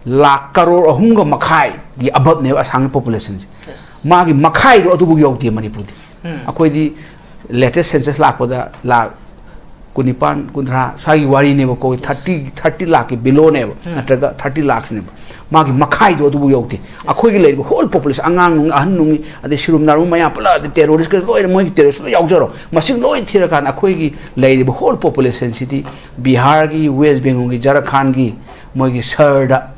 ꯂꯥꯛ ꯀꯔꯣꯔ ꯑꯍꯨꯝꯒ ꯃꯈꯥꯏꯒꯤ ꯑꯕꯞꯅꯦꯕ ꯑꯁꯥꯝꯒꯤ ꯄꯣꯄꯨꯂꯦꯁꯟꯁꯦ꯫ ꯃꯥꯒꯤ ꯃꯈꯥꯏꯗꯣ ꯑꯗꯨꯕꯨ ꯌꯧꯗꯦ ꯃꯅꯤꯄꯨꯔꯗꯤ꯫ ꯑꯩꯈꯣꯏꯗꯤ ꯂꯦꯇꯦꯁ ꯁꯦꯟꯁꯁ ꯂꯥꯛꯄꯗ ꯂꯥꯛ ꯀꯨꯟꯅꯤꯄꯥꯟ, ꯀꯨꯟꯊ꯭ꯔꯥ ꯁ꯭ꯋꯥꯏꯒꯤ ꯋꯥꯔꯤꯅꯦꯕꯀꯣ, ꯊꯥꯔꯇꯤ, ꯊꯥꯔꯇꯤ ꯂꯥꯛꯀꯤ ꯕꯤꯂꯣꯅꯦꯕ, ꯅꯠꯇ꯭ꯔꯒ ꯊꯥꯔꯇꯤ ꯂꯥꯛꯁꯅꯦꯕ꯫ ꯃꯥꯒꯤ ꯃꯈꯥꯏꯗꯣ ꯑꯗꯨꯕꯨ ꯌꯧꯗꯦ꯫ ꯑꯩꯈꯣꯏꯒꯤ ꯂꯩꯔꯤꯕ ꯍꯣꯜ ꯄꯣꯄꯨꯂꯦꯁꯟ, ꯑꯉꯥꯡ ꯅꯨꯡ, ꯑꯍꯟ ꯅꯨꯡꯒꯤ, ꯑꯗꯩ ꯁꯤꯔꯨꯝ ꯅꯥꯔꯨꯝ ꯃꯌꯥꯝ ꯄꯨꯂꯞ, ꯑꯗꯩ ꯇꯦꯔꯣꯔꯤꯁꯀ ꯂꯣꯏꯅ, ꯃꯣꯏꯒꯤ ꯇꯦꯔꯣꯔꯤꯁ ꯂꯣꯏ ꯌꯥꯎꯖꯔꯣ, ꯃꯁꯤꯡ ꯂꯣꯏ ꯊꯤꯔꯀꯥꯟꯗ ꯑꯩꯈꯣꯏꯒꯤ ꯂꯩꯔꯤꯕ ꯍꯣꯜ ꯄꯣꯄꯨꯂꯦꯁꯟꯁꯤꯗꯤ ꯕꯤꯍꯥꯔꯒꯤ, ꯋꯦꯁ ꯕꯦꯡꯒꯣꯜꯒꯤ, ꯖꯥꯔꯈꯥꯟꯒꯤ ꯃꯣꯏꯒꯤ ꯁꯍꯔꯗ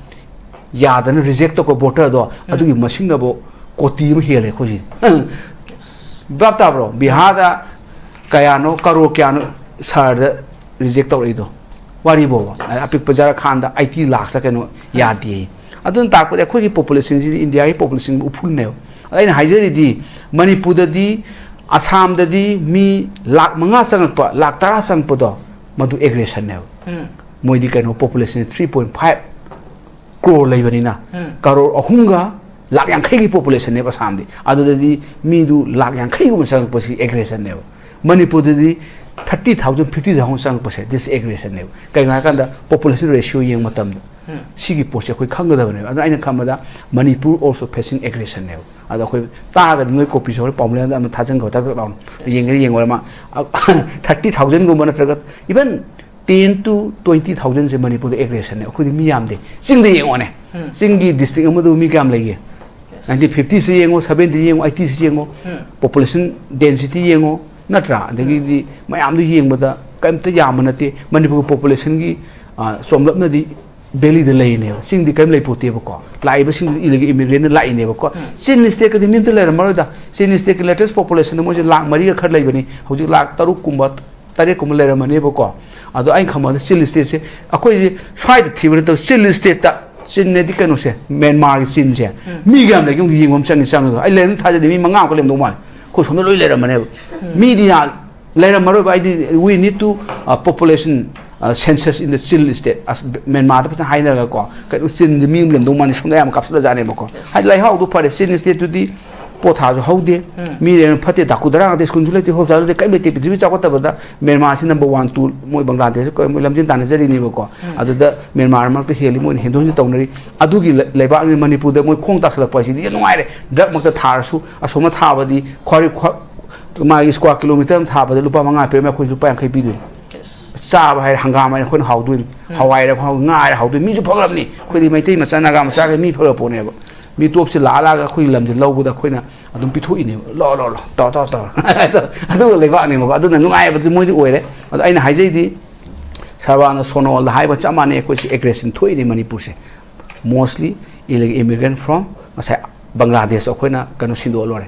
ꯌꯥꯗꯅ ꯔꯤꯖꯦꯛ ꯇꯧꯕ ꯚꯣꯇꯔꯗꯣ, ꯑꯗꯨꯒꯤ ꯃꯁꯤꯡꯅꯕꯨ ꯀꯣꯇꯤ ꯑꯃ ꯍꯦꯜꯂꯦ ꯑꯩꯈꯣꯏꯁꯤꯗꯤ꯫ ꯚꯥꯞ ꯇꯥꯕ꯭ꯔꯣ? ꯕꯤꯍꯥꯔꯗ ꯀꯌꯥꯅꯣ, ꯀꯔꯣꯔ ꯀꯌꯥꯅꯣ ꯁꯍꯔꯗ ꯔꯤꯖꯦꯛ ꯇꯧꯔꯛꯏꯗꯣ? ꯋꯥꯔꯤꯕꯣꯕ꯫ ꯑꯄꯤꯛꯄ ꯖꯥꯔꯈꯥꯟꯗ ꯑꯩꯠꯇꯤ ꯂꯥꯛꯁꯇ ꯀꯩꯅꯣ ꯌꯥꯗꯦ꯫ ꯑꯗꯨꯅ ꯇꯥꯛꯄꯗꯤ ꯑꯩꯈꯣꯏꯒꯤ ꯄꯣꯄꯨꯂꯦꯁꯟꯁꯤꯗꯤ ꯏꯟꯗꯤꯌꯥꯒꯤ ꯄꯣꯄꯨꯂꯦꯁꯟꯒꯤ ꯎꯐꯨꯜꯅꯦꯕ꯫ ꯑꯗ ꯑꯩꯅ ꯍꯥꯏꯖꯔꯤꯗꯤ, ꯃꯅꯤꯄꯨꯔꯗꯗꯤ, ꯑꯁꯥꯝꯗꯗꯤ ꯃꯤ ꯂꯥꯛ ꯃꯉꯥ ꯆꯪꯉꯛꯄ, ꯂꯥꯛ ꯇꯔꯥ ꯆꯪꯉꯛꯄꯗꯣ, ꯃꯗꯨ ꯑꯦꯒ꯭ꯔꯦꯁꯟꯅꯦꯕ꯫ ꯃꯣꯏꯗꯤ ꯀꯩꯅꯣ, population three point five crore ꯂꯩꯕꯅꯤꯅ, ꯀꯔꯣꯔ ꯑꯍꯨꯝꯒ ꯂꯥꯛ ꯌꯥꯡꯈꯩꯒꯤ ꯄꯣꯄꯨꯂꯦꯁꯟꯅꯦꯕ ꯑꯁꯥꯝꯗꯤ꯫ ꯑꯗꯨꯗꯗꯤ ꯃꯤꯗꯨ ꯂꯥꯛ ꯌꯥꯡꯈꯩꯒꯨꯝꯕ ꯆꯪꯉꯛꯄꯁꯤ ꯑꯦꯒ꯭ꯔꯦꯁꯟꯅꯦꯕ꯫ ꯃꯅꯤꯄꯨꯔꯗꯗꯤ ꯊꯥꯔꯇꯤ ꯊꯥꯎꯖꯟ, ꯐꯤꯐꯇꯤ ꯊꯥꯎꯖꯟ ꯆꯪꯉꯛꯄꯁꯦ, ꯗꯤꯁ ꯑꯦꯒ꯭ꯔꯦꯁꯟꯅꯦꯕ꯫ ꯀꯩꯒꯤꯅꯣ ꯍꯥꯏꯀꯥꯟꯗ, ꯄꯣꯄꯨꯂꯦꯁꯟ ꯔꯦꯁꯤꯌꯣ ꯌꯦꯡꯕ ꯃꯇꯝꯗ ꯁꯤꯒꯤ ꯄꯣꯠꯁꯦ ꯑꯩꯈꯣꯏ ꯈꯪꯒꯗꯕꯅꯦꯕ꯫ ꯑꯗꯨꯅ ꯑꯩꯅ ꯈꯟꯕꯗ, ꯃꯅꯤꯄꯨꯔ also facing aggressionꯅꯦꯕ꯫ ꯑꯗꯣ ꯑꯩꯈꯣꯏ ꯇꯥꯔꯒꯗꯤ ꯅꯣꯏ ꯀꯣꯄꯤꯁꯨ ꯍꯣꯔꯦꯟ ꯄꯥꯎꯃꯤꯂꯦꯟꯗ ꯑꯃ ꯊꯥꯖꯤꯟꯈꯣ, ꯇꯛ ꯇꯛ ꯂꯥꯎꯅ꯫ ꯌꯦꯡꯒꯦꯔꯥ ꯌꯦꯡꯉꯣꯔꯥ, ꯃꯥ ꯊꯥꯔꯇꯤ ꯊꯥꯎꯖꯟꯒꯨꯝꯕ ꯅꯠꯇ꯭ꯔꯒ even ten to twenty thousandꯁꯦ ꯃꯅꯤꯄꯨꯔꯗ ꯑꯦꯒ꯭ꯔꯦꯁꯟꯅꯦ꯫ ꯑꯩꯈꯣꯏꯗꯤ ꯃꯤ ꯌꯥꯝꯗꯦ꯫ ꯆꯤꯡꯗ ꯌꯦꯡꯉꯣꯅꯦ꯫ ꯆꯤꯡꯒꯤ ꯗꯤꯁꯇ꯭ꯔꯤꯛ ꯑꯃꯗꯕꯨ ꯃꯤ ꯀꯌꯥꯝ ꯂꯩꯒꯦ? ꯅꯥꯏꯟꯇꯤꯟ ꯐꯤꯐꯇꯤꯁꯤ ꯌꯦꯡꯉꯣ, ꯁꯕꯦꯟꯇꯤꯁꯤ ꯌꯦꯡꯉꯣ, ꯑꯩꯠꯇꯤꯁꯤ ꯌꯦꯡꯉꯣ꯫ ꯄꯣꯄꯨꯂꯦꯁꯟ ꯗꯦꯟꯁꯤꯇꯤ ꯌꯦꯡꯉꯣ, ꯅꯠꯇ꯭ꯔꯥ? ꯑꯗꯒꯤꯗꯤ ꯃꯌꯥꯝꯗꯨ ꯌꯦꯡꯕꯗ ꯀꯔꯤꯝꯇ ꯌꯥꯝꯕ ꯅꯠꯇꯦ꯫ ꯃꯅꯤꯄꯨꯔꯒꯤ ꯄꯣꯄꯨꯂꯦꯁꯟꯒꯤ, ꯑ, ꯆꯣꯝꯂꯞꯅꯗꯤ ꯚꯦꯂꯤꯗ ꯂꯩꯔꯤꯅꯦꯕ꯫ ꯆꯤꯡꯗꯤ ꯀꯔꯤꯝ ꯂꯩꯄꯣꯠꯇꯦꯕꯀꯣ꯫ ꯂꯥꯛꯏꯕꯁꯤꯡꯗꯨꯗꯤ ꯏꯂꯤꯒꯦꯜ ꯏꯃꯤꯒ꯭ꯔꯦꯟꯅ ꯂꯥꯛꯏꯅꯦꯕꯀꯣ꯫ ꯆꯤꯟ ꯁ꯭ꯇꯦꯠꯀꯗꯤ ꯃꯤ ꯑꯝꯇ ꯂꯩꯔꯝꯃꯔꯣꯏꯗ꯫ ꯆꯤꯟ ꯁ꯭ꯇꯦꯠꯀꯤ ꯂꯦꯇꯦꯁ ꯄꯣꯄꯨꯂꯦꯁꯟꯗ ꯃꯣꯏꯁꯦ ꯂꯥꯛ ꯃꯔꯤꯒ ꯈꯔ ꯂꯩꯕꯅꯤ꯫ ꯍꯧꯖꯤꯛ ꯂꯥꯛ ꯇꯔꯨꯛꯀꯨꯝꯕ, ꯇꯔꯦꯠꯀꯨꯝꯕ ꯂꯩꯔꯝꯃꯅꯦꯕꯀꯣ꯫ ꯑꯗꯣ ꯑꯩꯅ ꯈꯪꯕꯗ ꯆꯤꯟ ꯁ꯭ꯇꯦꯠꯁꯦ, ꯑꯩꯈꯣꯏꯁꯦ ꯁ꯭ꯋꯥꯏꯗ ꯊꯤꯕ ꯅꯠꯇꯕ, ꯆꯤꯟ ꯁ꯭ꯇꯦꯠꯇ, ꯆꯤꯟꯅꯗꯤ ꯀꯩꯅꯣꯁꯦ, ꯃ꯭ꯌꯥꯟꯃꯥꯔꯒꯤ ꯆꯤꯟꯁꯦ, ꯃꯤ ꯀꯌꯥꯝ ꯂꯩꯒꯦ ꯑꯃꯨꯛ ꯌꯦꯡꯕ ꯑꯃ ꯆꯪꯉꯤ, ꯆꯪꯉꯒ꯫ ꯑꯩ ꯂꯩꯔꯝꯅꯤ ꯊꯥꯖꯗꯦ, ꯃꯤ ꯃꯉꯥꯃꯨꯛꯀ ꯂꯩꯔꯝꯗꯧ ꯃꯥꯜꯂꯦ꯫ ꯑꯩꯈꯣꯏ ꯁꯣꯝꯗ ꯂꯣꯏ ꯂꯩꯔꯝꯃꯅꯦꯕ꯫ ꯃꯤꯗꯤ ꯌꯥ-, ꯂꯩꯔꯝꯃꯔꯣꯏꯕ꯫ ꯍꯥꯏꯗꯤ, we need to, uh, population, uh, census in the Chin state, ꯑꯁ, ꯃ꯭ꯌꯥꯟꯃꯥꯔꯗ ꯐꯖꯅ ꯍꯥꯏꯅꯔꯒꯀꯣ, ꯀꯩꯅꯣ, ꯆꯤꯟꯁꯦ ꯃꯤ ꯑꯃ ꯂꯦꯝꯗꯧ ꯃꯥꯟꯗꯦ, ꯁꯣꯝꯗ ꯌꯥꯝ ꯀꯥꯞꯁꯤꯜꯂꯖꯥꯠꯅꯦꯕꯀꯣ꯫ ꯍꯥꯏꯗꯤ, ꯂꯩꯍꯥꯎꯗꯣ ꯐꯔꯦ, ꯆꯤꯟ ꯁ꯭ꯇꯦꯠꯇꯨꯗꯤ ꯄꯣꯠ ꯊꯥꯁꯨ ꯍꯧꯗꯦ, ꯃꯤ ꯂꯩꯔꯝ ꯐꯠꯇꯦ, ꯗꯥꯀꯨ ꯗꯔꯥ ꯉꯥꯛꯇ, ꯁ꯭ꯀꯨꯜꯁꯨ ꯂꯩꯇꯦ, ꯍꯣꯁꯄꯤꯇꯥꯜꯁꯨ ꯂꯩꯇꯦ, ꯀꯔꯤꯝ ꯂꯩꯇꯦ꯫ ꯄ꯭ꯔꯤꯊꯤꯕꯤ ꯆꯥꯎꯈꯠꯇꯕꯗ ꯃ꯭ꯌꯥꯟꯃꯥꯔꯁꯤ number one, two, ꯃꯣꯏ ꯕꯪꯒ꯭ꯂꯥꯗꯦꯁ, ꯃꯣꯏ ꯂꯝꯖꯦꯟ ꯇꯥꯟꯅꯖꯔꯤꯅꯦꯕꯀꯣ꯫ ꯑꯗꯨꯗ ꯃ꯭ꯌꯥꯟꯃꯥꯔ ꯃꯔꯛꯇ ꯍꯦꯜꯂꯤ, ꯃꯣꯏꯅ ꯍꯦꯟꯗꯣꯛ ꯍꯦꯟꯖꯤꯟ ꯇꯧꯅꯔꯤ꯫ ꯑꯗꯨꯒꯤ ꯂꯩ-, ꯂꯩꯕꯥꯛꯅꯤ ꯃꯅꯤꯄꯨꯔꯗ ꯃꯣꯏ ꯈꯣꯡ ꯇꯥꯁꯜꯂꯛꯄ ꯍꯥꯏꯁꯤꯗꯤ ꯌꯥꯝ ꯅꯨꯡꯉꯥꯏꯔꯦ꯫ ꯗ꯭ꯔꯒ ꯃꯛꯇ ꯊꯥꯔꯁꯨ, ꯑꯁꯣꯝꯅ ꯊꯥꯕꯗꯤ ꯈ꯭ꯋꯥꯔꯤ-, ꯈ꯭ꯋꯥ-, ꯃꯥꯒꯤ square kilometre ꯑꯃ ꯊꯥꯕꯗ ꯂꯨꯄꯥ ꯃꯉꯥ ꯄꯤꯔꯝꯃꯦ, ꯑꯩꯈꯣꯏ ꯂꯨꯄꯥ ꯌꯥꯡꯈꯩ ꯄꯤꯗꯣꯏꯅꯤ꯫ ꯆꯥꯕ ꯍꯥꯏꯔꯦ, ꯍꯪꯒꯥꯝ ꯍꯥꯏꯔꯦ, ꯑꯩꯈꯣꯏꯅ ꯍꯥꯎꯗꯣꯏꯅꯤ꯫ ꯍꯋꯥꯏ ꯍꯥꯏꯔꯦ, ꯑꯩꯈꯣꯏ ꯉꯥ ꯍꯥꯏꯔꯦ, ꯍꯥꯎꯗꯣꯏꯅꯤ꯫ ꯃꯤꯁꯨ ꯐꯒꯠꯂꯝꯅꯤ꯫ ꯑꯩꯈꯣꯏꯗꯤ ꯃꯩꯇꯩ ꯃꯆꯥ, ꯅꯥꯒꯥ ꯃꯆꯥꯈꯩ ꯃꯤ ꯐꯒꯠ ꯄꯣꯠꯅꯦꯕ꯫ ꯃꯤ ꯇꯣꯞꯁꯤ ꯂꯥꯛꯑ ꯂꯥꯛꯑꯒ ꯑꯩꯈꯣꯏꯒꯤ ꯂꯝꯁꯦ ꯂꯧꯕꯗ ꯑꯩꯈꯣꯏꯅ ꯑꯗꯨꯝ ꯄꯤꯊꯣꯛꯏꯅꯦꯕ꯫ "ꯂꯥꯛꯑꯣ, ꯂꯥꯛꯑꯣ, ꯂꯥꯛꯑꯣ, ꯇꯧꯔꯣ, ꯇꯧꯔꯣ, ꯇꯧꯔꯣ"꯫ ꯑꯗꯨꯒ ꯂꯩꯕꯥꯛꯅꯦꯕꯀꯣ꯫ ꯑꯗꯨꯅ ꯅꯨꯡꯉꯥꯏꯕꯗꯤ ꯃꯣꯏꯗꯤ ꯑꯣꯏꯔꯦ꯫ ꯑꯗꯣ ꯑꯩꯅ ꯍꯥꯏꯖꯩꯗꯤ, ꯁꯔꯕꯥꯅꯟꯗ ꯁꯣꯅꯣꯋꯥꯜꯗ ꯍꯥꯏꯕ ꯆꯞ ꯃꯥꯟꯅꯩ꯫ ꯑꯩꯈꯣꯏꯁꯤ aggression ꯊꯣꯛꯏꯅꯦ ꯃꯅꯤꯄꯨꯔꯁꯦ꯫ Mostly illegal immigrant from ꯉꯁꯥꯏ ꯕꯪꯒ꯭ꯂꯥꯗꯦꯁ ꯑꯩꯈꯣꯏꯅ ꯀꯩꯅꯣ ꯁꯤꯟꯗꯣꯛꯑ ꯂꯣꯏꯔꯦ꯫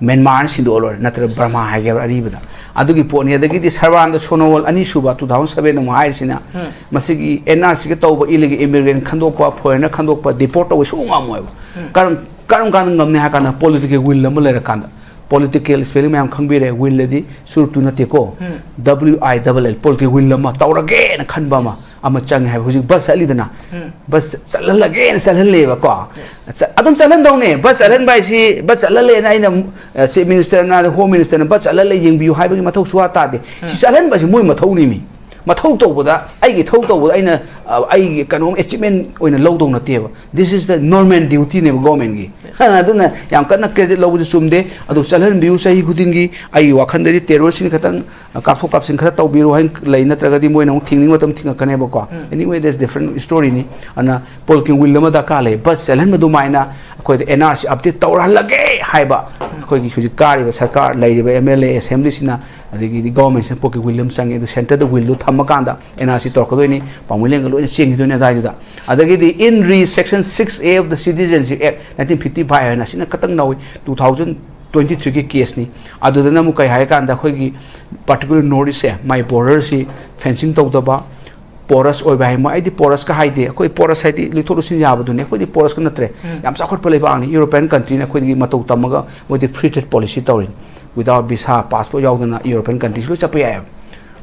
ꯃ꯭ꯌꯥꯟꯃꯥꯔꯅ ꯁꯤꯟꯗꯣꯛꯑ ꯂꯣꯏꯔꯦ, ꯅꯠꯇ꯭ꯔꯒ ꯕꯔꯃꯥ ꯍꯥꯏꯒꯦꯕ ꯑꯔꯤꯕꯗ꯫ ꯑꯗꯨꯒꯤ ꯄꯣꯠꯅꯤ꯫ ꯑꯗꯒꯤꯗꯤ ꯁꯔꯕꯥꯅꯟꯗ ꯁꯣꯅꯣꯋꯥꯜ ꯑꯅꯤꯁꯨꯕ two thousand seven ꯑꯃꯨꯛ ꯍꯥꯏꯔꯤꯁꯤꯅ ꯃꯁꯤꯒꯤ N R C ꯒ ꯇꯧꯕ illegal immigrant ꯈꯟꯗꯣꯛꯄ, foreigner ꯈꯟꯗꯣꯛꯄ, deport ꯇꯧꯕ ꯁꯨꯡꯉꯝ ꯉꯝꯃꯣꯏꯕ꯫ ꯀꯔꯝ, ꯀꯔꯝ ꯀꯥꯟꯗ ꯉꯝꯅꯤ ꯍꯥꯏ ꯀꯥꯟꯗ political will ꯑꯃ ꯂꯩꯔꯀꯥꯟꯗ꯫ Political spelling ꯃꯌꯥꯝ ꯈꯪꯕꯤꯔꯦ, will ꯑꯗꯤ ꯆꯨꯔꯨꯞꯇꯨ ꯅꯠꯇꯦꯀꯣ꯫ W I double L, political will ꯑꯃ ꯇꯧꯔꯒꯦꯅ ꯈꯟꯕ ꯑꯃ, ꯑꯃ ꯆꯪꯉꯦ ꯍꯥꯏꯕ꯫ ꯍꯧꯖꯤꯛ ꯕꯁ ꯆꯠꯂꯤꯗꯅ, ꯕꯁ ꯆꯠꯍꯜꯂꯒꯦꯅ ꯆꯠꯍꯜꯂꯦꯕꯀꯣ꯫ ꯆꯠ-, ꯑꯗꯨꯝ ꯆꯠꯍꯟꯗꯧꯅꯦ꯫ ꯕꯁ ꯆꯠꯍꯟꯕ ꯍꯥꯏꯁꯤ, ꯕꯁ ꯆꯠꯍꯜꯂꯦꯅ ꯑꯩꯅ, ꯑ, ꯆꯤꯐ ꯃꯤꯅꯤꯁꯇꯔꯅ, ꯍꯣꯝ ꯃꯤꯅꯤꯁꯇꯔꯅ ꯕꯁ ꯆꯠꯍꯜꯂꯦ ꯌꯦꯡꯕꯤꯌꯨ ꯍꯥꯏꯕꯒꯤ ꯃꯊꯧ ꯁꯨꯡꯇꯥ ꯇꯥꯗꯦ꯫ ꯁꯤ ꯆꯠꯍꯟꯕꯁꯤ ꯃꯣꯏ ꯃꯊꯧꯅꯤ ꯃꯤ꯫ ꯃꯊꯧ ꯇꯧꯕꯗ, ꯑꯩꯒꯤ ꯏꯊꯧ ꯇꯧꯕꯗ ꯑꯩꯅ, ꯑ, ꯑꯩꯒꯤ ꯀꯩꯅꯣꯝ achievement ꯑꯣꯏꯅ ꯂꯧꯗꯧ ꯅꯠꯇꯦꯕ꯫ This is the normal duty ꯅꯦꯕ government ꯀꯤ꯫ ꯑꯗꯨꯅ ꯌꯥꯝ ꯀꯟꯅ credit ꯂꯧꯕꯁꯨ ꯆꯨꯝꯗꯦ꯫ ꯑꯗꯨ ꯆꯠꯍꯟꯕꯤꯌꯨ ꯆꯍꯤ ꯈꯨꯗꯤꯡꯒꯤ꯫ ꯑꯩꯒꯤ ꯋꯥꯈꯜꯗꯗꯤ terrorist ꯁꯤꯡ ꯈꯇꯪ ꯀꯥꯞꯊꯣꯛ ꯀꯥꯞꯁꯤꯟ ꯈꯔ ꯇꯧꯕꯤꯔꯣ ꯍꯥꯏꯅ ꯂꯩ, ꯅꯠꯇ꯭ꯔꯒꯗꯤ ꯃꯣꯏꯅ ꯑꯃꯨꯛ ꯊꯤꯡꯅꯤꯡꯕ ꯃꯇꯝ ꯊꯤꯡꯉꯛꯀꯅꯦꯕꯀꯣ꯫ Anyway, that's different story ꯅꯤ꯫ ꯑꯗꯨꯅ political will ꯑꯃ ꯗꯔꯀꯥꯔ ꯂꯩ꯫ ꯕꯁ ꯆꯠꯍꯟꯕ ꯑꯗꯨꯃꯥꯏꯅ ꯑꯩꯈꯣꯏꯗ N R C update ꯇꯧꯔꯍꯜꯂꯒꯦ ꯍꯥꯏꯕ ꯑꯩꯈꯣꯏꯒꯤ ꯍꯧꯖꯤꯛ ꯀꯥꯔꯤꯕ ꯁꯔꯀꯥꯔ, ꯂꯩꯔꯤꯕ M L A, assembly ꯁꯤꯅ, ꯑꯗꯒꯤꯗꯤ government ꯁꯤꯅ political will ꯑꯃ ꯆꯪꯉꯤ꯫ ꯑꯗꯨ centre the will do ꯊꯝꯃꯀꯥꯟꯗ N R C ꯇꯧꯔꯛꯀꯗꯣꯏꯅꯤ꯫ ꯄꯥꯎꯃꯩ ꯂꯦꯡꯒ ꯂꯣꯏꯅ ꯆꯦꯟꯈꯤꯗꯣꯏꯅꯤ ꯑꯗꯨꯋꯥꯏꯗꯨꯗ꯫ ꯑꯗꯒꯤꯗꯤ in re section six A of the Citizenship Act nineteen fifty five ꯍꯥꯏꯅ, ꯑꯁꯤꯅ ꯈꯇꯪ ꯅꯧꯏ, two thousand twenty three ꯒꯤ case ꯅꯤ꯫ ꯑꯗꯨꯗꯅ ꯑꯃꯨꯛ ꯀꯩ ꯍꯥꯏ ꯀꯥꯟꯗ, ꯑꯩꯈꯣꯏꯒꯤ particular North East ꯁꯦ, ꯃꯥꯏ border ꯁꯤ fencing ꯇꯧꯗꯕ, porous ꯑꯣꯏꯕ ꯍꯥꯏ꯫ ꯃꯣꯏ, ꯑꯩꯗꯤ porous ꯀ ꯍꯥꯏꯗꯦ, ꯑꯩꯈꯣꯏ porous ꯍꯥꯏꯗꯤ ꯂꯤꯊꯣꯛ ꯂꯤꯁꯤꯟ ꯌꯥꯕꯗꯨꯅꯦ, ꯑꯩꯈꯣꯏꯗꯤ porous ꯀ ꯅꯠꯇ꯭ꯔꯦ꯫ ꯌꯥꯝ ꯆꯥꯎꯈꯠꯄ ꯂꯩꯕꯥꯛꯅꯤ, European country ꯅ ꯑꯩꯈꯣꯏꯗꯒꯤ ꯃꯇꯧ ꯇꯝꯃꯒ ꯃꯣꯏꯗꯤ free trade policy ꯇꯧꯔꯤꯅꯤ꯫ without visa, passport ꯌꯥꯎꯗꯅ European countries ꯂꯣꯏ ꯆꯠꯄ ꯌꯥꯏꯑꯕ꯫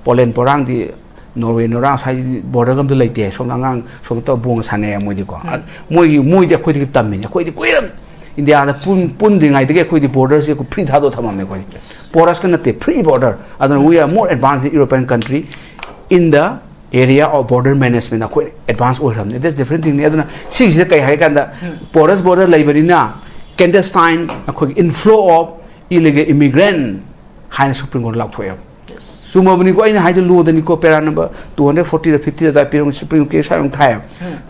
ꯄꯣꯂꯦꯟ ꯄꯣꯔꯥꯡꯗꯤ, ꯅꯣꯔꯋꯦ ꯅꯣꯔꯥꯡ ꯁ꯭ꯋꯥꯏꯗꯤ border ꯒ ꯑꯝꯇ ꯂꯩꯇꯦ꯫ ꯁꯣꯝꯗ ꯑꯉꯥꯡ ꯁꯣꯝꯗ ꯇꯧꯔ ꯕꯣꯟꯒ ꯁꯥꯟꯅꯩ ꯃꯣꯏꯗꯤꯀꯣ꯫ ꯑ, ꯃꯣꯏꯒꯤ, ꯃꯣꯏꯗꯤ ꯑꯩꯈꯣꯏꯗꯒꯤ ꯇꯝꯃꯤꯅꯦ꯫ ꯑꯩꯈꯣꯏꯗꯤ ꯀꯨꯏꯔꯝ-, ꯏꯟꯗꯤꯌꯥꯗ ꯄꯨꯟ-, ꯄꯨꯟꯗ꯭ꯔꯤꯉꯩꯗꯒꯤ ꯑꯩꯈꯣꯏꯗꯤ border ꯁꯦ free ꯊꯥꯗꯣꯛ ꯊꯝꯃꯝꯃꯦ ꯑꯩꯈꯣꯏꯗꯤ꯫ Porous ꯀ ꯅꯠꯇꯦ, free border꯫ ꯑꯗꯨꯅ we are more advanced than European country in the area of border management꯫ ꯑꯩꯈꯣꯏ advance ꯑꯣꯏꯈ꯭ꯔꯕꯅꯤ꯫ That's different thing ꯅꯤ꯫ ꯑꯗꯨꯅ ꯁꯤꯒꯤꯁꯤꯗ ꯀꯩ ꯍꯥꯏ ꯀꯥꯟꯗ, porous border ꯂꯩꯕꯅꯤꯅ clandestine ꯑꯩꯈꯣꯏꯒꯤ inflow of illegal immigrant ꯍꯥꯏꯅ Supreme Court ꯂꯥꯎꯊꯣꯛꯑꯦꯕ꯫ ꯆꯨꯝꯃꯕꯅꯤꯀꯣ ꯑꯩꯅ ꯍꯥꯏꯁꯦ, law ꯗꯅꯤꯀꯣ, para number two hundred forty ꯗ, fifty ꯗ ꯑꯗꯨꯋꯥꯏ ꯄꯤꯔꯝꯒꯅꯤ꯫ Supreme case ꯍꯥꯏꯅ ꯊꯥꯏꯑꯕ꯫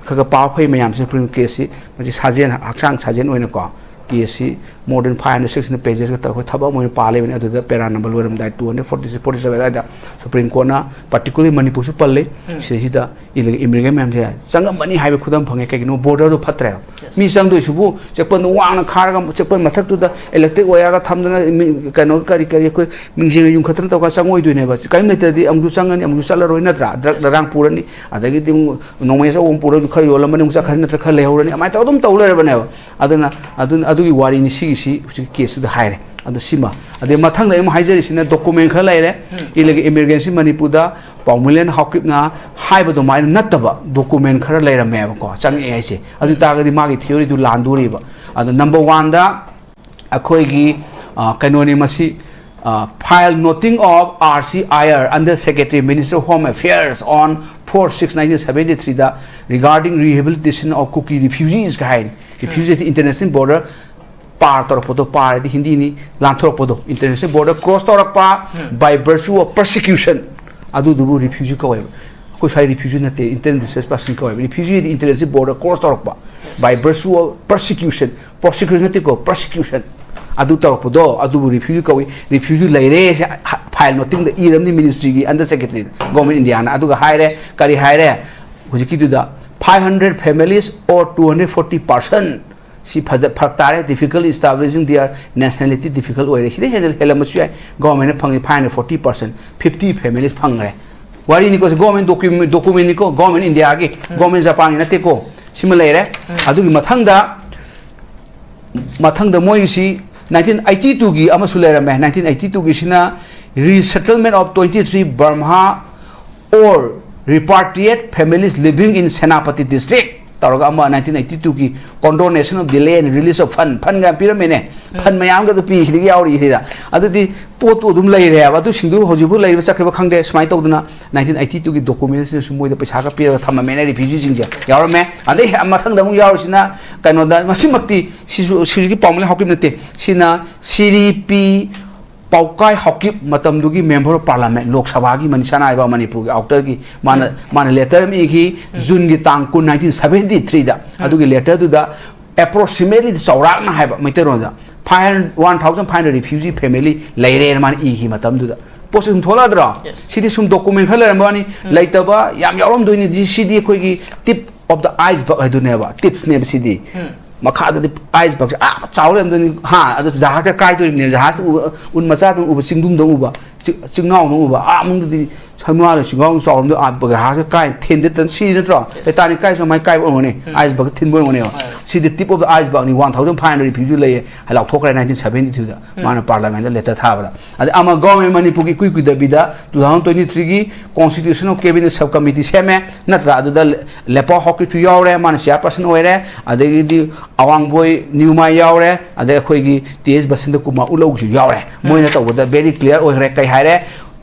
ꯈꯔ ꯈꯔ ꯄꯥꯕ ꯐꯩ ꯃꯌꯥꯝꯁꯦ꯫ Supreme case ꯁꯤ ꯃꯁꯤ ꯁꯥꯖꯦꯜ, ꯍꯛꯆꯥꯡ ꯁꯥꯖꯦꯜ ꯑꯣꯏꯅꯀꯣ, case ꯁꯤ more than five hundred, six hundred pages ꯈꯛꯇ ꯑꯩꯈꯣꯏ ꯊꯕꯛ ꯑꯃ ꯑꯣꯏꯅ ꯄꯥ ꯂꯩꯕꯅꯤ꯫ ꯑꯗꯨꯗ para number ꯂꯣꯏꯔꯝꯗꯥꯏ two hundred forty six, forty seven ꯑꯗꯨꯋꯥꯏꯗ Supreme Court ꯅ particularly ꯃꯅꯤꯄꯨꯔꯁꯨ ꯄꯜꯂꯤ꯫ ꯁꯤꯗꯩꯁꯤꯗ illegal immigrant ꯃꯌꯥꯝꯁꯦ ꯆꯪꯉꯝꯃꯅꯤ ꯍꯥꯏꯕ ꯈꯨꯗꯝ ꯐꯪꯉꯦ꯫ ꯀꯩꯒꯤꯅꯣ? Border ꯗꯣ ꯐꯠꯇ꯭ꯔꯦꯕ꯫ ꯃꯤ ꯆꯪꯗꯣꯏꯁꯤꯕꯨ ꯆꯦꯛꯄꯟꯗꯣ ꯋꯥꯡꯅ ꯈꯥꯔꯒ, ꯆꯦꯛꯄꯟ ꯃꯊꯛꯇꯨꯗ electric wire ꯒ ꯊꯝꯗꯅ, ꯃꯤ-, ꯀꯩꯅꯣ, ꯀꯔꯤ ꯀꯔꯤ ꯑꯩꯈꯣꯏ ꯃꯤꯡꯖꯦꯜꯒ ꯌꯨꯡꯈꯠꯇꯅ ꯇꯧꯔꯒ ꯆꯪꯉꯣꯏꯗꯣꯏꯅꯦꯕ꯫ ꯀꯔꯤꯝ ꯂꯩꯇ꯭ꯔꯗꯤ ꯑꯃꯨꯛꯁꯨ ꯆꯪꯉꯅꯤ, ꯑꯃꯨꯛꯁꯨ ꯆꯠꯂꯔꯣꯏ, ꯅꯠꯇ꯭ꯔꯥ? Drug ꯗꯔꯥꯡ ꯄꯨꯔꯅꯤ, ꯑꯗꯒꯤꯗꯤ ꯑꯃꯨꯛ ꯅꯣꯡꯃꯩ ꯑꯆꯧꯕ ꯑꯃ ꯄꯨꯔꯒ ꯈꯔ ꯌꯣꯜꯂꯝꯃꯅꯤ, ꯑꯃꯨꯛ ꯆꯠꯈ꯭ꯔꯅꯤ, ꯅꯠꯇ꯭ꯔ ꯈꯔ ꯂꯩꯍꯧꯔꯅꯤ꯫ ꯑꯗꯨꯃꯥꯏꯅ ꯇꯧꯔ ꯑꯗꯨꯝ ꯇꯧ ꯂꯩꯔꯕꯅꯦꯕ꯫ ꯑꯗꯨꯅ, ꯑꯗꯨꯅ, ꯑꯗꯨꯒꯤ ꯋꯥꯔꯤꯅꯤ ꯁꯤꯒꯤꯁꯤ ꯍꯧꯖꯤꯛꯀꯤ case ꯇꯨꯗ ꯍꯥꯏꯔꯦ꯫ ꯑꯗꯣ ꯁꯤꯃ, ꯑꯗꯩ ꯃꯊꯪꯗ ꯑꯩ ꯑꯃꯨꯛ ꯍꯥꯏꯖꯔꯤꯁꯤꯅ document ꯈꯔ ꯂꯩꯔꯦ꯫ Illegal immigrant ꯁꯤ ꯃꯅꯤꯄꯨꯔꯗ ꯄꯥꯎꯃꯤꯂꯦꯟ ꯍꯥꯎꯀꯤꯞꯅ ꯍꯥꯏꯕ ꯑꯗꯨꯃꯥꯏꯅ ꯅꯠꯇꯕ document ꯈꯔ ꯂꯩꯔꯝꯃꯦꯕꯀꯣ, ꯆꯪꯉꯛꯑꯦ ꯍꯥꯏꯁꯦ꯫ ꯑꯗꯨ ꯑꯣꯏ ꯇꯥꯔꯒꯗꯤ ꯃꯥꯒꯤ theory ꯗꯨ ꯂꯥꯟꯗꯣꯔꯤꯕ꯫ ꯑꯗꯣ number one ꯗ ꯑꯩꯈꯣꯏꯒꯤ, ꯑ, ꯀꯩꯅꯣꯅꯤ ꯃꯁꯤ, ꯑ, file noting of R C Iyer, Under Secretary, Minister of Home Affairs, on four six nineteen seventy three the regarding rehabilitation of Kuki refugees ꯀ ꯍꯥꯏꯅꯤ꯫ Refugee ꯗꯤ international border ꯄꯥꯔ ꯇꯧꯔꯛꯄꯗꯣ, ꯄꯥꯔ ꯍꯥꯏꯗꯤ ꯍꯤꯟꯗꯤꯅꯤ, ꯂꯥꯟꯊꯣꯔꯛꯄꯗꯣ, international border cross ꯇꯧꯔꯛꯄ by virtue of persecution, ꯑꯗꯨꯗꯨꯕꯨ refugee ꯀꯧꯋꯦꯕ꯫ ꯑꯩꯈꯣꯏ ꯁ꯭ꯋꯥꯏ refugee ꯅꯠꯇꯦ, internally displaced person ꯀꯧꯋꯦꯕ꯫ Refugee ꯗꯤ international border cross ꯇꯧꯔꯛꯄ by virtue of persecution, prosecution ꯅꯠꯇꯦꯀꯣ, persecution, ꯑꯗꯨ ꯇꯧꯔꯛꯄꯗꯣ ꯑꯗꯨꯕꯨ refugee ꯀꯧꯏ꯫ Refugee ꯂꯩꯔꯦ ꯁꯦ file noting ꯗ ꯏꯔꯝꯅꯤ ministry ꯒꯤ under secretary the, Government of India ꯅ꯫ ꯑꯗꯨꯒ ꯍꯥꯏꯔꯦ, ꯀꯔꯤ ꯍꯥꯏꯔꯦ? ꯍꯧꯖꯤꯛꯀꯤꯗꯨꯗ five hundred families or two hundred forty person ꯁꯤ ꯐꯖ-, ꯐꯔꯛ ꯇꯥꯔꯦ, difficult establishing their nationality, difficult ꯑꯣꯏꯔꯦ꯫ ꯁꯤꯗꯩ ꯍꯦꯟꯅ ꯍꯦꯜꯂꯝꯕꯁꯨ ꯌꯥꯏ꯫ Government ꯅ ꯐꯪꯉꯤ five hundred forty person, fifty families ꯐꯪꯈ꯭ꯔꯦ꯫ ꯋꯥꯔꯤꯅꯤꯀꯣ, ꯁꯤ government document, document ꯅꯤꯀꯣ, Government of India ꯒꯤ, Government of Japan ꯒꯤ ꯅꯠꯇꯦꯀꯣ꯫ ꯁꯤꯃ ꯂꯩꯔꯦ꯫ ꯑꯗꯨꯒꯤ ꯃꯊꯪꯗ, ꯃꯊꯪꯗ ꯃꯣꯏꯒꯤꯁꯤ ꯅꯥꯏꯟꯇꯤꯟ ꯑꯩꯠꯇꯤ ꯇꯨꯒꯤ ꯑꯃꯁꯨ ꯂꯩꯔꯝꯃꯦ꯫ ꯅꯥꯏꯟꯇꯤꯟ ꯑꯩꯠꯇꯤ ꯇꯨꯒꯤꯁꯤꯅ Resettlement of twenty three Burma or Repatriate Families Living in Senapati District ꯇꯧꯔꯒ ꯑꯃ ꯅꯥꯏꯟꯇꯤꯟ ꯑꯩꯠꯇꯤ ꯇꯨꯒꯤ Condonation of Delay and Release of Fund, ꯐꯟꯒ ꯄꯤꯔꯝꯃꯤꯅꯦ꯫ ꯐꯟ ꯃꯌꯥꯝꯒ ꯑꯗꯨ ꯄꯤꯁꯤꯗꯒꯤ ꯌꯥꯎꯔꯤꯁꯤꯗ꯫ ꯑꯗꯨꯗꯤ ꯄꯣꯠꯇꯨ ꯑꯗꯨꯝ ꯂꯩꯔꯦ ꯍꯥꯏꯕ꯫ ꯑꯗꯨꯁꯤꯡꯗꯨ ꯍꯧꯖꯤꯛꯐꯥꯎ ꯂꯩꯔꯤꯕ ꯆꯠꯈ꯭ꯔꯤꯕ ꯈꯪꯗꯦ꯫ ꯁꯨꯃꯥꯏꯅ ꯇꯧꯗꯅ ꯅꯥꯏꯟꯇꯤꯟ ꯑꯩꯠꯇꯤ ꯇꯨꯒꯤ ꯗꯣꯀꯨꯃꯦꯟꯁꯤꯅꯁꯨ ꯃꯣꯏꯗ ꯄꯩꯁꯥꯒ ꯄꯤꯔꯒ ꯊꯝꯃꯝꯃꯦꯅ ꯔꯤꯐ꯭ꯌꯨꯖꯤꯁꯤꯡꯁꯦ ꯌꯥꯎꯔꯝꯃꯦ꯫ ꯑꯗꯩ ꯃꯊꯪꯗ ꯑꯃꯨꯛ ꯌꯥꯎꯔꯤꯁꯤꯅ ꯀꯩꯅꯣꯗ, ꯃꯁꯤꯃꯛꯇꯤ ꯁꯤꯁꯨ ꯁꯤꯒꯤ ꯄꯥꯎꯃꯤ ꯍꯥꯎꯀꯤꯞ ꯅꯠꯇꯦ꯫ ꯁꯤꯅ ꯁꯤꯔꯤ ꯄꯤ ꯄꯥꯎꯀꯥꯏ ꯍꯥꯎꯀꯤꯞ, ꯃꯇꯝꯗꯨꯒꯤ Member of Parliament, ꯂꯣꯛ ꯁꯚꯥꯒꯤ ꯃꯅꯤꯁꯥꯅ ꯍꯥꯏꯕ ꯃꯅꯤꯄꯨꯔꯒꯤ ꯑꯥꯎꯇꯔꯒꯤ, ꯃꯥꯅ ꯃꯥꯅ ꯂꯦꯇꯔ ꯑꯃ ꯏꯈꯤ꯫ ꯖꯨꯟꯒꯤ ꯇꯥꯡ ꯀꯨꯟ, ꯅꯥꯏꯟꯇꯤꯟ ꯁꯚꯦꯟꯇꯤ ꯊ꯭ꯔꯤꯗ꯫ ꯑꯗꯨꯒꯤ ꯂꯦꯇꯔꯗꯨꯗ approximately, ꯆꯥꯎꯔꯥꯛꯅ ꯍꯥꯏꯕ ꯃꯩꯇꯩꯂꯣꯟꯗ, five hundred, one thousand five hundred refugee family ꯂꯩꯔꯦꯅ ꯃꯥꯅ ꯏꯈꯤ ꯃꯇꯝꯗꯨꯗ꯫ ꯄꯣꯠꯁꯦ ꯁꯨꯝ ꯊꯣꯛꯂꯛꯑꯗ꯭ꯔꯣ? ꯁꯤꯗꯤ ꯁꯨꯝ ꯗꯣꯀꯨꯃꯦꯟ ꯈꯔ ꯂꯩꯔꯝꯕ ꯋꯥꯅꯤ꯫ ꯂꯩꯇꯕ ꯌꯥꯝ ꯌꯥꯎꯔꯝꯗꯣꯏꯅꯤ꯫ ꯁꯤꯗꯤ ꯑꯩꯈꯣꯏꯒꯤ tip of the iceberg ꯍꯥꯏꯗꯨꯅꯦꯕ, ꯇꯤꯞꯁꯅꯦꯕ ꯁꯤꯗꯤ꯫ ꯃꯈꯥꯗꯗꯤ ꯑꯥꯏꯁꯕꯔꯒꯁꯦ ꯑꯥ ꯆꯥꯎ ꯂꯩꯔꯝꯗꯣꯏꯅꯤ꯫ ꯍꯥ, ꯑꯗꯨ ꯖꯍꯥꯖꯀ ꯀꯥꯏꯗꯣꯔꯤꯕꯅꯦꯕ꯫ ꯖꯍꯥꯖ ꯎꯕ, ꯎꯟ ꯃꯆꯥꯗꯧꯅ ꯎꯕ, ꯆꯤꯡꯗꯨꯝꯗꯧꯅ ꯎꯕ, ꯆꯤ-, ꯆꯤꯡꯅꯥꯎꯗꯧꯅ ꯎꯕ꯫ ꯑꯥ ꯃꯅꯨꯡꯗꯗꯤ ꯁꯃꯨꯗ꯭ꯔꯥꯗ ꯆꯤꯡꯅꯥꯎ ꯆꯥꯎꯔꯝꯗꯣꯏ, ꯑꯥ ꯖꯍꯥꯖꯀ ꯀꯥꯏ ꯊꯦꯟꯗꯦꯠꯇꯅ ꯁꯤ ꯅꯠꯇ꯭ꯔꯣ? Titanic ꯀꯥꯏꯁꯨ ꯑꯗꯨꯃꯥꯏꯅ ꯀꯥꯏꯕ ꯑꯣꯏꯔꯝꯒꯅꯤ꯫ ꯑꯥꯏꯁꯕꯔꯒ ꯊꯤꯟꯕ ꯑꯣꯏꯔꯝꯒꯅꯦꯕ꯫ ꯁꯤꯗꯤ tip of the icebergꯅꯤ꯫ One thousand five hundred refugee ꯂꯩꯌꯦ꯫ ꯂꯥꯎꯊꯣꯛꯈ꯭ꯔꯦ nineteen seventy twoꯗ꯫ ꯃꯥꯅ Parliamentꯇ ꯂꯦꯇꯔ ꯊꯥꯕꯗ꯫ ꯑꯗ ꯑꯃ government ꯃꯅꯤꯄꯨꯔꯒꯤ ꯏꯀꯨꯏ ꯀꯨꯏꯗꯕꯤꯗ two thousand twenty threeꯒꯤ Constitutional Cabinet Subcommittee ꯁꯦꯝꯃꯦ ꯅꯠꯇ꯭ꯔꯥ? ꯑꯗꯨꯗ ꯂꯦꯄꯥꯎ ꯍꯥꯎꯀꯤꯞꯁꯨ ꯌꯥꯎꯔꯦ, ꯃꯥꯅ chairperson ꯑꯣꯏꯔꯦ꯫ ꯑꯗꯒꯤꯗꯤ ꯑꯋꯥꯡꯕꯣꯏ ꯅ꯭ꯌꯨꯃꯥꯏ ꯌꯥꯎꯔꯦ, ꯑꯗꯩ ꯑꯩꯈꯣꯏꯒꯤ ꯇꯤ ꯑꯦꯁ ꯕꯁꯟꯇ ꯀꯨꯃꯥꯔ ꯎꯂꯧꯁꯨ ꯌꯥꯎꯔꯦ꯫ ꯃꯣꯏꯅ ꯇꯧꯕꯗ very clear ꯑꯣꯏꯈ꯭ꯔꯦ꯫ ꯀꯩ ꯍꯥꯏꯔꯦ?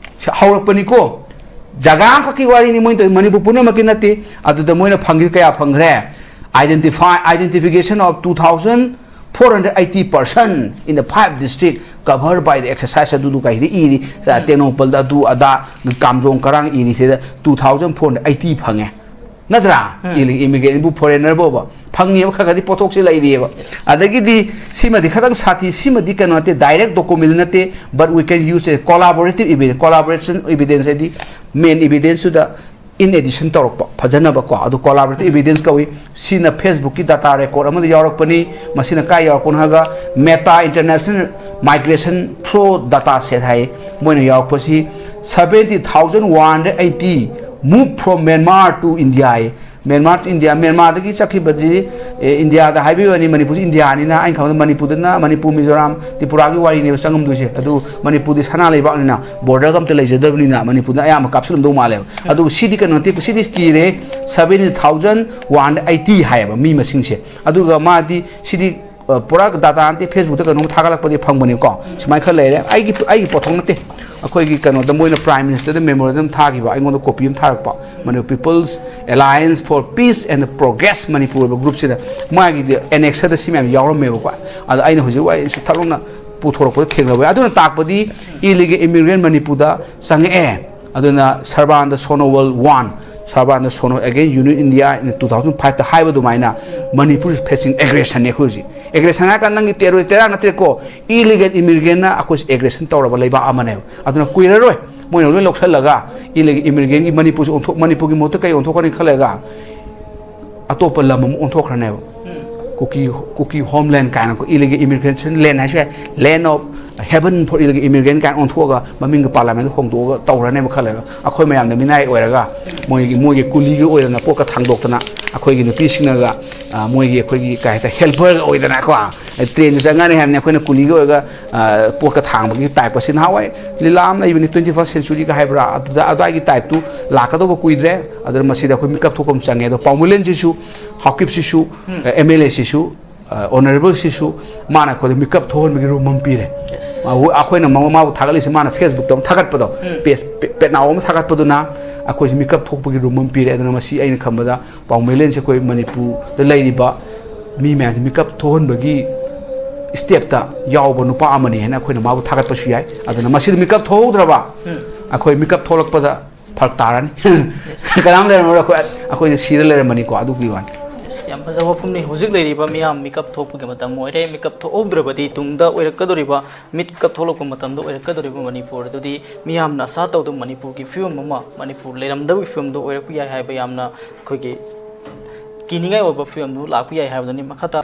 ꯍꯧꯔꯛꯄꯅꯤꯀꯣ, ꯖꯒꯥ ꯑꯃꯈꯛꯀꯤ ꯋꯥꯔꯤꯅꯤ ꯃꯣꯏꯅ ꯇꯧꯔꯤ, ꯃꯅꯤꯄꯨꯔ ꯄꯨꯝꯅꯃꯛꯀꯤ ꯅꯠꯇꯦ꯫ ꯑꯗꯨꯗ ꯃꯣꯏꯅ ꯐꯪꯈꯤꯕ ꯀꯌꯥ ꯐꯪꯈ꯭ꯔꯦ? Identify, identification of two thousand four hundred eighty person in the five district covered by the exercise ꯑꯗꯨꯗꯨ ꯀꯥꯏꯗ ꯏꯔꯤ? ꯇꯦꯡꯅꯧꯄꯜꯗ ꯑꯗꯨ ꯑꯗꯥ, ꯀꯥꯝꯖꯣꯡ ꯀꯔꯥꯡ ꯏꯔꯤꯁꯤꯗ two thousand four hundred eighty ꯐꯪꯉꯦ꯫ ꯅꯠꯇ꯭ꯔꯥ? ꯏꯃꯤꯒ꯭ꯔꯦꯟꯕꯨ, ꯐꯣꯔꯦꯅꯔꯕꯨꯕ ꯐꯪꯉꯦꯕ, ꯈꯔ ꯈꯔꯗꯤ ꯄꯣꯠꯊꯣꯛꯁꯦ ꯂꯩꯔꯤꯑꯕ꯫ ꯑꯗꯒꯤꯗꯤ ꯁꯤꯃꯗꯤ ꯈꯤꯇꯪ ꯁꯥꯊꯤ, ꯁꯤꯃꯗꯤ ꯀꯩꯅꯣ ꯅꯠꯇꯦ, direct document ꯅꯠꯇꯦ, but we can use a collaborative evidence, collaboration evidence ꯍꯥꯏꯗꯤ main evidenceꯇꯨꯗ in addition ꯇꯧꯔꯛꯄ ꯐꯖꯅꯕꯀꯣ, ꯑꯗꯨ collaborative evidence ꯀꯧꯏ꯫ ꯁꯤꯅ Facebookꯀꯤ data record ꯑꯃꯗ ꯌꯥꯎꯔꯛꯄꯅꯤ꯫ ꯃꯁꯤꯅ ꯀꯥꯏ ꯌꯥꯎꯔꯛꯄꯅꯣ ꯍꯥꯏꯔꯒ, META International Migration Flow Data Set ꯍꯥꯏ, ꯃꯣꯏꯅ ꯌꯥꯎꯔꯛꯄꯁꯤ seventy thousand one hundred eighty move from Myanmar to India high. Myanmar to India, ꯃ꯭ꯌꯥꯟꯃꯥꯔꯗꯒꯤ ꯆꯠꯈꯤꯕꯁꯤ ꯑꯦ, ꯏꯟꯗꯤꯌꯥꯗ ꯍꯥꯏꯕꯤꯕꯅꯤ, ꯃꯅꯤꯄꯨꯔꯁꯤ ꯏꯟꯗꯤꯌꯥꯅꯤꯅ꯫ ꯑꯩꯅ ꯈꯪꯕꯗ ꯃꯅꯤꯄꯨꯔꯗꯅ, ꯃꯅꯤꯄꯨꯔ, ꯃꯤꯖꯣꯔꯥꯝ, ꯇ꯭ꯔꯤꯄꯨꯔꯥꯒꯤ ꯋꯥꯔꯤꯅꯦꯕ ꯆꯪꯉꯝꯗꯣꯏꯁꯦ꯫ ꯑꯗꯨ ꯃꯅꯤꯄꯨꯔꯗꯤ ꯁꯅꯥ ꯂꯩꯕꯥꯛꯅꯤꯅ, ꯕꯣꯔꯗꯔꯒ ꯑꯝꯇ ꯂꯩꯖꯗꯕꯅꯤꯅ ꯃꯅꯤꯄꯨꯔꯗ ꯑꯌꯥꯝꯕ ꯀꯥꯞꯁꯤꯜꯂꯝꯗꯧ ꯃꯥꯜꯂꯦꯕ꯫ ꯑꯗꯨꯕꯨ ꯁꯤꯗꯤ ꯀꯩꯅꯣ ꯅꯠꯇꯦ, ꯁꯤꯗꯤ ꯀꯤꯔꯦ, seventy thousand one hundred eighty ꯍꯥꯏꯌꯦꯕ ꯃꯤ ꯃꯁꯤꯡꯁꯦ꯫ ꯑꯗꯨꯒ ꯃꯥꯗꯤ ꯁꯤꯗꯤ, ꯑ, ꯄꯨꯔꯥ ꯗꯥꯇꯥ ꯅꯠꯇꯦ, ꯐꯦꯁꯕꯨꯛꯇ ꯀꯩꯅꯣꯝ ꯊꯥꯒꯠꯂꯛꯄꯗꯤ ꯐꯪꯕꯅꯦꯕꯀꯣ꯫ ꯁꯨꯃꯥꯏꯅ ꯈꯔ ꯂꯩꯔꯦ꯫ ꯑꯩꯒꯤ, ꯑꯩꯒꯤ ꯄꯣꯠꯊꯣꯛ ꯅꯠꯇꯦ꯫ ꯑꯩꯈꯣꯏꯒꯤ ꯀꯩꯅꯣꯗ ꯃꯣꯏꯅ Prime Ministerꯗ memorandum ꯊꯥꯈꯤꯕ, ꯑꯩꯉꯣꯟꯗ copy ꯑꯃ ꯊꯥꯔꯛꯄ, Manipur People's Alliance for Peace and Progress Manipur ꯑꯣꯏꯕ groupꯁꯤꯗ꯫ ꯃꯥꯒꯤꯗꯤ annexꯗ ꯁꯤ ꯃꯌꯥꯝ ꯌꯥꯎꯔꯝꯃꯦꯕꯀꯣ꯫ ꯑꯗꯣ ꯑꯩꯅ ꯍꯧꯖꯤꯛ ꯋꯥ ꯑꯩꯁꯨ ꯊꯛꯂꯣꯛꯅ ꯄꯨꯊꯣꯔꯛꯄꯗ ꯊꯦꯡꯅꯕ ꯌꯥꯏ꯫ ꯑꯗꯨꯅ ꯇꯥꯛꯄꯗꯤ illegal immigrant ꯃꯅꯤꯄꯨꯔꯗ ꯆꯪꯉꯛꯑꯦ꯫ ꯑꯗꯨꯅ Sarbananda Sonowal one, Sarbananda Sonowal against Union India in two thousand fiveꯇ ꯍꯥꯏꯕ ꯑꯗꯨꯃꯥꯏꯅ, Manipur is facing aggressionꯅꯦ ꯑꯩꯈꯣꯏ ꯍꯧꯖꯤꯛ꯫ Aggression ꯍꯥꯏꯔ ꯀꯥꯟꯗ ꯅꯪꯒꯤ terrorist ꯇꯦꯔꯥ ꯅꯠꯇ꯭ꯔꯦꯀꯣ, illegal immigrantꯅ ꯑꯩꯈꯣꯏꯁꯦ aggression ꯇꯧꯔꯕ ꯂꯩꯕꯥꯛ ꯑꯃꯅꯦꯕ꯫ ꯑꯗꯨꯅ ꯀꯨꯏꯔꯔꯣꯏ ꯃꯣꯏꯅ ꯂꯣꯏ ꯂꯧꯁꯤꯜꯂꯒ illegal immigrantꯒꯤ ꯃꯅꯤꯄꯨꯔꯁꯦ ꯑꯣꯟꯊꯣꯛ-, ꯃꯅꯤꯄꯨꯔꯒꯤ ꯃꯍꯨꯠꯇ ꯀꯩ ꯑꯣꯟꯊꯣꯛꯈ꯭ꯔꯅꯤ ꯈꯜꯂꯒ ꯑꯇꯣꯞꯄ ꯂꯝ ꯑꯃ ꯑꯣꯟꯊꯣꯛꯈ꯭ꯔꯅꯦꯕ꯫ ꯀꯨꯀꯤ, ꯀꯨꯀꯤ homeland ꯀꯥꯏꯅꯀꯣ, illegal immigration land ꯍꯥꯏꯁꯨ ꯌꯥꯏ, land of heaven for illegal immigrant ꯀꯥꯏꯅ ꯑꯣꯟꯊꯣꯛꯑꯒ ꯃꯃꯤꯡꯒ parliamentꯗ ꯍꯣꯡꯗꯣꯛꯑꯒ ꯇꯧꯈ꯭ꯔꯅꯦꯕ ꯈꯜꯂꯒ꯫ ꯑꯩꯈꯣꯏ ꯃꯌꯥꯝꯅ ꯃꯤꯅꯥꯏ ꯑꯣꯏꯔꯒ ꯃꯣꯏꯒꯤ, ꯃꯣꯏꯒꯤ ꯀꯨꯂꯤꯒ ꯑꯣꯏꯗꯅ ꯄꯣꯠꯀ ꯊꯥꯡꯗꯣꯛꯇꯅ ꯑꯩꯈꯣꯏꯒꯤ ꯅꯨꯄꯤꯁꯤꯡꯅꯒ, ꯑ, ꯃꯣꯏꯒꯤ, ꯑꯩꯈꯣꯏꯒꯤ ꯀꯩ ꯍꯥꯏꯇꯥꯔꯦ, helperꯒ ꯑꯣꯏꯗꯅꯀꯣ꯫ ꯑ, trainꯗ ꯆꯪꯉꯅꯤ ꯍꯥꯏꯕꯅꯤ, ꯑꯩꯈꯣꯏꯅ ꯀꯨꯂꯤꯒ ꯑꯣꯏꯔꯒ, ꯑ, ꯄꯣꯠꯀ ꯊꯥꯡꯕꯒꯤ type ꯑꯁꯤ ꯅꯍꯥꯟꯋꯥꯏ ꯂꯤꯂꯥ ꯑꯃ ꯂꯩꯕꯅꯤ, twenty first centuryꯒ ꯍꯥꯏꯕ꯭ꯔꯥ, ꯑꯗꯨꯗ ꯑꯗꯨꯋꯥꯏꯒꯤ typeꯇꯨ ꯂꯥꯛꯀꯗꯧꯕ ꯀꯨꯏꯗ꯭ꯔꯦ꯫ ꯑꯗꯨꯅ ꯃꯁꯤꯗ ꯑꯩꯈꯣꯏ ꯃꯤꯀꯞ ꯊꯣꯛꯄ ꯑꯃ ꯆꯪꯉꯦ꯫ ꯑꯗꯣ ꯄꯥꯎꯃꯩꯂꯦꯟꯁꯤꯁꯨ, ꯍꯥꯎꯀꯤꯞꯁꯤꯁꯨ, ꯑꯦꯝ ꯑꯦꯜ ꯑꯦꯁꯤꯁꯨ, ꯑ, honourableꯁꯤꯁꯨ ꯃꯥꯅ ꯑꯩꯈꯣꯏꯗ ꯃꯤꯀꯞ ꯊꯣꯛꯍꯟꯕꯒꯤ room ꯑꯃ ꯄꯤꯔꯦ꯫ ꯃꯥꯕꯨ, ꯑꯩꯈꯣꯏꯅ ꯃꯥ-, ꯃꯥꯕꯨ ꯊꯥꯒꯠꯂꯤꯁꯦ, ꯃꯥꯅ Facebookꯇ ꯑꯃ ꯊꯥꯒꯠꯄꯗꯣ, page, ꯄꯦ-, ꯄꯦꯠꯅꯥꯎ ꯑꯃ ꯊꯥꯒꯠꯄꯗꯨꯅ ꯑꯩꯈꯣꯏꯁꯦ ꯃꯤꯀꯞ ꯊꯣꯛꯄꯒꯤ room ꯑꯃ ꯄꯤꯔꯦ꯫ ꯑꯗꯨꯅ ꯃꯁꯤ ꯑꯩꯅ ꯈꯟꯕꯗ ꯄꯥꯎꯃꯩꯂꯦꯟꯁꯦ ꯑꯩꯈꯣꯏ ꯃꯅꯤꯄꯨꯔꯗ ꯂꯩꯔꯤꯕ ꯃꯤ ꯃꯌꯥꯝꯁꯦ ꯃꯤꯀꯞ ꯊꯣꯛꯍꯟꯕꯒꯤ stepꯇ ꯌꯥꯎꯕ ꯅꯨꯄꯥ ꯑꯃꯅꯤ ꯍꯥꯏꯅ ꯑꯩꯈꯣꯏꯅ ꯃꯥꯕꯨ ꯊꯥꯒꯠꯄꯁꯨ ꯌꯥꯏ꯫ ꯑꯗꯨꯅ ꯃꯁꯤꯗ ꯃꯤꯀꯞ ꯊꯣꯛꯍꯧꯗ꯭ꯔꯕ ꯑꯩꯈꯣꯏ ꯃꯤꯀꯞ ꯊꯣꯛꯂꯛꯄꯗ ꯐꯔꯛ ꯇꯥꯔꯅꯤ꯫ ꯀꯅꯥꯝ ꯂꯩꯔꯝꯃꯔꯣꯏ, ꯑꯩꯈꯣꯏ, ꯑꯩꯈꯣꯏꯁꯦ ꯁꯤꯔ ꯂꯩꯔꯝꯃꯅꯤꯀꯣ, ꯑꯗꯨꯒꯤ ꯋꯥꯅꯤ꯫ Yes, ꯌꯥꯝ ꯐꯖꯕ ꯋꯥꯐꯝꯅꯤ꯫ ꯍꯧꯖꯤꯛ ꯂꯩꯔꯤꯕ ꯃꯤꯌꯥꯝ ꯃꯤꯀꯞ ꯊꯣꯛꯄꯒꯤ ꯃꯇꯝ ꯑꯣꯏꯔꯦ꯫ ꯃꯤꯀꯞ ꯊꯣꯛꯍꯧꯗ꯭ꯔꯕꯗꯤ ꯇꯨꯡꯗ ꯑꯣꯏꯔꯛꯀꯗꯧꯔꯤꯕ, ꯃꯤꯠ ꯀꯞꯊꯣꯛꯂꯛꯄ ꯃꯇꯝꯗ ꯑꯣꯏꯔꯛꯀꯗꯧꯔꯤꯕ ꯃꯅꯤꯄꯨꯔ ꯑꯗꯨꯗꯤ ꯃꯤꯌꯥꯝꯅ ꯑꯁꯥ ꯇꯧꯗꯕ ꯃꯅꯤꯄꯨꯔꯒꯤ ꯐꯤꯕꯝ ꯑꯃ, ꯃꯅꯤꯄꯨꯔ ꯂꯩꯔꯝꯗꯕꯒꯤ ꯐꯤꯕꯝꯗꯨ ꯑꯣꯏꯔꯛꯄ ꯌꯥꯏ ꯍꯥꯏꯕ ꯌꯥꯝꯅ ꯑꯩꯈꯣꯏꯒꯤ ꯀꯤꯅꯤꯡꯉꯥꯏ ꯑꯣꯏꯕ ꯐꯤꯕꯝꯗꯨ ꯂꯥꯛꯄ ꯌꯥꯏ ꯍꯥꯏꯕꯗꯨꯅꯤ꯫ ꯃꯈꯥ ꯇꯥ-,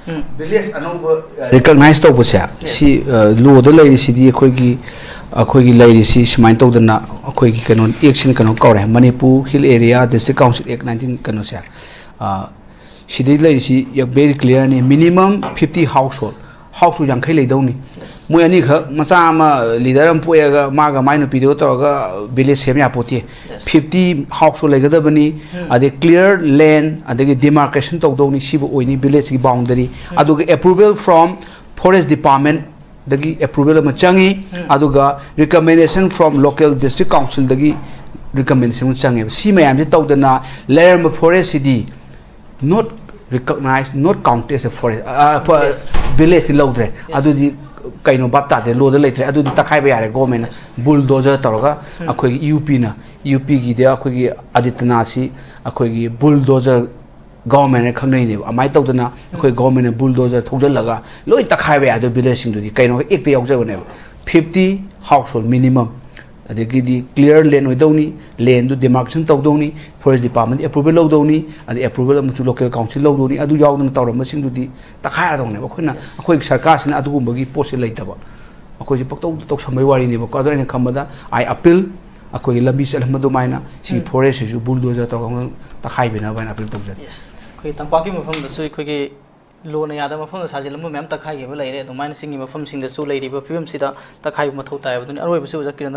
ꯎꯝ꯫ Village ꯑꯅꯧꯕ, ꯑ, recognize ꯇꯧꯕꯁꯦ, ꯁꯤ, ꯑ, lawꯗ ꯂꯩꯔꯤꯁꯤꯗꯤ ꯑꯩꯈꯣꯏꯒꯤ, ꯑꯩꯈꯣꯏꯒꯤ ꯂꯩꯔꯤꯁꯤ ꯁꯨꯃꯥꯏꯅ ꯇꯧꯗꯅ ꯑꯩꯈꯣꯏꯒꯤ ꯀꯩꯅꯣ, actꯁꯤꯅ ꯀꯩꯅꯣ ꯀꯧꯔꯦ, Manipur Hill Area District Council Act nineteen ꯀꯩꯅꯣꯁꯦ, ꯑ, ꯁꯤꯗꯩ ꯂꯩꯔꯤꯁꯤ very clear ꯅꯤ, minimum fifty household, household ꯌꯥꯡꯈꯩ ꯂꯩꯗꯧꯅꯤ꯫ ꯃꯣꯏ ꯑꯅꯤꯈꯛ ꯃꯆꯥ ꯑꯃ ꯂꯤꯗꯔ ꯑꯃ ꯄꯣꯛꯑꯒ ꯃꯥꯒ ꯃꯥꯏ ꯅꯨꯄꯤꯗꯨꯒ ꯇꯧꯔꯒ ꯚꯤꯂꯦꯖ ꯁꯦꯝ ꯌꯥꯄꯣꯠꯇꯦ꯫ Fifty ꯍꯥꯎꯁ ꯍꯣꯜ ꯂꯩꯒꯗꯕꯅꯤ꯫ ꯑꯗꯩ ꯀ꯭ꯂꯤꯌꯥꯔ ꯂꯦꯟ, ꯑꯗꯒꯤ ꯗꯤꯃꯥꯔꯀꯦꯁꯟ ꯇꯧꯗꯧꯅꯤ, ꯁꯤꯕꯨ ꯑꯣꯏꯅꯤ ꯚꯤꯂꯦꯖꯀꯤ ꯕꯥꯎꯟꯗꯔꯤ꯫ ꯑꯗꯨꯒ approval from forest department ꯗꯒꯤ ꯑꯦꯄ꯭ꯔꯨꯕꯦꯜ ꯑꯃ ꯆꯪꯉꯤ꯫ ꯑꯗꯨꯒ recommendation from local district council ꯗꯒꯤ ꯔꯤꯀꯃꯦꯟꯗꯦꯁꯟ ꯑꯃ ꯆꯪꯉꯦꯕ꯫ ꯁꯤ ꯃꯌꯥꯝꯁꯤ ꯇꯧꯗꯅ ꯂꯩꯔꯝꯕ ꯐꯣꯔꯦꯁꯁꯤꯗꯤ not recognized, not counted as a forest, ꯚꯤꯂꯦꯖꯇꯤ ꯂꯧꯗ꯭ꯔꯦ꯫ ꯑꯗꯨꯗꯤ ꯀꯩꯅꯣ ꯚꯥꯞ ꯇꯥꯗ꯭ꯔꯦ, ꯂꯣꯗ ꯂꯩꯇ꯭ꯔꯦ꯫ ꯑꯗꯨꯗꯤ ꯇꯛꯈꯥꯏꯕ ꯌꯥꯔꯦ꯫ ꯒꯣꯔꯃꯦꯟꯅ ꯕꯨꯜꯗꯣꯖꯔ ꯇꯧꯔꯒ ꯑꯩꯈꯣꯏꯒꯤ ꯌꯨ ꯄꯤꯅ, ꯌꯨ ꯄꯤꯒꯤꯗ ꯑꯩꯈꯣꯏꯒꯤ ꯑꯗꯤꯇꯅꯥꯁꯤ ꯑꯩꯈꯣꯏꯒꯤ ꯕꯨꯜꯗꯣꯖꯔ ꯒꯣꯔꯃꯦꯟꯅ ꯈꯪꯅꯩꯅꯦꯕ꯫ ꯑꯗꯨꯃꯥꯏꯅ ꯇꯧꯗꯅ ꯑꯩꯈꯣꯏ ꯒꯣꯔꯃꯦꯟꯅ ꯕꯨꯜꯗꯣꯖꯔ ꯊꯧꯖꯤꯜꯂꯒ ꯂꯣꯏ ꯇꯛꯈꯥꯏꯕ ꯌꯥꯗꯣꯏ ꯚꯤꯂꯦꯖꯁꯤꯡꯗꯨꯗꯤ ꯀꯩꯅꯣ ꯑꯦꯛꯇ ꯌꯥꯎꯖꯕꯅꯦꯕ꯫ Fifty household minimum, ꯑꯗꯒꯤꯗꯤ ꯀ꯭ꯂꯤꯌꯥꯔ ꯂꯦꯟ ꯑꯣꯏꯗꯧꯅꯤ, ꯂꯦꯟꯗꯨ ꯗꯤꯃꯥꯔꯀꯦꯁꯟ ꯇꯧꯗꯧꯅꯤ, ꯐꯣꯔꯦꯁ ꯗꯤꯄꯥꯔꯠꯃꯦꯟ ꯑꯦꯄ꯭ꯔꯨꯕꯦꯜ ꯂꯧꯗꯧꯅꯤ, ꯑꯗꯩ ꯑꯦꯄ꯭ꯔꯨꯕꯦꯜ ꯑꯃꯁꯨ ꯂꯣꯀꯦꯜ ꯀꯥꯎꯟꯁꯤꯜ ꯂꯧꯗꯧꯅꯤ꯫ ꯑꯗꯨ ꯌꯥꯎꯗꯅ ꯇꯧꯔꯝꯕꯁꯤꯡꯗꯨꯗꯤ ꯇꯛꯈꯥꯏꯔꯗꯧꯅꯦꯕ꯫ ꯑꯩꯈꯣꯏꯅ ꯑꯩꯈꯣꯏꯒꯤ ꯁꯔꯀꯥꯔꯁꯤꯅ ꯑꯗꯨꯒꯨꯝꯕꯒꯤ ꯄꯣꯠꯁꯦ ꯂꯩꯇꯕ, ꯑꯩꯈꯣꯏꯁꯦ ꯄꯪꯇꯧ ꯇꯧꯁꯟꯕꯩ ꯋꯥꯔꯤꯅꯦꯕꯀꯣ꯫ ꯑꯗꯣ ꯑꯩꯅ ꯈꯟꯕꯗ I appeal, ꯑꯩꯈꯣꯏꯒꯤ ꯂꯝꯕꯤ ꯆꯠꯂꯝꯕ ꯑꯗꯨꯃꯥꯏꯅ ꯁꯤꯒꯤ ꯐꯣꯔꯦꯁꯁꯤꯁꯨ ꯕꯨꯜꯗꯣꯖꯔ ꯇꯧꯔꯒ ꯇꯛꯈꯥꯏꯕꯤꯅꯕ ꯍꯥꯏꯅ ꯑꯄꯤꯜ ꯇꯧꯖꯔꯤ꯫ ꯑꯩꯈꯣꯏ ꯇꯝꯄꯥꯛꯀꯤ ꯃꯐꯝꯗꯁꯨ ꯑꯩꯈꯣꯏꯒꯤ ꯂꯣꯅ ꯌꯥꯗꯕ ꯃꯐꯝꯗ ꯁꯥꯖꯤꯜꯂꯝꯕ ꯃꯌꯥꯝ ꯇꯛꯈꯥꯏꯈꯤꯕ ꯂꯩꯔꯦ꯫ ꯑꯗꯨꯃꯥꯏꯅ ꯆꯤꯡꯒꯤ ꯃꯐꯝꯁꯤꯡꯗꯁꯨ ꯂꯩꯔꯤꯕ ꯐꯤꯕꯝꯁꯤꯗ ꯇꯛꯈꯥꯏꯕ ꯃꯊꯧ ꯇꯥꯏ ꯍꯥꯏꯕꯗꯨꯅꯤ꯫ ꯑꯔꯣꯏꯕꯁꯨ ꯑꯣꯖꯥ ꯀꯤꯔꯟꯗ